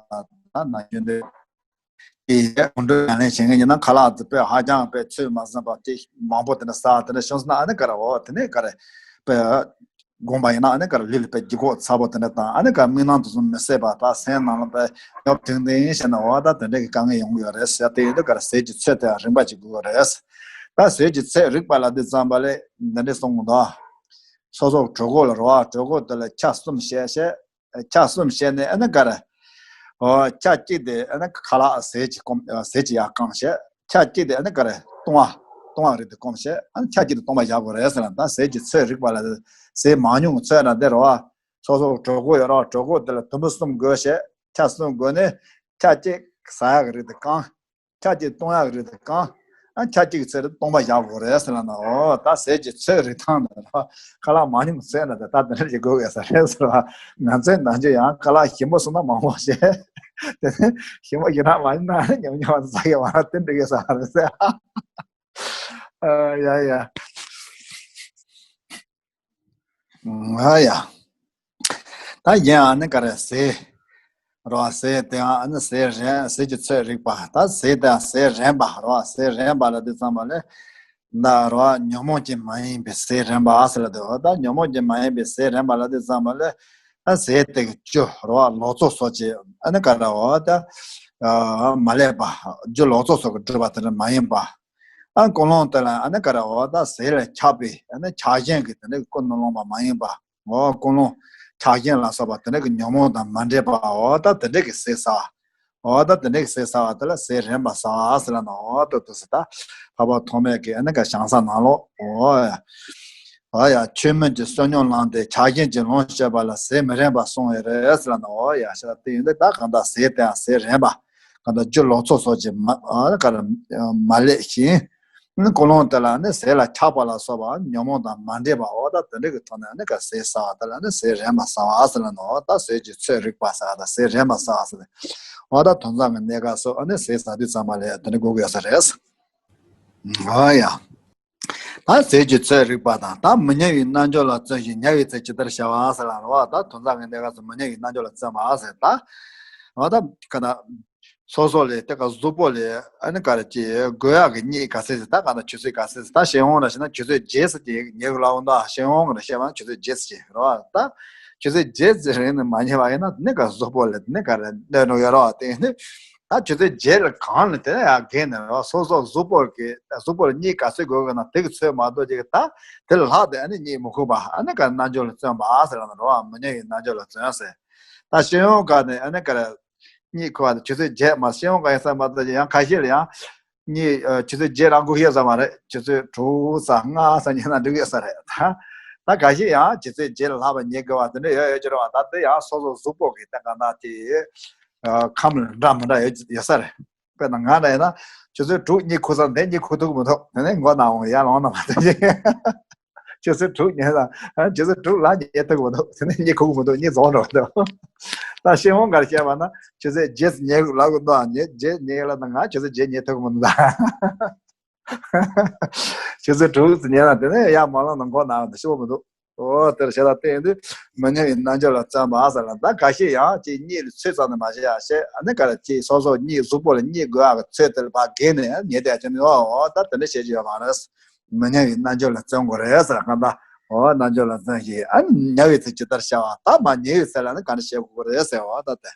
ད་ན་རྒྱུན་དུ། དེ་གོམས་འགྲོས་ཉམས་ལེན་བྱེད་མཁན་ཡིན་ན་ཁ་ལག་དེ་དཔེ་ཧ་ཅང་དཔེ་ཚོད་མ་ཟིན་པ་དེ་མང་པོ་དེ་འདྲ་ཟ་དེ་འདྲ་བྱུང་སོང་ན་ཨ་ནི་ག་རེ། འོ་དེ་ནས་ག་རེ་དཔེ་དགོངས་པ་ཡིན་ན་ཨ་ནི་ག་རེ་ལུས་ལ་དཔེ་ལྗིད་ཁོག་ཚ་པོ་དེ་འདྲ་དང་ཨ་ནི་ག་རེ་མིག་ནང་དུ་སོང་མི་སྲིད་པ་ད་སེམས་ནང་ལ་དཔེ་ཉོབ་ཐིང་ཐིང་བྱས་ན་འོ་ད་དེ་འདྲ་གི་དཀའ་ངལ་ཡོང་གི་ཡོད་རེད་ཟེར། དེ་ཡིན་དུས་ག་རེ་ཟས་ཀྱི་ཚོད་དེ་རིམ་པ་ཅིག་དགོས་ཀྱི་རེད། ད་ཟས་ཀྱི་ཚོད་རིག་པ་ལ་དེ་ཙམ་པ་ལས་འདི་འདྲ་གསུངས་འདུག་སོ་སོ་གྲོད་ཁོག་ལ་རེད་བ། གྲོད་ཁོག་དེ་ལ་ཆ་གསུམ་བཤད་བཤད། ཆ་གསུམ་བཤད་ནས་ཨ་ནི་ག་རེ། འོ་ཆ་གཅིག་དེ་ཨ་ནི་ཁ་ལག་ཟས་ཀྱི་སྐོམ་ཟས་ཀྱི་ཡར་བཀང་བྱས། ཆ་གཅིག་དེ་ཨ་ནི་ག་རེ་བཏུང་བ་བཏུང་བ་རིགས་དེ་སྐོམ་བྱས། ཨ་ནི་ཆ་གཅིག་དེ་སྟོང་པ་བཞག་དགོས་རེད་ཟེར་ན། ད་ཟས་ཀྱི་ཚོད་རིག་པ་ལ་ཟས་མང་ཉུང་གི་ཚོད་ན་དེ་རེད་བ། སོ་སོ་གྲོད་ཁོག་ཡོད་རེད་བ། གྲོད་ཁོག་དེ་ལ་དུམ་བུ་གསུམ་བགོས་བྱས། ཆ་གསུམ་བགོས་ནས་ཆ་གཅིག་ཟ་ཡག་གི་རིགས་དེ་བཀང་། ཆ་གཅིག་བཏུང་ཡག་རིགས་དེ་བཀང་། ཨ་ཆ་གཅིག་ཚོད་དེ་སྟོང་པ་བཞག་དགོས་རེད་ཟེར་ལབ་ན། འོ་ད་ཟས་ཀྱི་ཚོད་རིག་སྟངས་དེ་ལ་ཁ་ལག་མང་ཉུང་ཚོད་ན་དེ་ད་དེ་འདྲ་ཞིག་དགོས་ཡོད་ས་རེད་ཟེར་བ། ང་ཚོའི་ནང་ཆོས་ཡང་ཁ་ལག་ཞིམ་པོ་སོང་ན་མང་པོ་བྱས། དེ་ནས་ཞིམ་པོ་ཞིག་ན་མ་ཡིན་ན་ཉམས་ཉམས་ཟ་གི་མ་རེད། དེ་འགྲིག་གི་ས་རེད་ཟེར། ཨ་ཡ་ཡ། ང་ཡ། ད་ཡིན་ཨ་ནི་ག་རེ་ཟས། རོ་ཟས་དེ་ཨ་ནི་ཟས་རན་ཟས་ཀྱི་ཚོད་རིག་པ། ད་ཟས་དེ་ཟས་རན་པ་རོ་ཟས་རན་པ་ལ་དེ་ཙམ་པ་ལས། ད་རོ་ཉོན་མོངས་ཅན་མ་ཡིན་པའི་ཟས་རན་པ་ཟེར་ལ་དེ། འོ་ད་ཉོན་མོངས་ཅན་མ་ཡིན་པའི་ཟས་རན་པ་ལ་དེ་ཙམ་པ་ལས། ཨ་ཟས་དེ་གི་རྒྱུ་རོ་ལོག་རྟོག་སོགས་ཀྱི་ཨ་ནི་ག་རེ་འོ་ད། མ་ལེགས་པ་རྒྱུ་ལོག་རྟོག་སོགས་ཀྱི་སྒྲིབ་པ་དེ་འདྲ་མ་ཡིན་པ། ཨ་ཀུན་སློང་དེ་ལ་ཨ་ནི་ག་རེ་འོ་ད་ཟས་ལ་ཆགས་པའི་ཨ་ནི་ཆགས་ཞེན་གྱི་དེ་འདྲ་གི་ཀུན་སློང་པ་མ་ཡིན་པ། འོ་ཀུན་སློང་ཆགས་ཞེན་ལ་སོགས་པ་དེ་འདྲ་གི་ཉོན་མོངས་དང་མ་འདྲེས་པ་འོ་ད་དེ་འདྲ་གི་ཟས་ཟ། འོ་ད་དེ་འདྲ་གི་ཟས་ཟ་བ་དེ་ལ་ཟས་རན་པ་ཟ་ཟེར་ལབ་ན། འོ་ད་དེ་ཟེར་ད་འཕགས་པ་ཐོགས་མེད་ཀྱི་ཨ་ནི་ག་ཞང་ས་ནང་ལོགས་འོ་ཡ། འོ་ཡ། ཆོས་མིན་གྱི་བསོད་སྙོམས་བླངས་ཏེ་ཆགས་ཞེན་གྱིས་ལོངས་སྤྱོད་པ་ལ་ཟས་མི་རན་པ་གསུངས་ཡོད་རེད་ཟེར་ལབ་ན། འོ་ཡ་ཤ་དེ་ཡིན་དུས་ད་གང་ལྟར་ཟས་དེའང་ཟས་རན་པ། གང་ལྟར་རྒྱུ་ལོག་རྟོག་སོགས་ཀྱིས་མ་ཨ་ག་རེ་མ་ལེགས་ཤིང་། ཀུན་སློང་དེ་ལ་ནི་ཟས་ལ་ཆགས་པ་ལ་སོགས་པ་ཉོན་མོངས་དང་མ་འདྲེས་པ་འོ་ད་དེ་འདྲ་གི་ཐོག་ནས་ནི་ག་ཟས་ཟ་བ་དེ་ལ་ནི་ཟས་རན་པ་ཟ་བ་ཟེར་ལབ་ན། འོ་ད་ཟས་ཀྱི་ཚོད་རིག་པ་ཟ་བ་དང་ཟས་རན་པ་ཟ་བ་ཟེར་ནས། འོ་ད་དོན་ཚང་གི་གནས་སྐབས་སུ་ཨ་ནི་ཟས་ཟ་དུས་ཙམ་པ་ལ་དེ་འདྲ་དགོས་ཀྱི་ཡོད་ས་རེད། འོ་ཡ། ད་ཟས་ཀྱི་ཚོད་རིག་པ་དང་ད་མི་ཉལ་བའི་རྣལ་འབྱོར་ལ་བརྩོན་ཞིང་ཉལ་བའི་ཚེ་ཇི་ལྟར་བྱ་བ་ཟེར་ལབ་རེད་བ། ད་དོན་ཚང་གི་གནས་སྐབས་སུ་མི་ཉལ་བའི་རྣལ་འབྱོར་ལ་བརྩོན་པ་ཟེར་ད། འོ་ད་ག་ད། སོ་སོ་ལས་དེ་ག་གཟུགས་པོ་ལས་ཨ་ནི་ག་རེ་ཅི་དགོས་ཡག་གི་གཉིད་ག་ཚད་ཟེར། ད་ག་ན་ཆུ་ཚོད་ག་ཚད་ཟེར། ད་ཤེས་ཡོན་ལ་བཤད་ན་ཆུ་ཚོད་བརྒྱད་ཟེར་གྱི་ཉེ་གི་ལ་འོང་། ད་ཤེས་ཡོན་གི་ལ་བཤད་པ་ན་ཆུ་ཚོད་བརྒྱད་ཟེར་གྱི་རེད་བ། ད་ཆུ་ཚོད་བརྒྱད་ཟེར་རིང་ནས་མ་ཉལ་བ་ཡིན་ན་ནི་ག་གཟུགས་པོ་ལ་ནི་ག་རེ་གནོད་ནོ་ཡོད་རེད་བ། དེ་ནི་ད་ཆུ་ཚོད་བརྒྱད་ལ་གང་ལ་དེ་ཡང་འགན་ནི་རེད་བ། སོ་སོ་གཟུགས་པོ་གི་གཟུགས་པོ་ལ་གཉིད་ག་ཚོད་དགོས་གི་ན་དེ་གི་ཚོད་མ་གཏོགས་ཅིག་ད་དེ་ལ་ལྷག་དེ་ཨ་ནི་གཉིད་མི་ཁུག་པ། ཨ་ནི་ག་རྣལ་འབྱོར་ལ་བརྩོན་པ་ཟེར་ལ་ནི་རེད་བ། མི་ཉལ་བའི་རྣལ་འབྱོར་ལ་བརྩོན་ཟེར། ད་ཤེས་ཡོན་ག་ནས་ཨ་ནི་ག་རེ། གཉིད་ཁུག་པ་དེ་ཆུ་ཚོད་བརྒྱད་མ། ཤེས་ཡོན་ག་ཡིན་ས་མ་གཏོགས་ཡང་ཁ་ཤས་ལ་ཡང་གཉིད་ཆུ་ཚོད་བརྒྱད་རང་འགུག་ཡོད་ས་མ་རེད། ཆུ་ཚོད་དྲུག་ཙམ་ལྔ་ཙམ་ཉལ་ན་འགྲིག་ཡོད་ས་རེད། ད་ད་ག་ཤས་ཡང་ཆུ་ཚོད་བརྒྱད་ལ་ལྷག་པ་ཉལ་དགོས་པ་དེ་འདྲ་ཡོད་ཡོད་ཀྱི་རེད་བ། ད་དེ་ཡང་སོ་སོ་གཟུགས་པོ་གི་སྟེང་ག་ན་དེ་ཁམས་ལ་འདྲ་མི་འདྲ་ཡོད་ཡོད་ས་རེད། དཔེར་ན་ང་འདྲ་ཡིན་ན་ཆུ་ཚོད་དྲུག་གཉིད་ཁུག་ཙང་དེ་གཉིད་ཁུག་ཐུབ་ཀྱི་མི་འདུག་དེ་ནས་མགོ་ན་འོང་ཡར་ལངས་ན་མ་ཐུབ་ཅིག་ཆུ་ཚོད་དྲུག་ཉལ་ན། ཆུ་ཚོད་དྲུག་ལ་ཉལ་ཐུབ་ཀྱི་མི་འདུག་དེ་ནས་གཉིད་ཁུག་གི་མི་འདུག་གཉིད་རྫོགས་འགྲོ་གི་འདུག་ད་ཤེས་ཡོན་ག་རེ་བཤད་པ་ན་ཆུ་ཚོད་བརྒྱད་ཉལ་ལབ་གི་འདུག་ཨ་ནི་བརྒྱད་ཉལ་ལབ་ན་ང་ཆུ་ཚོད་བརྒྱད་ཉལ་ཐུབ་ཀྱི་མི་འདུག་ད་ཆུ་ཚོད་དྲུག་ཙམ་ཉལ་ན་དེ་ནས་ཡར་མ་ལངས་ན་མགོ་ན་འོང་དེ་ཤོར་མི་འདུག་འོ་དེར་བྱས་ལ་བརྟེན་དུས་མི་ཉལ་བའི་རྣལ་འབྱོར་ལ་བརྩོན་པ་ཟེར་ལ། ད་འགའ་ཤས་ཡང་ཅིག་གཉིད་ལ་ཚོད་ཙམ་ནས་མ་བྱས་ཡ་བཤད། ཨ་ནི་ག་རེ་ཅིག་སོ་སོ་གཉིད་གཟུགས་པོ་ལ་གཉིད་དགོས་ཡག་གི་ཚོད་དེ་ལ་ཕར་བརྒལ་ནས་ཉལ་བསྡད་ཡ་ཅིག་ནི། འོ་ད་དེ་འདྲ་བཤད་རྒྱུ་ཡོད་མ་རེད། མི་ཉལ་བའི་རྣལ་འབྱོར་ལ་བརྩོན་དགོས་རེད་ཟེར། གང་ལྟར་འོ་རྣལ་འབྱོར་ལ་བརྩོན་ཞིག་ཨ་ནི་ཉལ་བའི་ཚེ་ཇི་ལྟར་བྱ་བ། ད་མར་ཉལ་བའི་ཚེ་ལ་ནི་ག་འདྲ་བྱེད་དགོས་རེད་ཟེར། འོ་ད་དེ།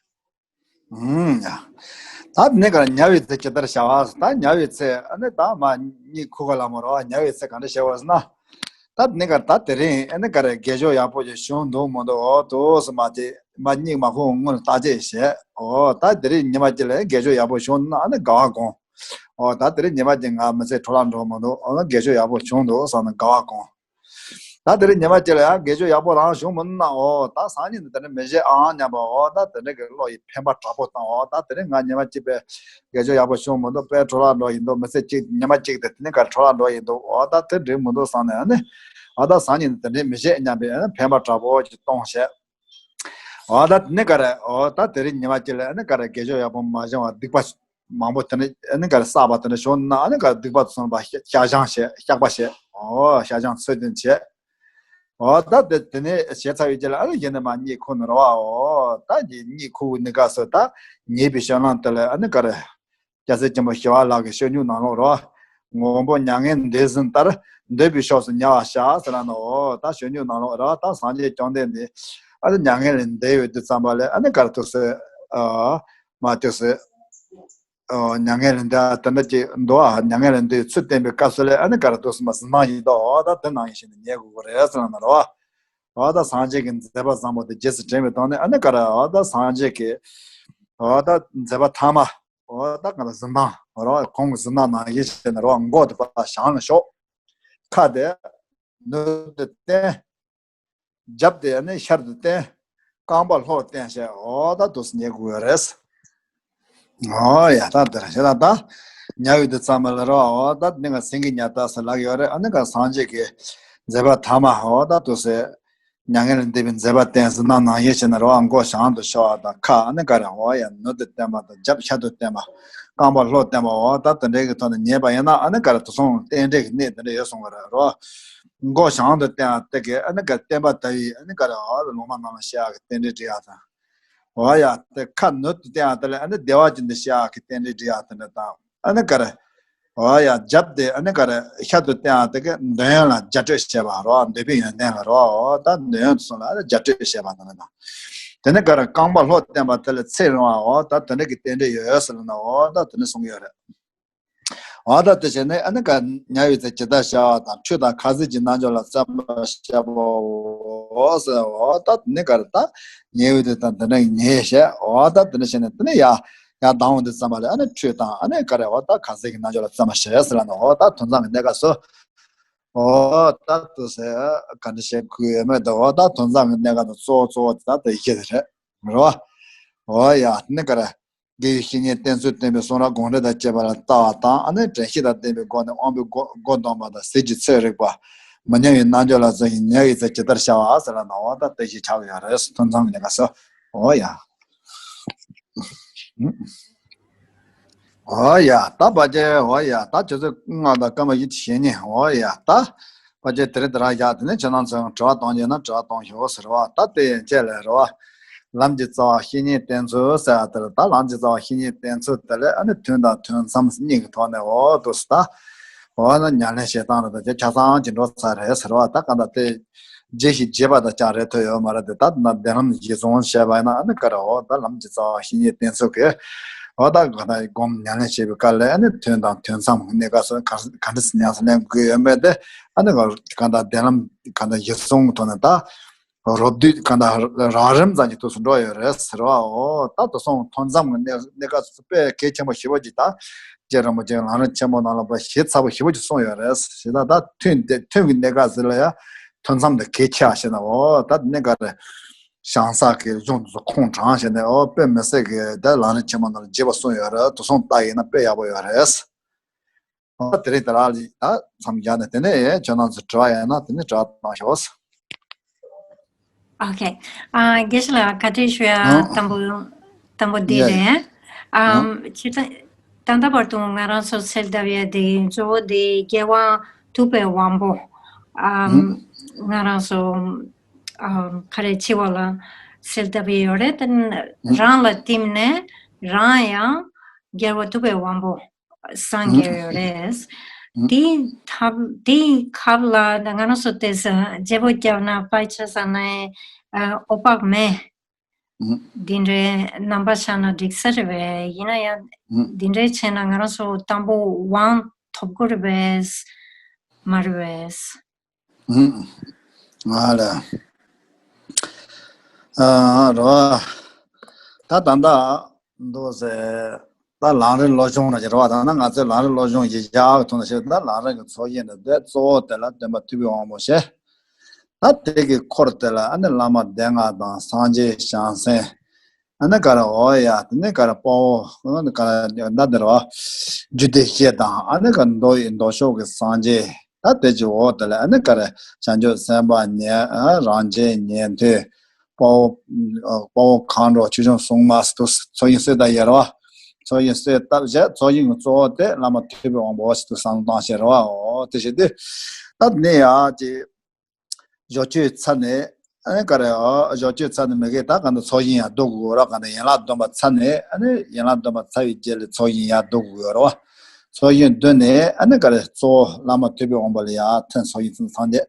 ཨུམ། ཡ། ད་དེ་ནས་ག་རེ་ཉལ་བའི་ཚེ་ཇི་ལྟར་བྱ་བ། ད་ཉལ་བའི་ཚེ་ཨ་ནི་ད་མར་གཉིད་ཁུག་ག་ལ་མོ་རོ། ཉལ་བའི་ཚེ་ག་འདྲ་བྱེད་དགོས་ཟེར་ན། ད་དེ་ནས་ག་རེ་ད་དེ་རིང་ཨ་ནི་ག་རེ་དགེ་སྦྱོར་ཡག་པོ་ཞིག་བྱུང་འདུག་མི་འདུག་འོ་དུས་སུ་མ་དེ་མར་གཉིད་མ་ཁུག་སྔོན་ལ་བརྟག་དཔྱད་བྱས། འོ་ད་དེ་རིང་ཉི་མ་གཅིག་ལ་དགེ་སྦྱོར་ཡག་པོ་བྱུང་ན་ཨ་ནི་དགའ་བ་སྒོམ། འོ་ད་དེ་རིང་ཉི་མ་གཅིག་ང་མི་ཚེ་འཕྲོ་བརླག་འགྲོ་མི་འདུག་འོ་ན་དགེ་སྦྱོར་ཡག་པོ་བྱུང་འདུག་བསམ་ནས་དགའ་བ་སྒོམ། ད་དེ་རིང་ཉི་མ་གཅིག་ལ་ཡང་དགེ་སྦྱོར་ཡག་པོ་རང་བྱུང་མི་འདུག་ན། འོ་ད་སང་ཉིན་དེ་འདྲ་མི་བྱེད་ཨང་སྙམ་པ། འོ་ད་དེ་འདྲ་གི་བློ་ཡི་འཕེན་པ་དྲག་པོ་བཏང་། འོ་ད་དེ་རིང་ང་ཉི་མ་གཅིག་པའི་དགེ་སྦྱོར་ཡག་པོ་བྱུང་མི་འདུག་དཔེ་འཕྲོ་བརླག་འགྲོ་ཡིན་འདུག་མི་ཚེ་གཅིག་ཉི་མ་གཅིག་དེ་དེ་ནས་ག་རེ་འཕྲོ་བརླག་འགྲོ་ཡིན་འདུག་འོ་ད་དེ་འགྲིག་མི་འདུག་བསམ་ནས་ཨ་ནི། འོ་ད་སང་ཉིན་དེ་འདྲ་མི་བྱེད་སྙམ་པའི་ཨ་ནི་འཕེན་པ་དྲག་པོ་ཅིག་གཏོང་བྱས། འོ་ད་དེ་ནས་ག་རེ། འོ་ད་དེ་རིང་ཉི་མ་གཅིག་ལ་ཨ་ནི་ག་རེ་དགེ་སྦྱོར་ཡག་པོ་མ་བྱུང་བ་སྡིག་པ་མང་པོ་དེ་ནས་ཨ་ནི་ག་རེ་བསགས་པ་དེ་འདྲ་བྱུང་ན། ཨ་ནི་ག་རེ་སྡིག་པ་དེ་ཚོ་ལ་བཤགས་སྦྱང་བྱས། བཤགས་པ་བྱས། འོ་བཤགས་སྦྱང་ཚུལ་བསྟེན་བྱས། འོ་ད་དེ་དེ་ནས་བྱས་ཚར་བའི་རྗེས་ལ་ཨ་ནི་གཞི་ནས་མར་གཉིད་ཁུག་ནི་རེད་བ། འོ་ད་གཉིད་ཁུག་ནི་སྐབས་སུ་ད་ཉལ་བའི་བཤམས་ལམ་དེ་ལ་ཨ་ནི་ག་རེ། སྐྱ་སེར་ཆེན་པོ་ཞི་བ་ལྷ་གི་སྤྱོད་འཇུག་ནང་ལོགས་རེད་བ། མགོན་པོ་མྱ་ངན་འདས་ཟིན་ལྟར། འདོད་པའི་ཕྱོགས་སུ་ཉལ་བར་བྱ་ཟེར་ལ་ནི། འོ་ད་སྤྱོད་འཇུག་ནང་ལོགས་རེད་བ། ད་སངས་རྒྱས་བཅོམ་ལྡན་འདས་ཨ་ནི་མྱ་ངན་ལས་འདས་ཡོད་དུས་ཙམ་པ་ལ་ཨ་ནི་ག་རེ་འདུག་ཟེར། ཨ་མ་འདུག་ཟེར། ཨ་མྱ་ངན་ལས་འདས་དེ་འདྲ་ཅིག་འདུག་ཨ་མྱ་ངན་ལས་འདས་ཚུལ་བསྟན་པའི་སྐབས་སུ་ལ་ཨ་ནི་ག་རེ་འདུག་ཟེར་ན་གཟི་མདངས་ཡིན་དོ། འོ་ད་དེ་ནང་བཞིན་ནི་ཉལ་དགོས་ཀྱི་རེད་ཟེར་ལ་ནི་རེད་བ། འོ་ད་སངས་རྒྱས་ཀྱི་མཛད་པ་བཟང་པོ་དེ་རྗེས་སུ་དྲན་པའི་ཐོག་ནས་ཨ་ནི་ག་རེ། འོ་ད་སངས་རྒྱས་ཀྱི་འོ་ད་མཛད་པ་ཐ་མ། འོ་ད་ག་ལ་གཟི་མདངས་རོ། གོང་གི་གཟི་མདངས་ནང་བཞིན་བྱས་ནས་རོ། མགོ་དེ་ཕར་བྱང་ལ་ཕྱོགས། ཁ་དེ་སྣོད་དུ་བསྟན། རྒྱབ་དེ་ཨ་ནི་ཤར་དུ་བསྟན། རྐང་པ་ལྷོར་བསྟན་བྱས། འོ་ད་འདུག་སེ་ཉལ་དགོས་ཡོད་རེད། འོ་ཡ་ད་དེ་རེད་ད། ཉལ་ཡོད་དུས་ཙམ་པ་ལ་རོ། འོ་ད་ནི་ང་སེང་གེ་ཉལ་ཐ་སེ་ལབ་ཡོད་རེད། ཨ་ནི་ག་སངས་རྒྱས་ཀྱི་མཛད་པ་ཐ་མ། འོ་ད་འདུག་སེ། མྱ་ངན་ལས་འདས་པའི་མཛད་པ་བསྟན་ཟིན་ན་ནང་བཞིན་བྱས་ནས་རོ། མགོ་བྱང་དུ་ཕྱོགས་པ་དང་། ཁ་ཨ་ནི་ག་རེ། འོ་ཡ་སྣོད་དུ་བསྟན་པ་དང་། རྒྱབ་ཤར་དུ་བསྟན་པ། རྐང་པ་ལྷོར་བསྟན་པ། འོ་ད་དེ་འདྲའི་གི་ཐོག་ནས་ཉལ་བ་ཡིན་ན་ཨ་ནི་ག་རེ་དེ་སོང་རྟེན་འབྲེལ་གྱི་གནད་དེ་འདྲ་ཡོད་སོང་བ་རེད་རོ། མགོ་བྱང་དུ་བསྟན་པ་དེ་གི་ཨ་ནི་ག་རེ་བསྟན་པ་དར་བའི་ཨ་ནི་ག་རེ། འོ་ལུང་མ་ནང་ལ་བཤད་ཡག་གི་རྟེན་འབྲེལ་སྒྲིག་ཡག་དང་། འོ་ཡ་དེ་ཁ་སྣོད་དུ་བསྟན་ཡག་དེ་ལ་ཨ་ནི་བདེ་བ་ཅན་དུ་བཤད་ཡག་གི་རྟེན་འབྲེལ་སྒྲིག་ཡག་དེ་འདྲ་དང་། ཨ་ནི་ག་རེ། འོ་ཡ་རྒྱབ་དེ་ཨ་ནི་ག་རེ་ཤར་དུ་བསྟན་ཡག་དེ་གི་འདོད་ཡོན་ལ་རྒྱ་སྤྲོད་བྱེད་པ་རོ། འདོད་པའི་ཡོན་ཏན་ལ་རོ། འོ་ད་འདོད་ཡོན་དེ་ཚོ་ལ་རྒྱ་སྤྲོད་བྱེད་པ་དེ་འདྲ་དང་། དེ་ནས་ག་རེ་རྐང་པ་ལྷོར་བསྟན་པ་དེ་ལ་ཚེ་རིང་བ། འོ་ད་དེ་འདྲ་གི་རྟེན་འབྲེལ་ཡོད་ཟེར་ལ་ནི། འོ་ད་དེ་འདྲ་གསུང་གི་ཡོད་རེད། འོ་ད་དེ་བྱས་ནས་ཨ་ནི་ག་ཉལ་བའི་ཚེ་ཇི་ལྟར་བྱ་བ་དང་། ཁྲུས་དང་ཁ་ཟས་ཀྱི་རྣལ་འབྱོར་ལ་བརྩོན་པར་བྱ་བའོ་ཟེར། འོ་ད་དེ་ནས་ག་རེ་ད་ཉལ་བའི་དུས་དང་དེ་ནས་ཉལ་བྱས། འོ་ད་དེ་ནས་བྱས་ནས་དེ་ནས་ཡར་ཡར་ལྡང་འོང་དུས་ཙམ་པ་ལ་ཨ་ནི་ཁྲུས་དང་ཨ་ནི་ག་རེ། འོ་ད་ཁ་ཟས་ཀྱི་རྣལ་འབྱོར་ལ་བརྩོན་པར་བྱ་ཟེར་ལ་ནི། འོ་ད་དོན་ཚང་གི་གནས་སྐབས་སུ། འོ་ད་དེ་ཚེ་ག་འདྲ་བྱེད་དགོས་ཡོད་མེད་དང་། འོ་ད་དོན་ཚང་གི་གནས་སྐབས་དང་གཙོ་བོ་གཙོ་བོ་དེ་ད་དེ་ཡི་གེ་དེ་རེད་རོ། འོ་ཡ་དེ་ནས་ག་རེ། དགེ་བའི་བཤེས་གཉེན་བསྟེན་ཚུལ་བསྟན་པའི་གསུང་རབ་གོང་འདྲེན་དང་བཅས་པ་ལ་ལྟ་བ་དང་། ཨ་ནི་དྲན་ཤེས་དང་ལྡན་པའི་སྒོ་ནས་དབང་པོའི་སྒོ་སྒོ་འདོན་པ་དང་། ཟས་ཀྱི་ཚོད་རིག་པ། མི་ཉལ་བའི་རྣལ་འབྱོར་ལ་བརྩོན་ཞིང་ཉལ་བའི་ཚེ་ཇི་ལྟར་བྱ་བ་ཟེར་ལ་ནི། འོ་ད་དེ་བཞིན་ཆགས་ཀྱི་ཡོད་རེད། དོན་ཚང་གི་གནས་སྐབས་སུ། འོ་ཡ། འོ་ཡ་ད་བ་ཅན། འོ་ཡ་ད་ཆུ་ཚོད་ལྔ་དང་སྐར་མ་བཞི་དང་ཞེ་གཉིས། འོ་ཡ་ད་བ་ཅན་དེ་རིང་དེ་རང་བཞག་དེ་ནས་ཁྱེད་རང་ཚོས་དྲི་བ་གཏོང་རྒྱུ་ན་དྲི་བ་གཏོང་ཤོག་ཟེར་བ། ད་དེ་ཡན་ཆད་ལས་རེད་བ། ལམ་གྱི་རྩ་བ་བཤེས་གཉེན་བསྟེན་ཚུལ་ཟེར་བ་དེ་ལ། ད་ལམ་གྱི་རྩ་བ་བཤེས་གཉེན་བསྟེན་ཚུལ་དེ་ལ་ཨ་ནི་དོན་དང་དོན་མཚམས་གཉིས་ཀྱི་ཐོག་ནས་འོ་འདུག་སེ་ད། འོ་ན་ཉམས་ལེན་བྱེད་སྟངས་ལ་ད་ཆ་ཆ་ཚང་གཅིག་འགྲོ་ཚར་རེད་ཟེར་བ། ད་གང་ལྟར་དེ་རྗེས་ཤིག་བརྗེད་པ་དང་ཅང་རེ་ཐོན་ཡོད་མ་རེད་དེ། ད་ན་བདེན་ལམ་གཞི་བཟུང་བྱས་པ་ཡིན་ན་ཨ་ནི་ག་རེ་འོ་ད་ལམ་གྱི་རྩ་བ་བཤེས་གཉེན་བསྟེན་ཚུལ་གྱི་འོ་ད་གང་ལྟར་སྒོམ་ཉམས་ལེན་བྱེད་པའི་སྐབས་ལ་ཨ་ནི་དོན་དང་དོན་མཚམས་ཀྱི་གནས་སྐབས་སུ་ག་ག་འདྲ་སེ་ཉམས་སུ་ལེན་དགོས་ཡོད་མེད་དེ། ཨ་ནི་གང་ལྟར་བདེན་ལམ་གང་ལྟར་གཞི་བཟུང་གི་ཐོག་ནས་ད། རོབ་བསྡུས་གང་ལྟར་རགས་རིམ་ཙམ་གྱི་དུས་སུ་འགྲོ་ཡོད་རེད་ཟེར་བའོ། ད་དུ་སོང་ཐོན་མཚམས་ཀྱི་གནས་གནས་སྐབས་སུ་དཔེ་གལ་ཆེན་པོ་ཞེ་པོ་ཅིག་ད་རྗེ་རིན་པོ་ཆེ་ལམ་རིམ་ཆེན་མོ་ནང་ལ་དཔེ་ཞིབ་ཚགས་པོ་ཞེ་པོ་ཅིག་གསུངས་ཡོད་རེད་ཟེར། ད་ད་ཐུན་དེ་ཐུན་གྱི་གནས་སྐབས་ཟེར་ལ་ཡ་ཐོན་མཚམས་དེ་གལ་ཆེ་བ་ཞེ་ན་འོ། ད་གནས་སྐབས་རེ་བྱང་ས་གི་གཞུང་དུ་ཁུངས་དྲངས་ཞེ་ནས་འོ་དཔེ་མི་སྲིད་གི་ད་ལམ་རིམ་ཆེན་མོ་ནང་ལ་རྒྱས་པ་གསུངས་ཡོད་རེད། དུ་སོང་ལྟ་ཡིན་ན་དཔེ་ཡག་པོ་ཡོད་རེད། ཨོ་དེ་རིང་དེ་རག་ལས་ད་མཚམས་བཞག་ནས། དེ་ནས་ཁྱོད་རང་ཚོ་དྲི་བ་ཡོད་ན་དེ་ནས་དྲི་བ་གནང་ཤོག། ཨོ་ཁེ། ཨ་དགེ་བཤེས་ལགས་བཀའ་དྲིན་ཞུ་ཡ་ཨ་དང་པོ་དང་པོ་འདི་ཡ་ཡ་རེད། ཨ་ཨམ་ཁྱེད་ད་ད་ལྟ་བར་དུ་ང་རང་ཚོ་གསལ་བཏབ་ཡ་དེ་གཙོ་བོ་དེ་རྒྱལ་བ་ཐུབ་པའི་དབང་པོ་ཨམ་ཨ་ང་རང་ཚོ་ཨམ་ག་རེ་འཆི་བ་ལ་གསལ་བཏབ་ཡ་ཡོད་རེད། དེ་ཨ་རང་ལ་བསྟིམ་ནས་རང་ཡང་རྒྱལ་བ་ཐུབ་པའི་དབང་པོ། སངས་རྒྱས་ཡོད་རེད། དེའི་ཐབས་དེའི་ཁབ་ལ་ང་རང་ཚོ་དེ་ས་བརྗེ་པོ་བརྒྱབ་ན་པའི་ཆ་ས་ནས་ཨ་འོད་དཔག་མེད། འདི་འདྲའི་རྣམ་པ་ཆགས་ན་འགྲིག་ས་རེད་པས། ཡིན་ན་ཡང་འདི་འདྲའི་བྱས་ན་ང་རང་ཚོ་དང་པོ་དབང་ཐོབ་དགོས་རེད་པས། མ་རེད་པས། ང་ལ་ཨ་རོ། ད་ད་ད་འདུག་ཟེར། ད་ལམ་རིམ་བློ་སྦྱོང་ལ་ཟེར་བ། ད་ནི་ང་ཚོས་ལམ་རིམ་བློ་སྦྱོང་ཞེས་བྱ་བའི་ཐོག་ནས་བཤད། ད་ལམ་རིམ་གྱི་ཚོགས་ཞིང་དུ་བསྡད། གཙོ་བོ་དེ་ལ་སྟོན་པ་ཐུབ་པའི་དབང་པོ་ཞེས། ད་དེ་གི་འཁོར་དེ་ལ་ཨ་ནི་བླ་མ་སྡེ་ལྔ་དང་སངས་རྒྱས་བྱང་སེམས། ཨ་ནི་ག་རེ་འོ་ཡ། དེ་ནི་ག་རེ་དཔའ་བོ་ཨ་ནི་ག་རེ་ད་དེ་རེད་བ། རྒྱུད་སྡེ་བཞི་དང་ཨ་ནི་ག་མདོ་ཡི་མདོ་ཕྱོགས་ཀྱི་སངས་རྒྱས། ད་དེ་ཀྱི་འོག་དེ་ལ་ཨ་ནི་ག་རེ་བྱང་ཆུབ་སེམས་དཔའ་ཉན། རང་རྒྱལ་ཉན་ཐོས། དཔའ་བོ་དཔའ་བོ་གང་གྲོགས་ཆོས་སྐྱོང་སྲུང་མ་སོགས་ཚོགས་ཞིང་གསོས་བཏབ་ཡོད་རེད་བ། ཚོགས་ཞིང་གསོས་བཏབ་བྱས། ཚོགས་ཞིང་གི་གཙོ་བོ་དེ་བླ་མ་ཐུབ་པའི་དབང་པོ་ཞིག་ཏུ་བསམ་བློ་བཏང་བྱས་རེད་བ། འོ་དེ་བྱས་ཏེ་ད་ནི་ཡ་ཅིག་བཞི་བཅུའི་ཚར་ནས་ཨ་ནི་ག་རེ། འོ་བཞི་བཅུའི་ཚར་ནས་མི་དགེ་ད་ག་འདི་ཚོགས་ཞིང་ཡར་བསྡུ་དགོས་རེད། ག་འདི་ཡན་ལག་བདུན་པ་ཚར་ནས་ཨ་ནི་ཡན་ལག་བདུན་པ་ཚར་བའི་རྗེས་ལ་ཚོགས་ཞིང་ཡར་བསྡུ་དགོས་རེད་བ། ཚོགས་ཞིང་བསྡུས་ནས་ཨ་ནི་ག་རེ་གཙོ་བོ་བླ་མ་ཐུབ་པའི་དབང་པོ་ལ་ཡར་ཐོན། ཚོགས་ཞིང་ཚུན་སངས་རྒྱས།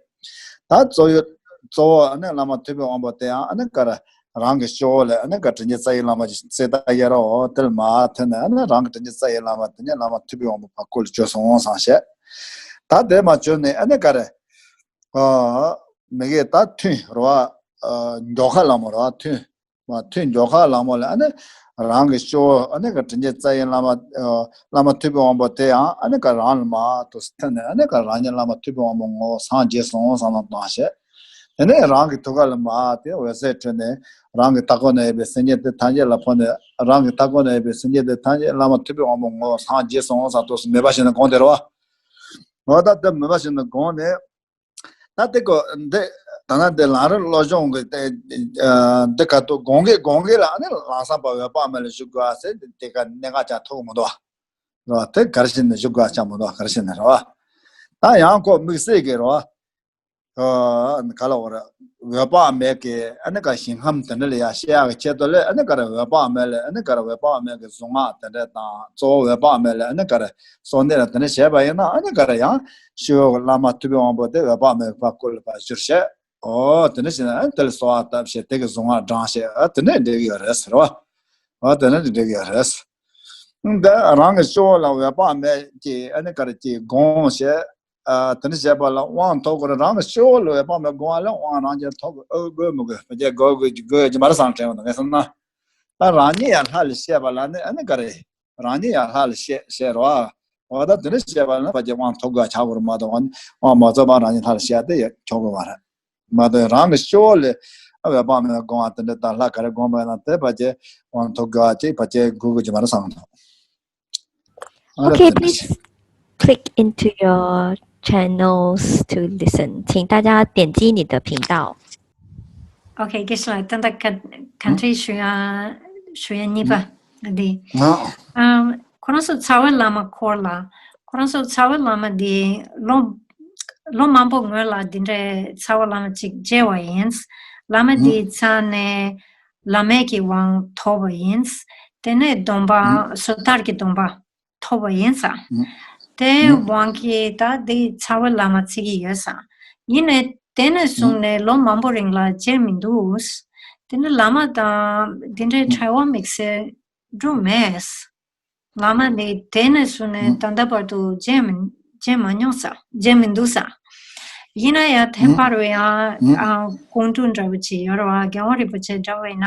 ད་གཙོ་བོ་གཙོ་བོ་ཨ་ནི་བླ་མ་ཐུབ་པའི་དབང་པོ་དེ་ཡང་ཨ་ནི་ག་རེ་རང་གི་སྤྱི་བོ་ལ་ཨ་ནི་ག་དྲིན་ཅན་རྩ་བའི་བླ་མ་ཞིག་གསོས་བཏབ་ཡོད་རེད། འོ་དེ་ལ་མར་ཐོན་ནས་ཨ་ནི་རང་གི་དྲིན་ཅན་རྩ་བའི་བླ་མ་དེ་ནས་བླ་མ་ཐུབ་པའི་དབང་པོ་ཕར་སྐུ་ལ་བྱོན་སོང་བསམ་བྱས། ད་དེ་མར་བྱོན་ནས་ཨ་ནི་ག་རེ། ཨ་མི་དགེ་ད་ཐུན་རེད་བ། ཨ་མགྱོགས་ཁ་ལ་མོ་རེད་བ། ཐུན་མ་ཐུན་མགྱོགས་ཁ་ལ་མོ་ལ་ཨ་ནི་རང་གི་སྤྱི་བོ་ཨ་ནི་ག་དྲིན་ཅན་རྩ་བའི་བླ་མ། ཨ་བླ་མ་ཐུབ་པའི་དབང་པོ་དེ་ཡང་ཨ་ནི་ག་རང་ལ་མར་ཐོན་ནས་ཨ་ནི་ག་རང་ཉིད་བླ་མ་ཐུབ་པའི་དབང་པོ་ངོ་བོ་སངས་རྒྱས་སོང་བསམ་བློ་བཏང་བྱས། དེ་ནས་རང་གི་ཐུགས་ཀ་ལ་མར་དེ་འོད་ཟེར་འཕྲོས་ནས་རང་གི་མཐའ་འཁོར་ན་ཡོད་པའི་སེམས་ཅན་དེ་ཐམས་ཅད་ལ་ཕོག་ནས། རང་གི་མཐའ་འཁོར་ན་ཡོད་པའི་སེམས་ཅན་དེ་ཐམས་ཅད་བླ་མ་ཐུབ་པའི་དབང་པོ་ངོ་བོ་སངས་རྒྱས་སོང་བསམ་ཐོག་སུ་མོས་པ་བྱས་ནས་དགོངས་དེ་རེད་བ། འོ་ད་དེ་མོས་པ་བྱས་ནས་དགོངས་ནས། ད་དེ་ཀོ་འདི་ད་ན་དེ་ལམ་རིམ་བློ་སྦྱོང་གི་དེ་འདི་ག་ཏོ་དགོངས་གི་དགོངས་གི་ལ་ནི་ལམ་སང་པ་འོད་དཔག་མེད་ལ་བཞུགས་དགོས་ཟེར་དེ་ག་གནད་འགག་ཅང་ཐུག་མི་འདུག་རོ། དེ་གར་ཞིག་ནས་བཞུགས་དགོས་ཅང་མི་འདུག་གར་ཞིག་ནས་རོ། ད་ཡང་ཁོ་དམིགས་བསལ་གི་རོ། ག་ལ་འོ་ར་འོད་དཔག་མེད་ཀྱི་ཨ་ནི་ག་ཞིང་ཁམས་དེ་འདྲ་ལ་ཡ་བཤད་ཡག་གི་ཆེད་དུ་ལས་ཨ་ནི་ག་ར་འོད་དཔག་མེད་ལ་ཨ་ནི་ག་ར་འོད་དཔག་མེད་ཀྱི་གཟུངས་སྔགས་དེ་འདྲ་དང་གཙོ་བོ་འོད་དཔག་མེད་ལ་ཨ་ནི་ག་ར་གསོལ་འདེབས་ལ་དེ་འདྲ་བྱས་པ་ཡིན་ན་ཨ་ནི་ག་ར་ཡང་ཤི་བོ་གི་བླ་མ་ཐུབ་པའི་དབང་པོ་དེ་འོད་དཔག་མེད་ཀྱི་ཕར་སྐུ་ལ་ཕར་བཞུགས་བྱས། ཨོ་དེ་འདྲ་བྱས་ན་ཨ་ནི་དེ་ལ་གསོལ་བ་བཏབ་བྱས་དེ་གི་གཟུངས་སྔགས་བགྲངས་བྱས་ཨ་དེ་འདྲ་འགྲིག་གི་ཡོད་རེད་ཟེར་བ། ཨོ་དེ་འདྲ་འགྲིག་གི་ཡོད་རེད། འདི་རང་གི་སྤྱི་བོ་ལ་འོད་དཔག་མེད་ཀྱི་ཨ་ནི་ག་ར་ཀྱི་དགོངས་བྱས། ཨ་དེ་འདྲ་བྱས་པ་ལ་དབང་ཐོབ་དགོས་རེད། རང་གི་སྤྱི་བོ་ལ་འོད་དཔག་མེད་དགོངས་པ་ལ་དབང་རང་གིས་ཐོབ་དགོས། ཨོ་དགོས་མི་དགོས་ཕལ་ཆེར་དགོས་དགོས་ཀྱི་དགོས་ཀྱི་མ་རེད་བསམ་དྲན་པ་དང་ངས་བསམ་ན། ད་རང་ཉིད་ཡང་ལྷ་ལ་བཤད་པ་ལ་ནི་ཨ་ནི་ག་རེ། རང་ཉིད་ཡང་ལྷ་ལ་བཤད་བཤད་རོགས། འོ་ད་དེ་འདྲ་བཤད་པ་ལ་ཕལ་ཆེར་དབང་ཐོབ་དགོས་ཆགས་དགོས་རེད་མ་གཏོགས་ཨ་ནི་དབང་མ་ཐོབ་པ་རང་ཉིད་ལྷ་ལ་བཤད་དེ་ཡ་ཆོག་གི་མ་རེད། མ་གཏོགས་རང་གི་སྤྱི་བོ་ལ་འོད་དཔག་མེད་དགོངས་པ་དེ་འདྲ་དང་ལྷ་ག་རེ་དགོངས་པ་ཡིན་ན་དེ་ཕལ་ཆེར་དབང་ཐོབ་དགོས་པ་ཅིག་ཕལ་ཆེར་དགོས་དགོས་ཀྱི་མ་རེད་བསམ་གྱི་འདུག་ཨ་ད་Okay, དེ་འདྲ་please ཞིག click into your channels to listen. 请大家点击你的频道。 Okay, དགེ་བཤེས་ལགས། ད་ལྟ་བཀའ་བཀའ་འདྲི་ཞུ་ཡ་ཞུ་ཡ་གཉིས་པ་འདི། ཨམ། ཁོ་རང་ཚོ་རྩ་བའི་བླ་མ་སྐོར་ལ། ཁོ་རང་ཚོ་རྩ་བའི་བླ་མ་འདི་ལོ་ལོ་མང་པོ་སྔོན་ལ་འདི་འདྲའི་རྩ་བའི་བླ་མ་ཅིག་མཇལ་བ་ཡིན། བླ་མ་འདིའི་རྩ་ནས་ བླ་མེད་ཀྱི་དབང་ཐོབ་པ་ཡིན། དེ་ནས་སྡོམ་པ་ཨུ། སོ་ཐར་གྱི་སྡོམ་པ་ཐོབ་པ་ཡིན་ས། ཨུ། དེའི་ཨུ། དབང་གིས་ད་འདི་རྩ་བའི་བླ་མ་བརྩི་གི་ཡོད་ས། ཡིན་ནའི་དེ་ནས་བཟུང་ནས་ལོ་མང་པོ་རིང་ལ་མཇལ་མི་འདུག་དེ་ནས་བླ་མ་དང་འདི་འདྲའི་ཨུ། འབྲེལ་བ་དམིགས་བསལ་འགྲོ་མེད། བླ་མ་ནི་དེ་ནས་བཟུང་ནས་ཨུ། ད་ལྟ་བར་དུ་མཇལ་མི་མཇལ་མ་མྱོང་ས། མཇལ་མི་འདུག་ས། ཡིན་ན་ཡང་དེ་ཨུ། བར་བའི་ཡང་ཨུ། ཨ་སྐུ་མདུན་འདྲ་བོ་ཅིག་ཡོད་རེད་བ། རྒྱལ་དབང་རིན་པོ་ཆེ་འདྲ་བོ་ཡིན་ན་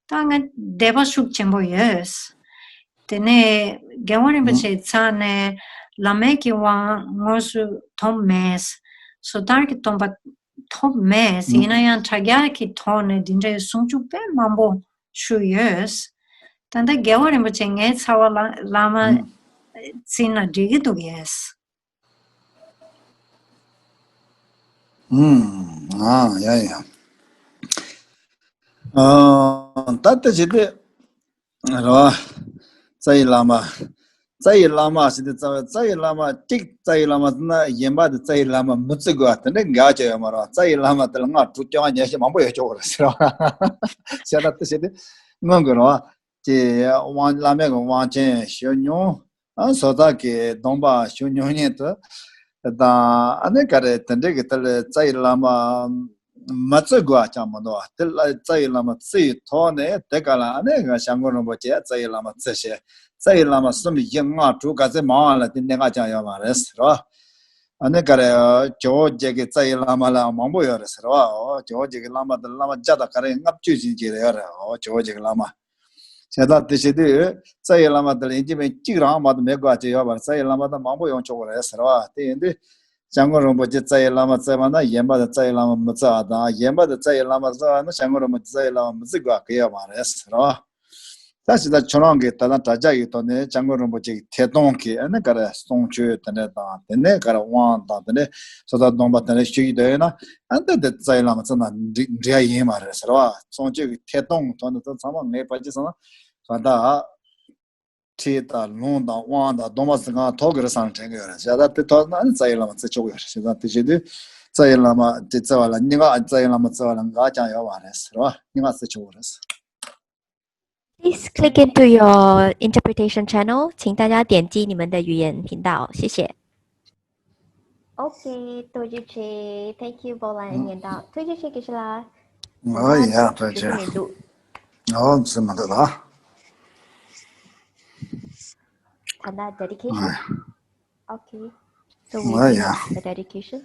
ད་ང་དད་པ་ཤུགས་ཆེན་པོ་ཡོད། དེ་ནས་རྒྱལ་དབང་རིན་པོ་ཨུ། ཆེའི་རྩ་ནས་བླ་མེད་ཀྱི་དབང་དངོས་སུ་ཐོབ་མེད། སོ་ཐར་གྱི་སྡོམ་པ་ཐོབ་མེད། ཨུ། ཡིན་ན་ཡང་དྲ་རྒྱ་གི་ཐོག་ནས་འདི་འདྲའི་གསུང་ཆོས་དཔེ་མང་པོ་ཞུས་ཡོད། ད་ལྟ་རྒྱལ་བ་རིན་པོ་ཆེ་ངའི་རྩ་བ་ལ་བླ་མ་ཨུ། བརྩིས་ན་འགྲིག་གི་འདུག་གས། ཨུམ། ཨ་ཡ་ཡ། ཨ་ད་ལྟ་བྱེད་དུས་རོ། རྩ་བའི་བླ་མ། རྩ་བའི་བླ་མ་ཟེར་དུས་རྩ་བའི་རྩ་བའི་བླ་མ་གཅིག་རྩ་བའི་བླ་མ་ཟེར་ན་གཞན་པ་དེ་རྩ་བའི་བླ་མ་མི་བརྩི་དགོས་པ་དེ་འདྲ་འགལ་ཆེ་ཡོད་མ་རེད། རྩ་བའི་བླ་མ་དེ་ལ་སྔགས་དྲུག་བཅོ་ལྔ་ཉེར་བཞི་མང་པོ་ཡོད་ཆོག་གི་རེད་ཟེར་བ། བྱས་ད་ལྟ་བྱེད་དུས་སྔོན་གྱི་རོ། ཀྱི་དབང་བླ་མེད་ཀྱི་དབང་ཆེན་ཞུ་མྱོང་། ཨ་སོ་ཐར་གྱི་སྡོམ་པ་ཞུ་མྱོང་མཁན་དེ་དང་ཨ་ནི་ག་རེ་དེ་འདྲའི་གི་དེ་ལ་རྩ་བའི་བླ་མ་མ་བརྩི་དགོས་པ་ཅང་མི་འདུག་བ། དེ་ལ་རྩ་བའི་བླ་མ་བརྩི་ཡི་ཐོག་ནས་དེ་ག་ལ་ཨ་ནི་ང་སྐྱབས་མགོན་རིན་པོ་ཆེ་རྩ་བའི་བླ་མ་བརྩི་ཞེས། རྩ་བའི་བླ་མ་གསུམ་བཞི་ལྔ་དྲུག་ག་ཚད་མང་བ་ལ་དེ་གནད་འགག་ཅང་ཡོད་མ་རེད་ཟེར་བ། ཨ་ནི་ག་རེ་ཇོ་བོ་རྗེ་གི་རྩ་བའི་བླ་མ་ལ་མང་པོ་ཡོད་རེད་ཟེར་བ། ཨོ་ཇོ་བོ་རྗེ་གི་བླ་མ་དེ་བླ་མ་བརྒྱ་དང་ག་རེ་ལྔ་བཅུ་ཙམ་ཅིག་རེ་ཡོད་རེད། ཨོ་ཇོ་བོ་རྗེ་གི་བླ་མ། བྱས་ཙང་དེ་བྱེད་དུས་རྩ་བའི་བླ་མ་དེ་ལ་ཡིན་གཅིག་མིན་གཅིག་རང་མ་གཏོགས་མེད་དགོས་པ་ཅིག་ཡོད་པ་རེད། རྩ་བའི་བླ་མ་དེ་མང་པོ་ཡོང་ཆོག་གི་རེད་ཟེར་བ། དེ་ཡིན་དུས་སྐྱབས་མགོན་རིན་པོ་ཆེ་རྩ་བའི་བླ་མ་བརྩི་བ་ན་གཞན་པ་དེ་རྩ་བའི་བླ་མ་མི་བརྩི་བ་དང་། གཞན་པ་དེ་རྩ་བའི་བླ་མ་བརྩི་བ་ན་སྐྱབས་མགོན་རིན་པོ་ཆེ་རྩ་བའི་བླ་མ་མི་བརྩི་དགོས་པ་གང་ཡང་ཡོད་མ་རེད་ཟེར་བ། ད་ཕྱི་ད་ཁྱོད་རང་གིས་ད་ལྟ་དྲ་རྒྱ་ཡི་ཐོག་ནས་སྐྱབས་མགོན་རིན་པོ་ཆེ་གི་ཐད་གཏོང་གི་ཨ་ནི་ག་རེ་གསུང་ཆོས་དེ་འདྲ་དང་དེ་ནས་ག་རེ་དབང་དང་དེ་ནས་སོ་ཐར་སྡོམ་པ་དེ་འདྲ་ཞུ་ཡི་དོན་ཡིན་ན་ཨ་ནི་དེ་རྩ་བའི་བླ་མ་བརྩི་ན་འགྲིག་འགྲིག་ཡ་ཡིན་མ་རེད་ཟེར་བ། གསུང་ཆོས་ཀྱི་ཐད་གཏོང་གི་ཐོག་ནས་ད་ཚང་མ་ངས་ཕལ་ཆེར་སོང་ན་ག་ད་ཁྲིད་དང་ལུང་དང་དབང་དང་སྡོམ་པ་ཟེར་གང་ཐོག་གི་རེད་བསམ་དྲན་གི་ཡོད་རེད། བྱས་ཙང་དེ་ཐོག་ན་ཨ་ནི་རྩ་བའི་བླ་མ་བརྩི་ཆོག་གི་ཡོད་རེད། བྱས་ཙང་དེ་བྱེད་དུས་རྩ་བའི་བླ་མ་དེ་བརྩི་བ་ལ་སྙན་ངག་རྩ་བའི་བླ་མ་བརྩི་བ་ལ་འགལ་ཅང་ཡོད་མ་རེད་ཟེར་བ། སྙན་ངག་བརྩི་ཆོག་གི་རེད། Please click into your interpretation channel. 请大家点击你们的语言频道，谢谢。OK，多谢谢，Thank you，波兰语念到，多谢谢给是啦。哦呀，多谢。哦，是么的啦。谈到 dedication。OK，so we need the dedication.